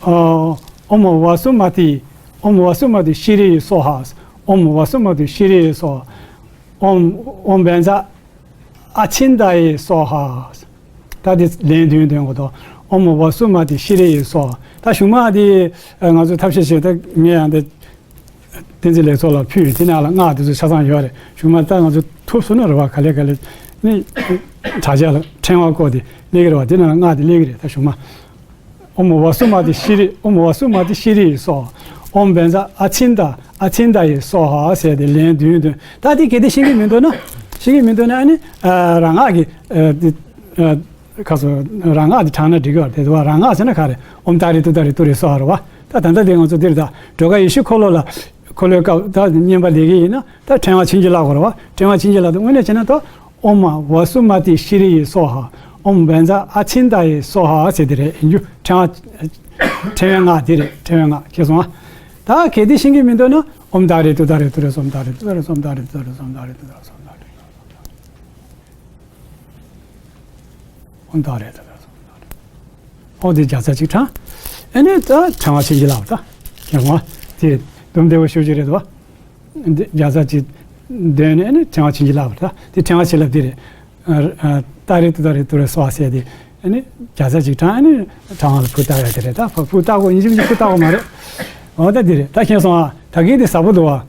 ཨོཾ་ཝ་སུ་མ་ཏི། ཨོཾ་ཝ་སུ་མ་ཏི་ཤྲཱི་ཡེ་སྭཱ་ཧཱ། ཨོཾ་ཝ་སུ་མ་ཏི་ཤྲཱི་ཡེ་སྭཱ་ཧཱ། ཨོཾ་ཨོཾ་བཛྲ་ཨ་ཅིན་ཏ་ཡེ་སྭཱ་ཧཱ། ད་དེ་ལན་བདུན་འདོན་དགོས་དོ། ཨོཾ་ཝ་སུ་མ་ཏི་ཤྲཱི་ཡེ་སྭཱ་ཧཱ། ད་གཞུག་མ་དེ་ང་ཚོ་ཐབས་ཤེས་བྱེད་ད་ངས་ཡང་དེ། བསྟན་འཛིན་ལེགས་ཚོགས་ལ་ཕུལ་ཡོད། དེ་ནང་ལ་སྔགས་དེ་ཚོ་ཆ་ཚང་ཡོད་རེད། གཞུག་མ་ད་ང་ཚོ་ཐུབ་སོང་ན་རེད་བ། ག་ལེ་ག་ལེ་ནི་དྲ་རྒྱ་ལ་ཕྲེང་བ་བཀོད་དེ་སླེབས་ཀྱི་རེད་བ། དེ་ནང་ལ་སྔགས་དེ་སླེབས་ཀྱི་རེད། ད་གཞུག་མ། ཨོཾ་ཝ་སུ་མ་ཏི་ཤྲཱི། ཨོཾ་ཝ་སུ་མ་ཏི་ཤྲཱི་ཡེ་སྭཱ་ཧཱ། ཨོཾ་བཛྲ་ཨ་ཙིན་ཏ། ཨ་ཙིན་ཏ་ཡེ་སྭཱ་ཧཱ་ཟེར་ཏེ་ལན་བདུན་བདུན། ད་དེ་གལ་ཏེ་ཤེས་ཀྱི་མི་འདུག་ན། ཤེས་ཀྱི་མི་འདུག་ན་ཨ་ནི་རང་སྔགས་ཀྱི་ཁ་སོ་རང་སྔགས་དེ་བགྲངས་ན་འགྲིག་གི་རེད་བ། རང་སྔགས་ཟེར་ན་ག་རེ། ཨོཾ་ཏཱ་རེ་ཏུཏྟཱ་རེ་ཏུ་རེ་སྭཱ་ཧཱ་རེད་བ། ད་ད་ལྟ་དེ་ང་ཚོ་འདིར་ད་སྒྲོལ་དཀར་ཡེ་ཤེས་འཁོར་ལོ་ལ་འཁོར་ལོའི་སྐབས་ད་བསྙེན་པ་ལས་ཀྱི་ཡིན་ན་ད་ཕྲེང་བ་བྱིན་གྱིས་བརླབ་དགོས་རེད་བ། ཕྲེང་བ་བྱིན་གྱིས་བརླབ་དུས་དངོས་གནས་བྱས་ན་ད། ཨོཾ་ཝ་སུ་མ་ཏི་ཤྲཱི་ཡེ་སྭཱ་ཧཱ། ཨོཾ་བཛྲ་ཨ་ཙིན་ཏ་ཡེ་སྭཱ་ཧཱ་ཟེར་དེ་རེད་ཡིན་རྒྱུ། ཕྲེང་བ་ཕྲེང་བའི་སྔགས་དེ་རེད། ཕྲེང་བའི་སྔགས་ཤེས་སོང་ཨ། ད་གལ་ཏེ་ཤེས་ཀྱི་མི་འདུག་ན་ཨོཾ་ཏཱ་རེ་ཏུཏྟཱ་རེ་ཏུ་རེ་སྭཱ་ཧཱ། ཨོཾ་ཏཱ་རེ་ཏུཏྟཱ་རེ་སྭཱ་ཧཱ། ཨོཾ་ཏཱ་རེ་ཏུཏྟཱ་རེ་སྭཱ་ཧཱ། ཨོཾ་ཏཱ་རེ་ཏུཏྟཱ་རེ་སྭཱ་ཧཱ། ཨོཾ་ཏཱ་རེ་ཏུཏྟཱ་རེ་སྭཱ་ཧཱ། ཨོཾ་ཏཱ་རེ་ཏུཏྟཱ་རེ་སྭཱ་ཧཱ། ཨོ་དེ་བརྒྱ་རྩ་གཅིག་བགྲངས། ཨ་ནི་ད་ཕྲེང་བ་བྱིན་གྱིས་བརླབས་ད། ཁྱེད་ང་དེ་དུམ་བདེ་བོ་ཞུ་རྒྱུ་རེད་བ། འདི་བརྒྱ་རྩ་གཅིག་འདོན་ནས་ཨ་ནི་ཕྲེང་བ་བྱིན་གྱིས་བརླབས་ད། དེ་ཕྲེང་བ་བྱིན་རླབས་དེ་རེད། ཨ་ཨ་ཏཱ་རེ་ཏུཏྟཱ་རེ་ཏུ་རེ་སྭཱ་ཧཱ་ཟེར་དེ་ཨ་ནི་བརྒྱ་རྩ་གཅིག་བགྲངས། ཨ་ནི་ཕྲེང་བ་ལ་ཕུ་བཏགས་ཡ་དེ་རེད། ད་ཕུ་བཏགས་དགོས་ཡིན་གཅིག་མིན་གཅིག་ཕུ་བཏགས་དགོས་མ་རེད། འོ་ད་དེ་རེད། ད་མཁྱེན་སོང་ཨ། ད་གིན་དེ་ཟབ་པོ་འདུག་བ།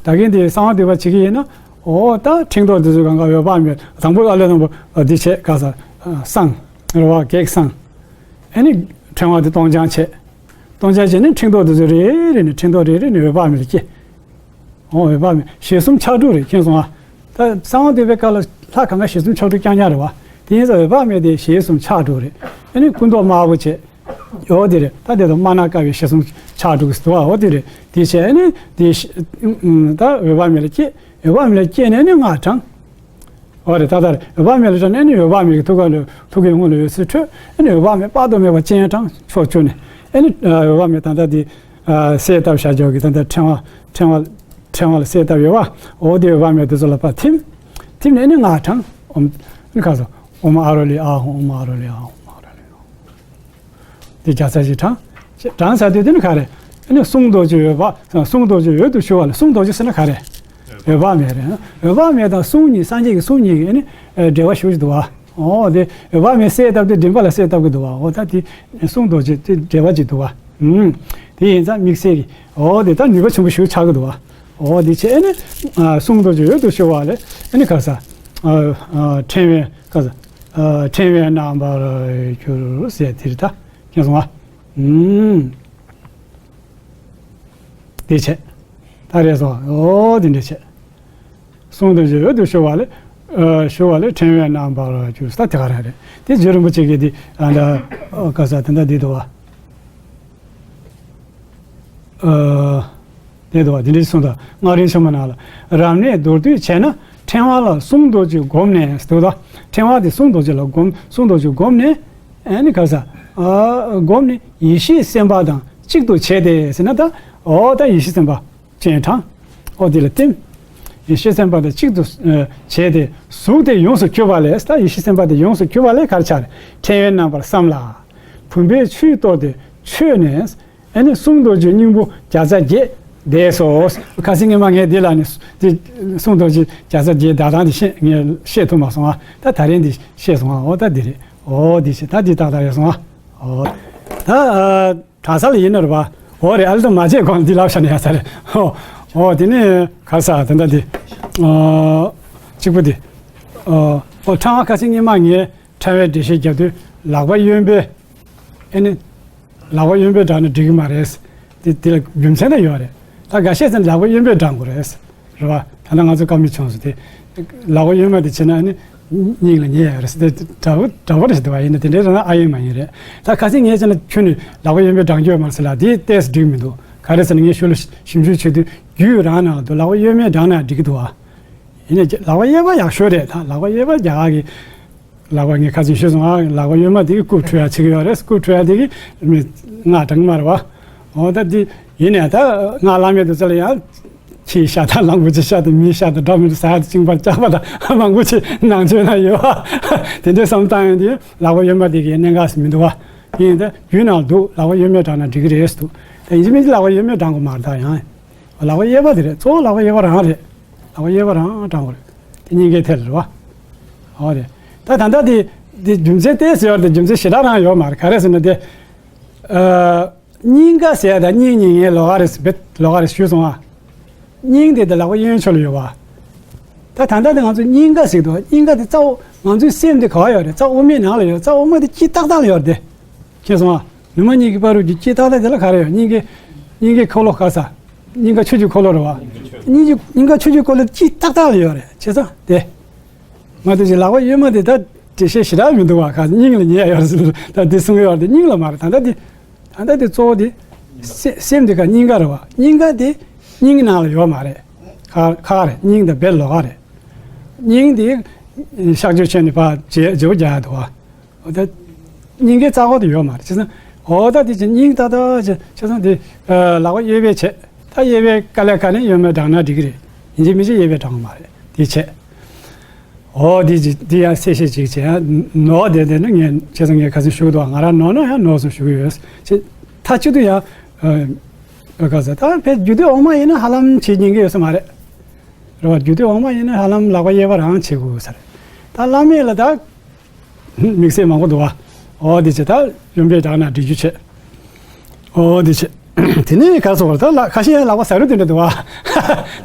ད་གིན་དེ་གསང་བ་འདུས་པ་བྱེད་ཀྱི་ཡིན་ན། འོ་ད་ཕྲེང་རྡོག་འདི་ཚོ་གང་ག་འོད་དཔག་མེད་དང་པོ་ཨ་ལས་དང་པོ་འདི་བྱས་ག་ས་བསྲང་རེད་བ། བགེགས་བསྲང་། ཨ་ནི་ཕྲེང་བ་འདི་སྟོང་སྦྱང་བྱས། སྟོང་སྦྱང་བྱས་ནས་ཕྲེང་རྡོག་འདི་ཚོ་རེ་རེ་ནས་ཕྲེང་རྡོག་རེ་རེ་ནས་འོད་དཔག་མེད་ལ་སྐྱེ། འོ་འོད་དཔག་མེད་ཞལ་གསུམ་ཕྱག་དྲུག་རེད། མཁྱེན་སོང་ཨ། ད་གསང་བ་འདུས་པའི་སྐབས་ལ་ལྷ་གང་ག་ཞལ་གསུམ་ཕྱག་དྲུག་རྐྱང་རྐྱང་རེད་བ། དེ་ཡིན་ཙང་འོད་དཔག་མེད་དེ་ཞལ་གསུམ་ཕྱག་དྲུག་རེད། ཨ་ནི་སྐུ་མདོག་དམར་པོ་བྱས། འོ་དེ་རེད། ད་དེ་དང་དམར་ནག་དཀར་བའི་ཞལ་གསུམ་ཕྱག་དྲུག་ཟེར་བ། འོ་དེ་རེད། དེ་བྱས་ནས་དེ་ད་འོད་དཔག་མེད་ལ་སྐྱེས། འོད་དཔག་མེད་ལ་སྐྱེས་ནས་ནི་སྔགས་བགྲང་། འོ་རེད། ད་ལྟ་འོད་དཔག་མེད་ལ་བགྲང་ནས་ནི་འོད་དཔག་མེད་ཀྱི་ཐུགས་ཀ་ལ་ཐུགས་ཀའི་ངོ་ལ་འོད་ཟེར་འཕྲོས། ཨ་ནི་འོད་དཔག་མེད་དཔག་ཏུ་མེད་པ་སྤྱན་དྲངས་ཕྱོགས་བཅུ་ནས། ཨ་ནི་འོད་དཔག་མེད་ད་ལྟ་དེ་གསལ་བཏབ་བཞག་རྒྱུ་གི་ད་ལྟ་ཕྲེང་བ་ཕྲེང་བ་ཕྲེང་བ་ལ་གསལ་བཏབ་ཡོད་བ། འོ་དེ་འོད་དཔག་མེད་དེ་ཚོ་ལ་ཕར་ཐིམ། ཐིམ་ནས་ནི་སྔགས་བགྲང་། ཨོཾ་ནི་ག་ས་ཨོཾ་ཨ་རོ་ལི་ཨ་ཧོ། ཨོཾ་ཨ་རོ་ལི་ཨ་ཧོ། ཨོཾ་ཨ་རོ་ལི་ཨ་ཧོ། དེ་བརྒྱ་རྩ་བཞི་བགྲང་། བགྲང་ཚར་དུས་དེ་ནི་ག་རེ། ཨ་ནི་གསུང་རྡོ་རྗེ་འོད་དཔག་གསུང་རྡོ་རྗེ་འོད་དུ་ཞུ་བ་ལ། གསུང་རྡོ་རྗེ་ཟེར་ན་ག་རེ། འོད་དཔག་མེད་རེད། འོད་དཔག་མེད་དང་གསུང་གཉིས། སངས་རྒྱས་ཀྱི་གསུང་གཉིས་ཀྱི་ཨ་ནི་འབྲེལ་བ་ཞུ་གི་འདུག་བ། འོ་དེ་འོད་དཔག་མེད་གསལ་བཏབ་དུས་མགྲིན་པ་ལ་གསལ་བཏབ་ཀྱི་འདུག་བ། འོ་ད་དེ་གསུང་རྡོ་རྗེ་དེ་འབྲེལ་བ་ཅིག་འདུག་བ། ཨུམ། དེ་ཡིན་ཙང་དམིགས་བསལ་གྱི་འོ་དེ་ད་ནུས་པ་ཆེན་པོ་ཞིག་ཆགས་ཀྱི་འདུག་བ། འོ་དེ་བྱས་ཨ་ནི་གསུང་རྡོ་རྗེ་འོད་དུ་ཞུ་བ་ལས་ཨ་ནི་ག་ས་ཕྲེང་བའི་ག་ས། ཨ་ཕྲེང་བའི་རྣམ་པར་གྱུར་ཟེར་དེ་རེད་ད། མཁྱེན་སོང་ཨ། ཨུམ། དེ་བྱས། ད་རེད་སོང་། འོ་དེ་འདྲ་བྱས། གསུང་རྡོ་རྗེ་འོད་དུ་ཞུ་བ་ལས། ཨ་ཞུ་བ་ལས་ཕྲེང་བའི་རྣམ་པར་གྱུར་ཟེར་ད་དེ་ག་རང་རེད། དེ་རྗེ་རིན་པོ་ཆེ་གིས་དེ་ཨ་ད་ག་ས་དེ་འདྲ་འདི་འདུག་བ། ཨ་དེ་འདུག་བ། དེ་འདྲ་གསུངས་དང་། སྔགས་རིང་ཆེན་མོ་ནང་ལ། རབ་གནས་མདོར་བསྡུས་བྱས་ན། ཕྲེང་བ་ལ་གསུང་རྡོ་རྗེ་བསྒོམས་ནས་འདུག་ད། ཕྲེང་བ་དེ་གསུང་རྡོ་རྗེ་ལ་བསྒོམ། གསུང་རྡོ་རྗེ་བསྒོམས་ནས། ཨ་ནི་ག་ས། ཨ་བསྒོམས་ནས་ཡེ་ཤེས་སེམས་དཔའ་དང་གཅིག་ཏུ་བྱས་ཏེ་ཟེར་ན་ད། འོ་ད་ཡེ་ཤེས་སེམས་དཔའ་སྤྱན་དྲངས། འོ་དེ་ལ་བསྟིམ། ཡེ་ཤེས་སེམས་དཔའ་དང་གཅིག་ཏུ་ཨ་བྱས་ཏེ་གཟུགས་དེ་ཡོངས་སུ་གྱུར་པ་ལས། ད་ཡེ་ཤེས་སེམས་དཔའ་དེ་ཡོངས་སུ་གྱུར་པ་ལས་ག་རེ་ཆགས་རེད། ཕྲེང་བའི་རྣམ་པར་བསམས་ལ། བུམ་པའི་ཆུས་གཏོར་ཏེ་མཆོད་ནས། ཨ་ནི་གསུང་རྡོ་རྗེ་སྙིང་པོ་བརྒྱ་རྩ་བརྒྱད་བཟླས་སོ། ཁ་སང་ངས་མ་ངས་འདི་ལ་ནི་འདི་གསུང་རྡོ་རྗེ་བརྒྱ་རྩ་བརྒྱད་བཟླས་སྟངས་འདི་བཤད་ངས་བཤད་ཐུབ་མ་སོང་ཨ། ད་ད་རེས་འདི་བཤད་སོང་ཨ། འོ་ད་འདི་རེད། འོ་འདི་བཤད། ད་འདི་ཏག་ཏག་རེད་སོང་ཨ། འོ་ད་ཨ་གྲྭ་ས་ལ་ཡིན་ནོ་རེད་པ། འོ་རེད། ཨ་ལི་ད་མ་བྱས་གོང་འདི་ལབ་བཞག་ན་ཡག་ས་རེད། འོ་འོ་དེ་ནས་ག་ས་དེ་འདྲ་འདི་ཨ་གཅིག་པུ་འདི་ཨ་འོ་ཕྲེང་བ་ཁ་སང་ངས་མ་ངས། ཕྲེང་བའི་འགྲེལ་བཤད་རྒྱབ་དུས་ལག་པ་གཡོན་པས། ཨེ་ནི། ལག་པ་གཡོན་པས་བགྲངས་ན་འགྲིག་གི་མ་རེད། དེ་དེ་ལ་རྒྱུ་མཚན་ད་ཡོད་རེད། ད་འགའ་ཤས་ཚོས་ལག་པ་གཡོན་པས་བགྲང་དགོས་རེད། རེད་བ། ད་ལྟ་ང་ཚོ་བཀའ་མོལ་བྱུང་སོང་དེ། ལག་པ་གཡོན་མ་དེ་བྱས་ན་ཨེ་ནི། སྙིང་ལ་ཉེ་ཡ་རེད་ཟེར་ཏེ་འདྲ་པོ་འདྲ་པོ་རེད་ཟེར་དུས་བ་ཡིན་ན་དེ་འདྲའི་རང་ཨ་ཡིན་མ་ཡིན་རེད། ད་ཁ་སང་ངས་བྱས་ན་ཁྱོན་ནས་ལག་པ་གཡོན་པས་བགྲང་རྒྱུ་ཡོད་མ་རེད་ཟེར་ལ་དེ་ཏོག་ཙམ་འགྲིག་མི་འདུག་ག་རེ་ཟེར་ན་ངས་ཤུལ་ལ་ཞིབ་འཇུག་བྱེད་དུས་རྒྱུད་རང་ནང་དུ་ལག་པ་གཡོན་མས་བགྲངས་ན་འགྲིག་གི་འདུག་བ། ཡིན་ནའི་ལག་པ་གཡས་པ་ཡག་ཤོས་རེད། ད་ལག་པ་གཡས་པ་རྒྱག་གི། ལག་པ་ངས་ཁ་ཅིག་ཤོད་སོང་ཨ། ལག་པ་གཡོན་མ་དེ་གིས་རྐུབ་འཁྲུ་ཡ་བྱེད་ཀྱི་ཡོད་རེད། རྐུབ་འཁྲུ་ཡ་དེ་གིས་མི་སྔགས་བགྲང་གི་མ་རེད་བ། འོ་ད་དེ་ཡིན་ནའི་ད་སྔགས་བླ་མེད་དུ་ཚོ་ལ་ཡང་ཁྱིའི་ཤ་དང་གླང་པོ་ཆེའི་ཤ་དང་མིའི་ཤ་དང་འདྲ་མི་འདྲ་ཟ་ཡ་དང་བཅིངས་པ་རྐྱབ་པ་དང་མང་པོ་ཅིག་ནང་ཆོས་ན་ཡོད་བ། དེ་འདྲའི་བསམ་བཏང་ཡོང་དུས་ལག་པ་གཡོན་མ་དེ་གིས་གནད་འགག་ཞིག་མི་འདུག་བ། ཡིན་ད་རྒྱུད་ནང་འདུག་ལག་པ་གཡོན་མས་བགྲངས་ན་འགྲིག་གི་རེད་འདུག་ད་ཡིན་གཅིག་མིན་གཅིག་ལག་པ་གཡོན་མས་བགྲང་དགོས་མ་རེད་ད་ཡང་། ལག་པ་གཡས་པ་དེ་རེད། གཙོ་བོ་ལག་པ་གཡས་པ་རང་རེད། ལག་པ་གཡས་པ་རང་བགྲང་དགོས་རེད། དེ་སྙིང་གའི་ཐད་ལ་རེད་བ། འོ་རེད། ད་ད་ལྟ་དེ་དེ་རྒྱུ་མཚན་ཏོག་ཙམ་ཡོད་རེད། རྒྱུ་མཚན་ཞེ་དྲག་རང་ཡོད་མ་རེད། ག་རེ་ཟེར་ན་དེ། ཨ་སྙིང་ག་ཟེར་ཡ་ད་སྙིང་ཉེ་ངས་ལོགས་ཀ་རེད་ཟེར་བེད་ལོགས་ཀ་རེད་ཞུས་སོང་ཨ། སྙིང་དེ་དེ་ལག་པ་གཡས་གཡོན་ཕྱོགས་ལ་ཡོད་པ། ད་ད་ལྟ་དེ་ང་ཚོ་སྙིང་ག་ཟེར་འདུག་སྙིང་ག་དེ་རྩ་བོ་ང་ཚོའི་སེམས་དེ་ག་བ་ཡོད་རེད། རྩ་བ་དབུ་མའི་ནང་ལ་ཡོད། རྩ་བ་དབུ་མ་དེ་དཀྱིལ་ཏག་ཏག་ལ་ཡོད་རེད་དེ། མཁྱེན་སོང་ཨ། ལུས་མ་གཉིས་ཀྱི་བར་དུ་གི་དཀྱིལ་ཏག་ཏག་དེ་ལ་ག་རེ་ཡོད། སྙིང་གའི་སྙིང་གའི་འཁོར་ལོ་ག་ས། སྙིང་ག་ཆུ་གི་འཁོར་ལོ་རེད་བ། སྙིང་གི་སྙིང་ག་ཆུ་གི་འཁོར་ལོ་དཀྱིལ་ཏག་ཏག་ལ་ཡོད་རེད། བྱས་ཙང་དེ། ང་ཚོ་ཅིག་ལག་པ་གཡོན་མ་དེ་ད་འགྲེལ་བཤད་ཞེ་དྲག་མི་འདུག་བ། ག་སྙིང་ལ་ཉེ་ཡོད་རེད་ཟེར། ད་དེ་གསུང་གི་ཡོད་རེད་དེ། སྙིང་ལ་མ་རེད། ད་ལྟ་དེ། ད་ལྟ་དེ་གཙོ་བོ་དེ་སེ་སེམས་དེ་ག་སྙིང་ག་རེད་བ། སྙིང་ག་དེ་སྙིང་གི་ནང་ལ་ཡོད་མ་རེད། ཁ་ཁ་རེད། སྙིང་དང་བེད་ལོག་ག་རེད། སྙིང་དེ་གཤག་བཅོས་བྱས་ནས་ཕར་བརྗེ་བརྗེ་པོ་རྒྱག་ཡ་འདུག་བ། འོ་ད་སྙིང་གའི་རྩ་འཁོར་དེ་ཡོད་མ་རེད། བྱས་ཙང་འོ་ད་དེ་ཅི་སྙིང་ཏག་ཏག་བྱས་བྱས་ཙང་དེ་ལག་པ་གཡས་པས་བྱས། ད་གཡས་པས་དཀའ་ལས་ཁག་ནས་གཡོན་མས་དྲངས་ན་འགྲིག་གི་རེད། ཡིན་གཅིག་མིན་གཅིག་གཡས་པས་དྲངས་པ་མ་རེད། དེ་བྱས། འོ་དེ་ཅི་དེ་ཡང་གསལ་བཤད་ཅིག་བྱས། ནོར་བསྡད་དེ་ནི་ངས་བྱས་ཙང་ངས་ཁ་སང་ཞུ་གི་འདུག་ང་རང་ནོར་ན་ཡང་ནོར་སོང་ཞུ་གི་ཡོད། ཅེས་མཐའ་གཅིག་ཏུ་ཡང་ཨ་ག་ས་ད་ཕལ་རྒྱུད་སྟོད་འོག་མ་ཡིན་ན་ཧ་ལམ་བྱེད་ཉན་གི་ཡོད་ས་མ་རེད། རེད་བ། རྒྱུད་སྟོད་འོག་མ་ཡིན་ན་ཧ་ལམ་ལག་པ་གཡས་པ་རང་བྱེད་དགོས་ས་རེད། ད་བླ་མེད་ལ་ད། དམིགས་བསལ་མང་པོ་འདུག་བ། འོ་དེ་བྱས། ད་གཡོན་པས་དྲངས་ན་འགྲིག་རྒྱུ་བྱས། འོ་དེ་བྱས། དེ་ནས་ག་རེ་ཟེར་བ། ད་ལ་ཁ་ཤས་ཡང་ལག་པ་ཟ་རུ་དེ་འདྲ་འདུག་བ།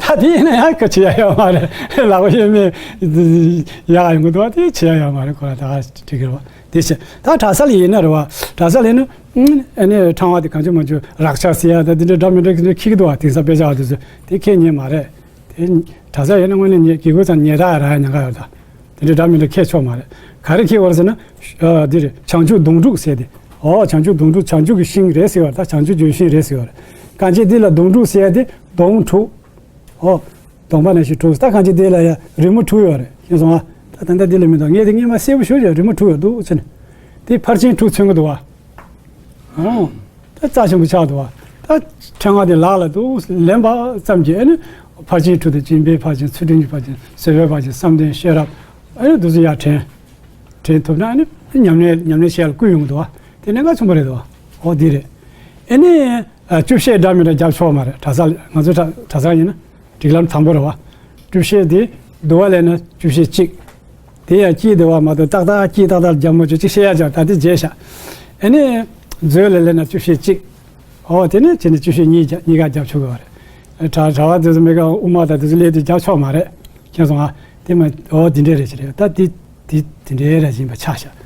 ད་དེ་ཡིན་ན་ཡང་ག་བྱེད་ཡ་ཡོད་མ་རེད། ལག་པ་གཡོན་མས་ཡག་ཡོང་གི་འདུག་བ། དེ་བྱེད་ཡ་ཡོད་མ་རེད། ཁོ་ར་ད་ག་འགྲིག་གི་རེད་བ། དེ་བྱས། ད་གྲྭ་ས་ལ་ཡིན་ན་རེད་བ། གྲྭ་ས་ལ་ཡིན་ན་ཨ་ནི་ཕྲེང་བ་དེ་གང་བྱུང་མང་བྱུང་རག་ཆག་ཟེར་ཡ་ད་དེ་འདྲ་འདྲ་མི་འདྲ་འཁྱེར་གི་འདུག་བ། དེང་སང་དཔེ་ཆ་བ་དེ་ཚོ་དེ་འཁྱེར་ཉན་མ་རེད། དེ་གྲྭ་ས་ཡིན་ན་དངོས་གནས་ཉལ་གི་དགོས་ཙང་ཉལ་ཐ་ར་ཉག་ག་ཡོད་ད། དེ་འདྲ་འདྲ་མི་འདྲ་འཁྱེར་ཆོག་མ་རེད། ག་རེ་འཁྱེར་བར་ཟེར་ན། ཨ་འདི་རེད། བྱང་ཆུབ་དོང་སྤྲུགས་ཟེར་ཏེ། ཨོ་བྱང་ཆུབ་དོང་སྤྲུགས། བྱང་ཆུབ་ཀྱི་ཤིང་རེད་ཟེར་བ་རེད། ད་བྱང་ཆུབ་ལྗོན་ཤིང་རེད་ཟེར་བ་རེད། གང་ཅི་འདི་ལ་དོང་སྤྲུགས་ཟེར་ཏེ་དོང་དྲུག་ཨོ། གདོང་པ་ནས་ཞིག་དྲུག་ད་གང་ཅི་འདི་ལ་ཡ་རི་མོ་དྲུག་ཡོད་རེད། ཤེས་སོང་ཨ། ད་ད་ལྟ་འདི་ལ་མི་འདུག་ངས་དེ་སྔོན་མ་གསལ་པོ་ཞུ་ཡ་རི་མོ་དྲུག་ཡོད་འདུག་ཟེར་ནས། དེ་ཕར་ཕྱིན་དྲུག་མཚོན་གི་འདུག་བ། ཨོ། ད་རྩ་ཆེན་པོ་ཆགས་འདུག་བ། ད་ཕྲེང་བ་དེ་ལག་ལ་འདུག་ལེན་པ་ཙམ་གྱིས་ཨ་ནི་ཕར་ཕྱིན་དྲུག་དང་། སྦྱིན་པའི་ཕར་ཕྱིན། ཚུལ་ཁྲིམས་ཀྱི་ཕར་ཕྱིན། བཟོད་པའི་ཕར་ཕྱིན། བསམ་གཏན་ཤེས་རབ། ཨ་ནི་འདུག་སེ་ཡར་དྲན། དྲན་ཐུབ་ན་ཨ་ནི་ཉམས་ལེན་ཉམས་ལེན་བྱེད་ཡ་ལ་བསྐུལ་ཡོང་གི་འདུག་བ། དེ་གནད་འགག་ཆེན་པོ་རེད་འདུག་བ། ཨོ་འདི་རེད། ཨ་ནི་ཨ་བཅུ་བཤད་འདྲ་མི་འདྲ་རྒྱབ་ཆོག་མ་རེད། གྲྭ་ས་ང་ཚོ་གྲྭ་གྲྭ་ས་ཡིན་ན། སྒྲིག་ལམ་དང་པོ་རེད་བ། བཅུ་བཤད་དེ་འདུལ་བ་ལེན་ན་བཅུ་བཤད་གཅིག་དེ་ཡང་དཀྱིལ་དེ་བ་མ་གཏོགས་ཏག་ཏག་དཀྱིལ་ཏག་ཏག་རྒྱབ་མ་བཅུག་གཅིག་བཤད་ཡ་བྱ། ད་དེ་བརྗེད་བཞག་ཨ་ནི་མཛོད་ལ་ལེན་ན་བཅུ་བཤད་གཅིག་ཨོ་དེ་ནས་བྱས་ནས་བཅུ་བཤད་གཉིས་རྒྱ་གཉིས་ཀ་རྒྱབ་ཆོག་གི་བ་རེད། གྲྭ་གྲྭ་བ་དེ་ཚོ་མི་ག་དབུ་མ་དང་དེ་ཚོ་སླེབས་དུས་རྒྱབ་ཆོག་མ་རེད། མཁྱེན་སོང་ཨ། དེ་མ་ཨོ་དེ་འདྲས་རེད་ཅེས་རེད། ད་དེ་དེ་དེ་འདྲས་རེད་ཡིན་པ་ཆགས་ཤག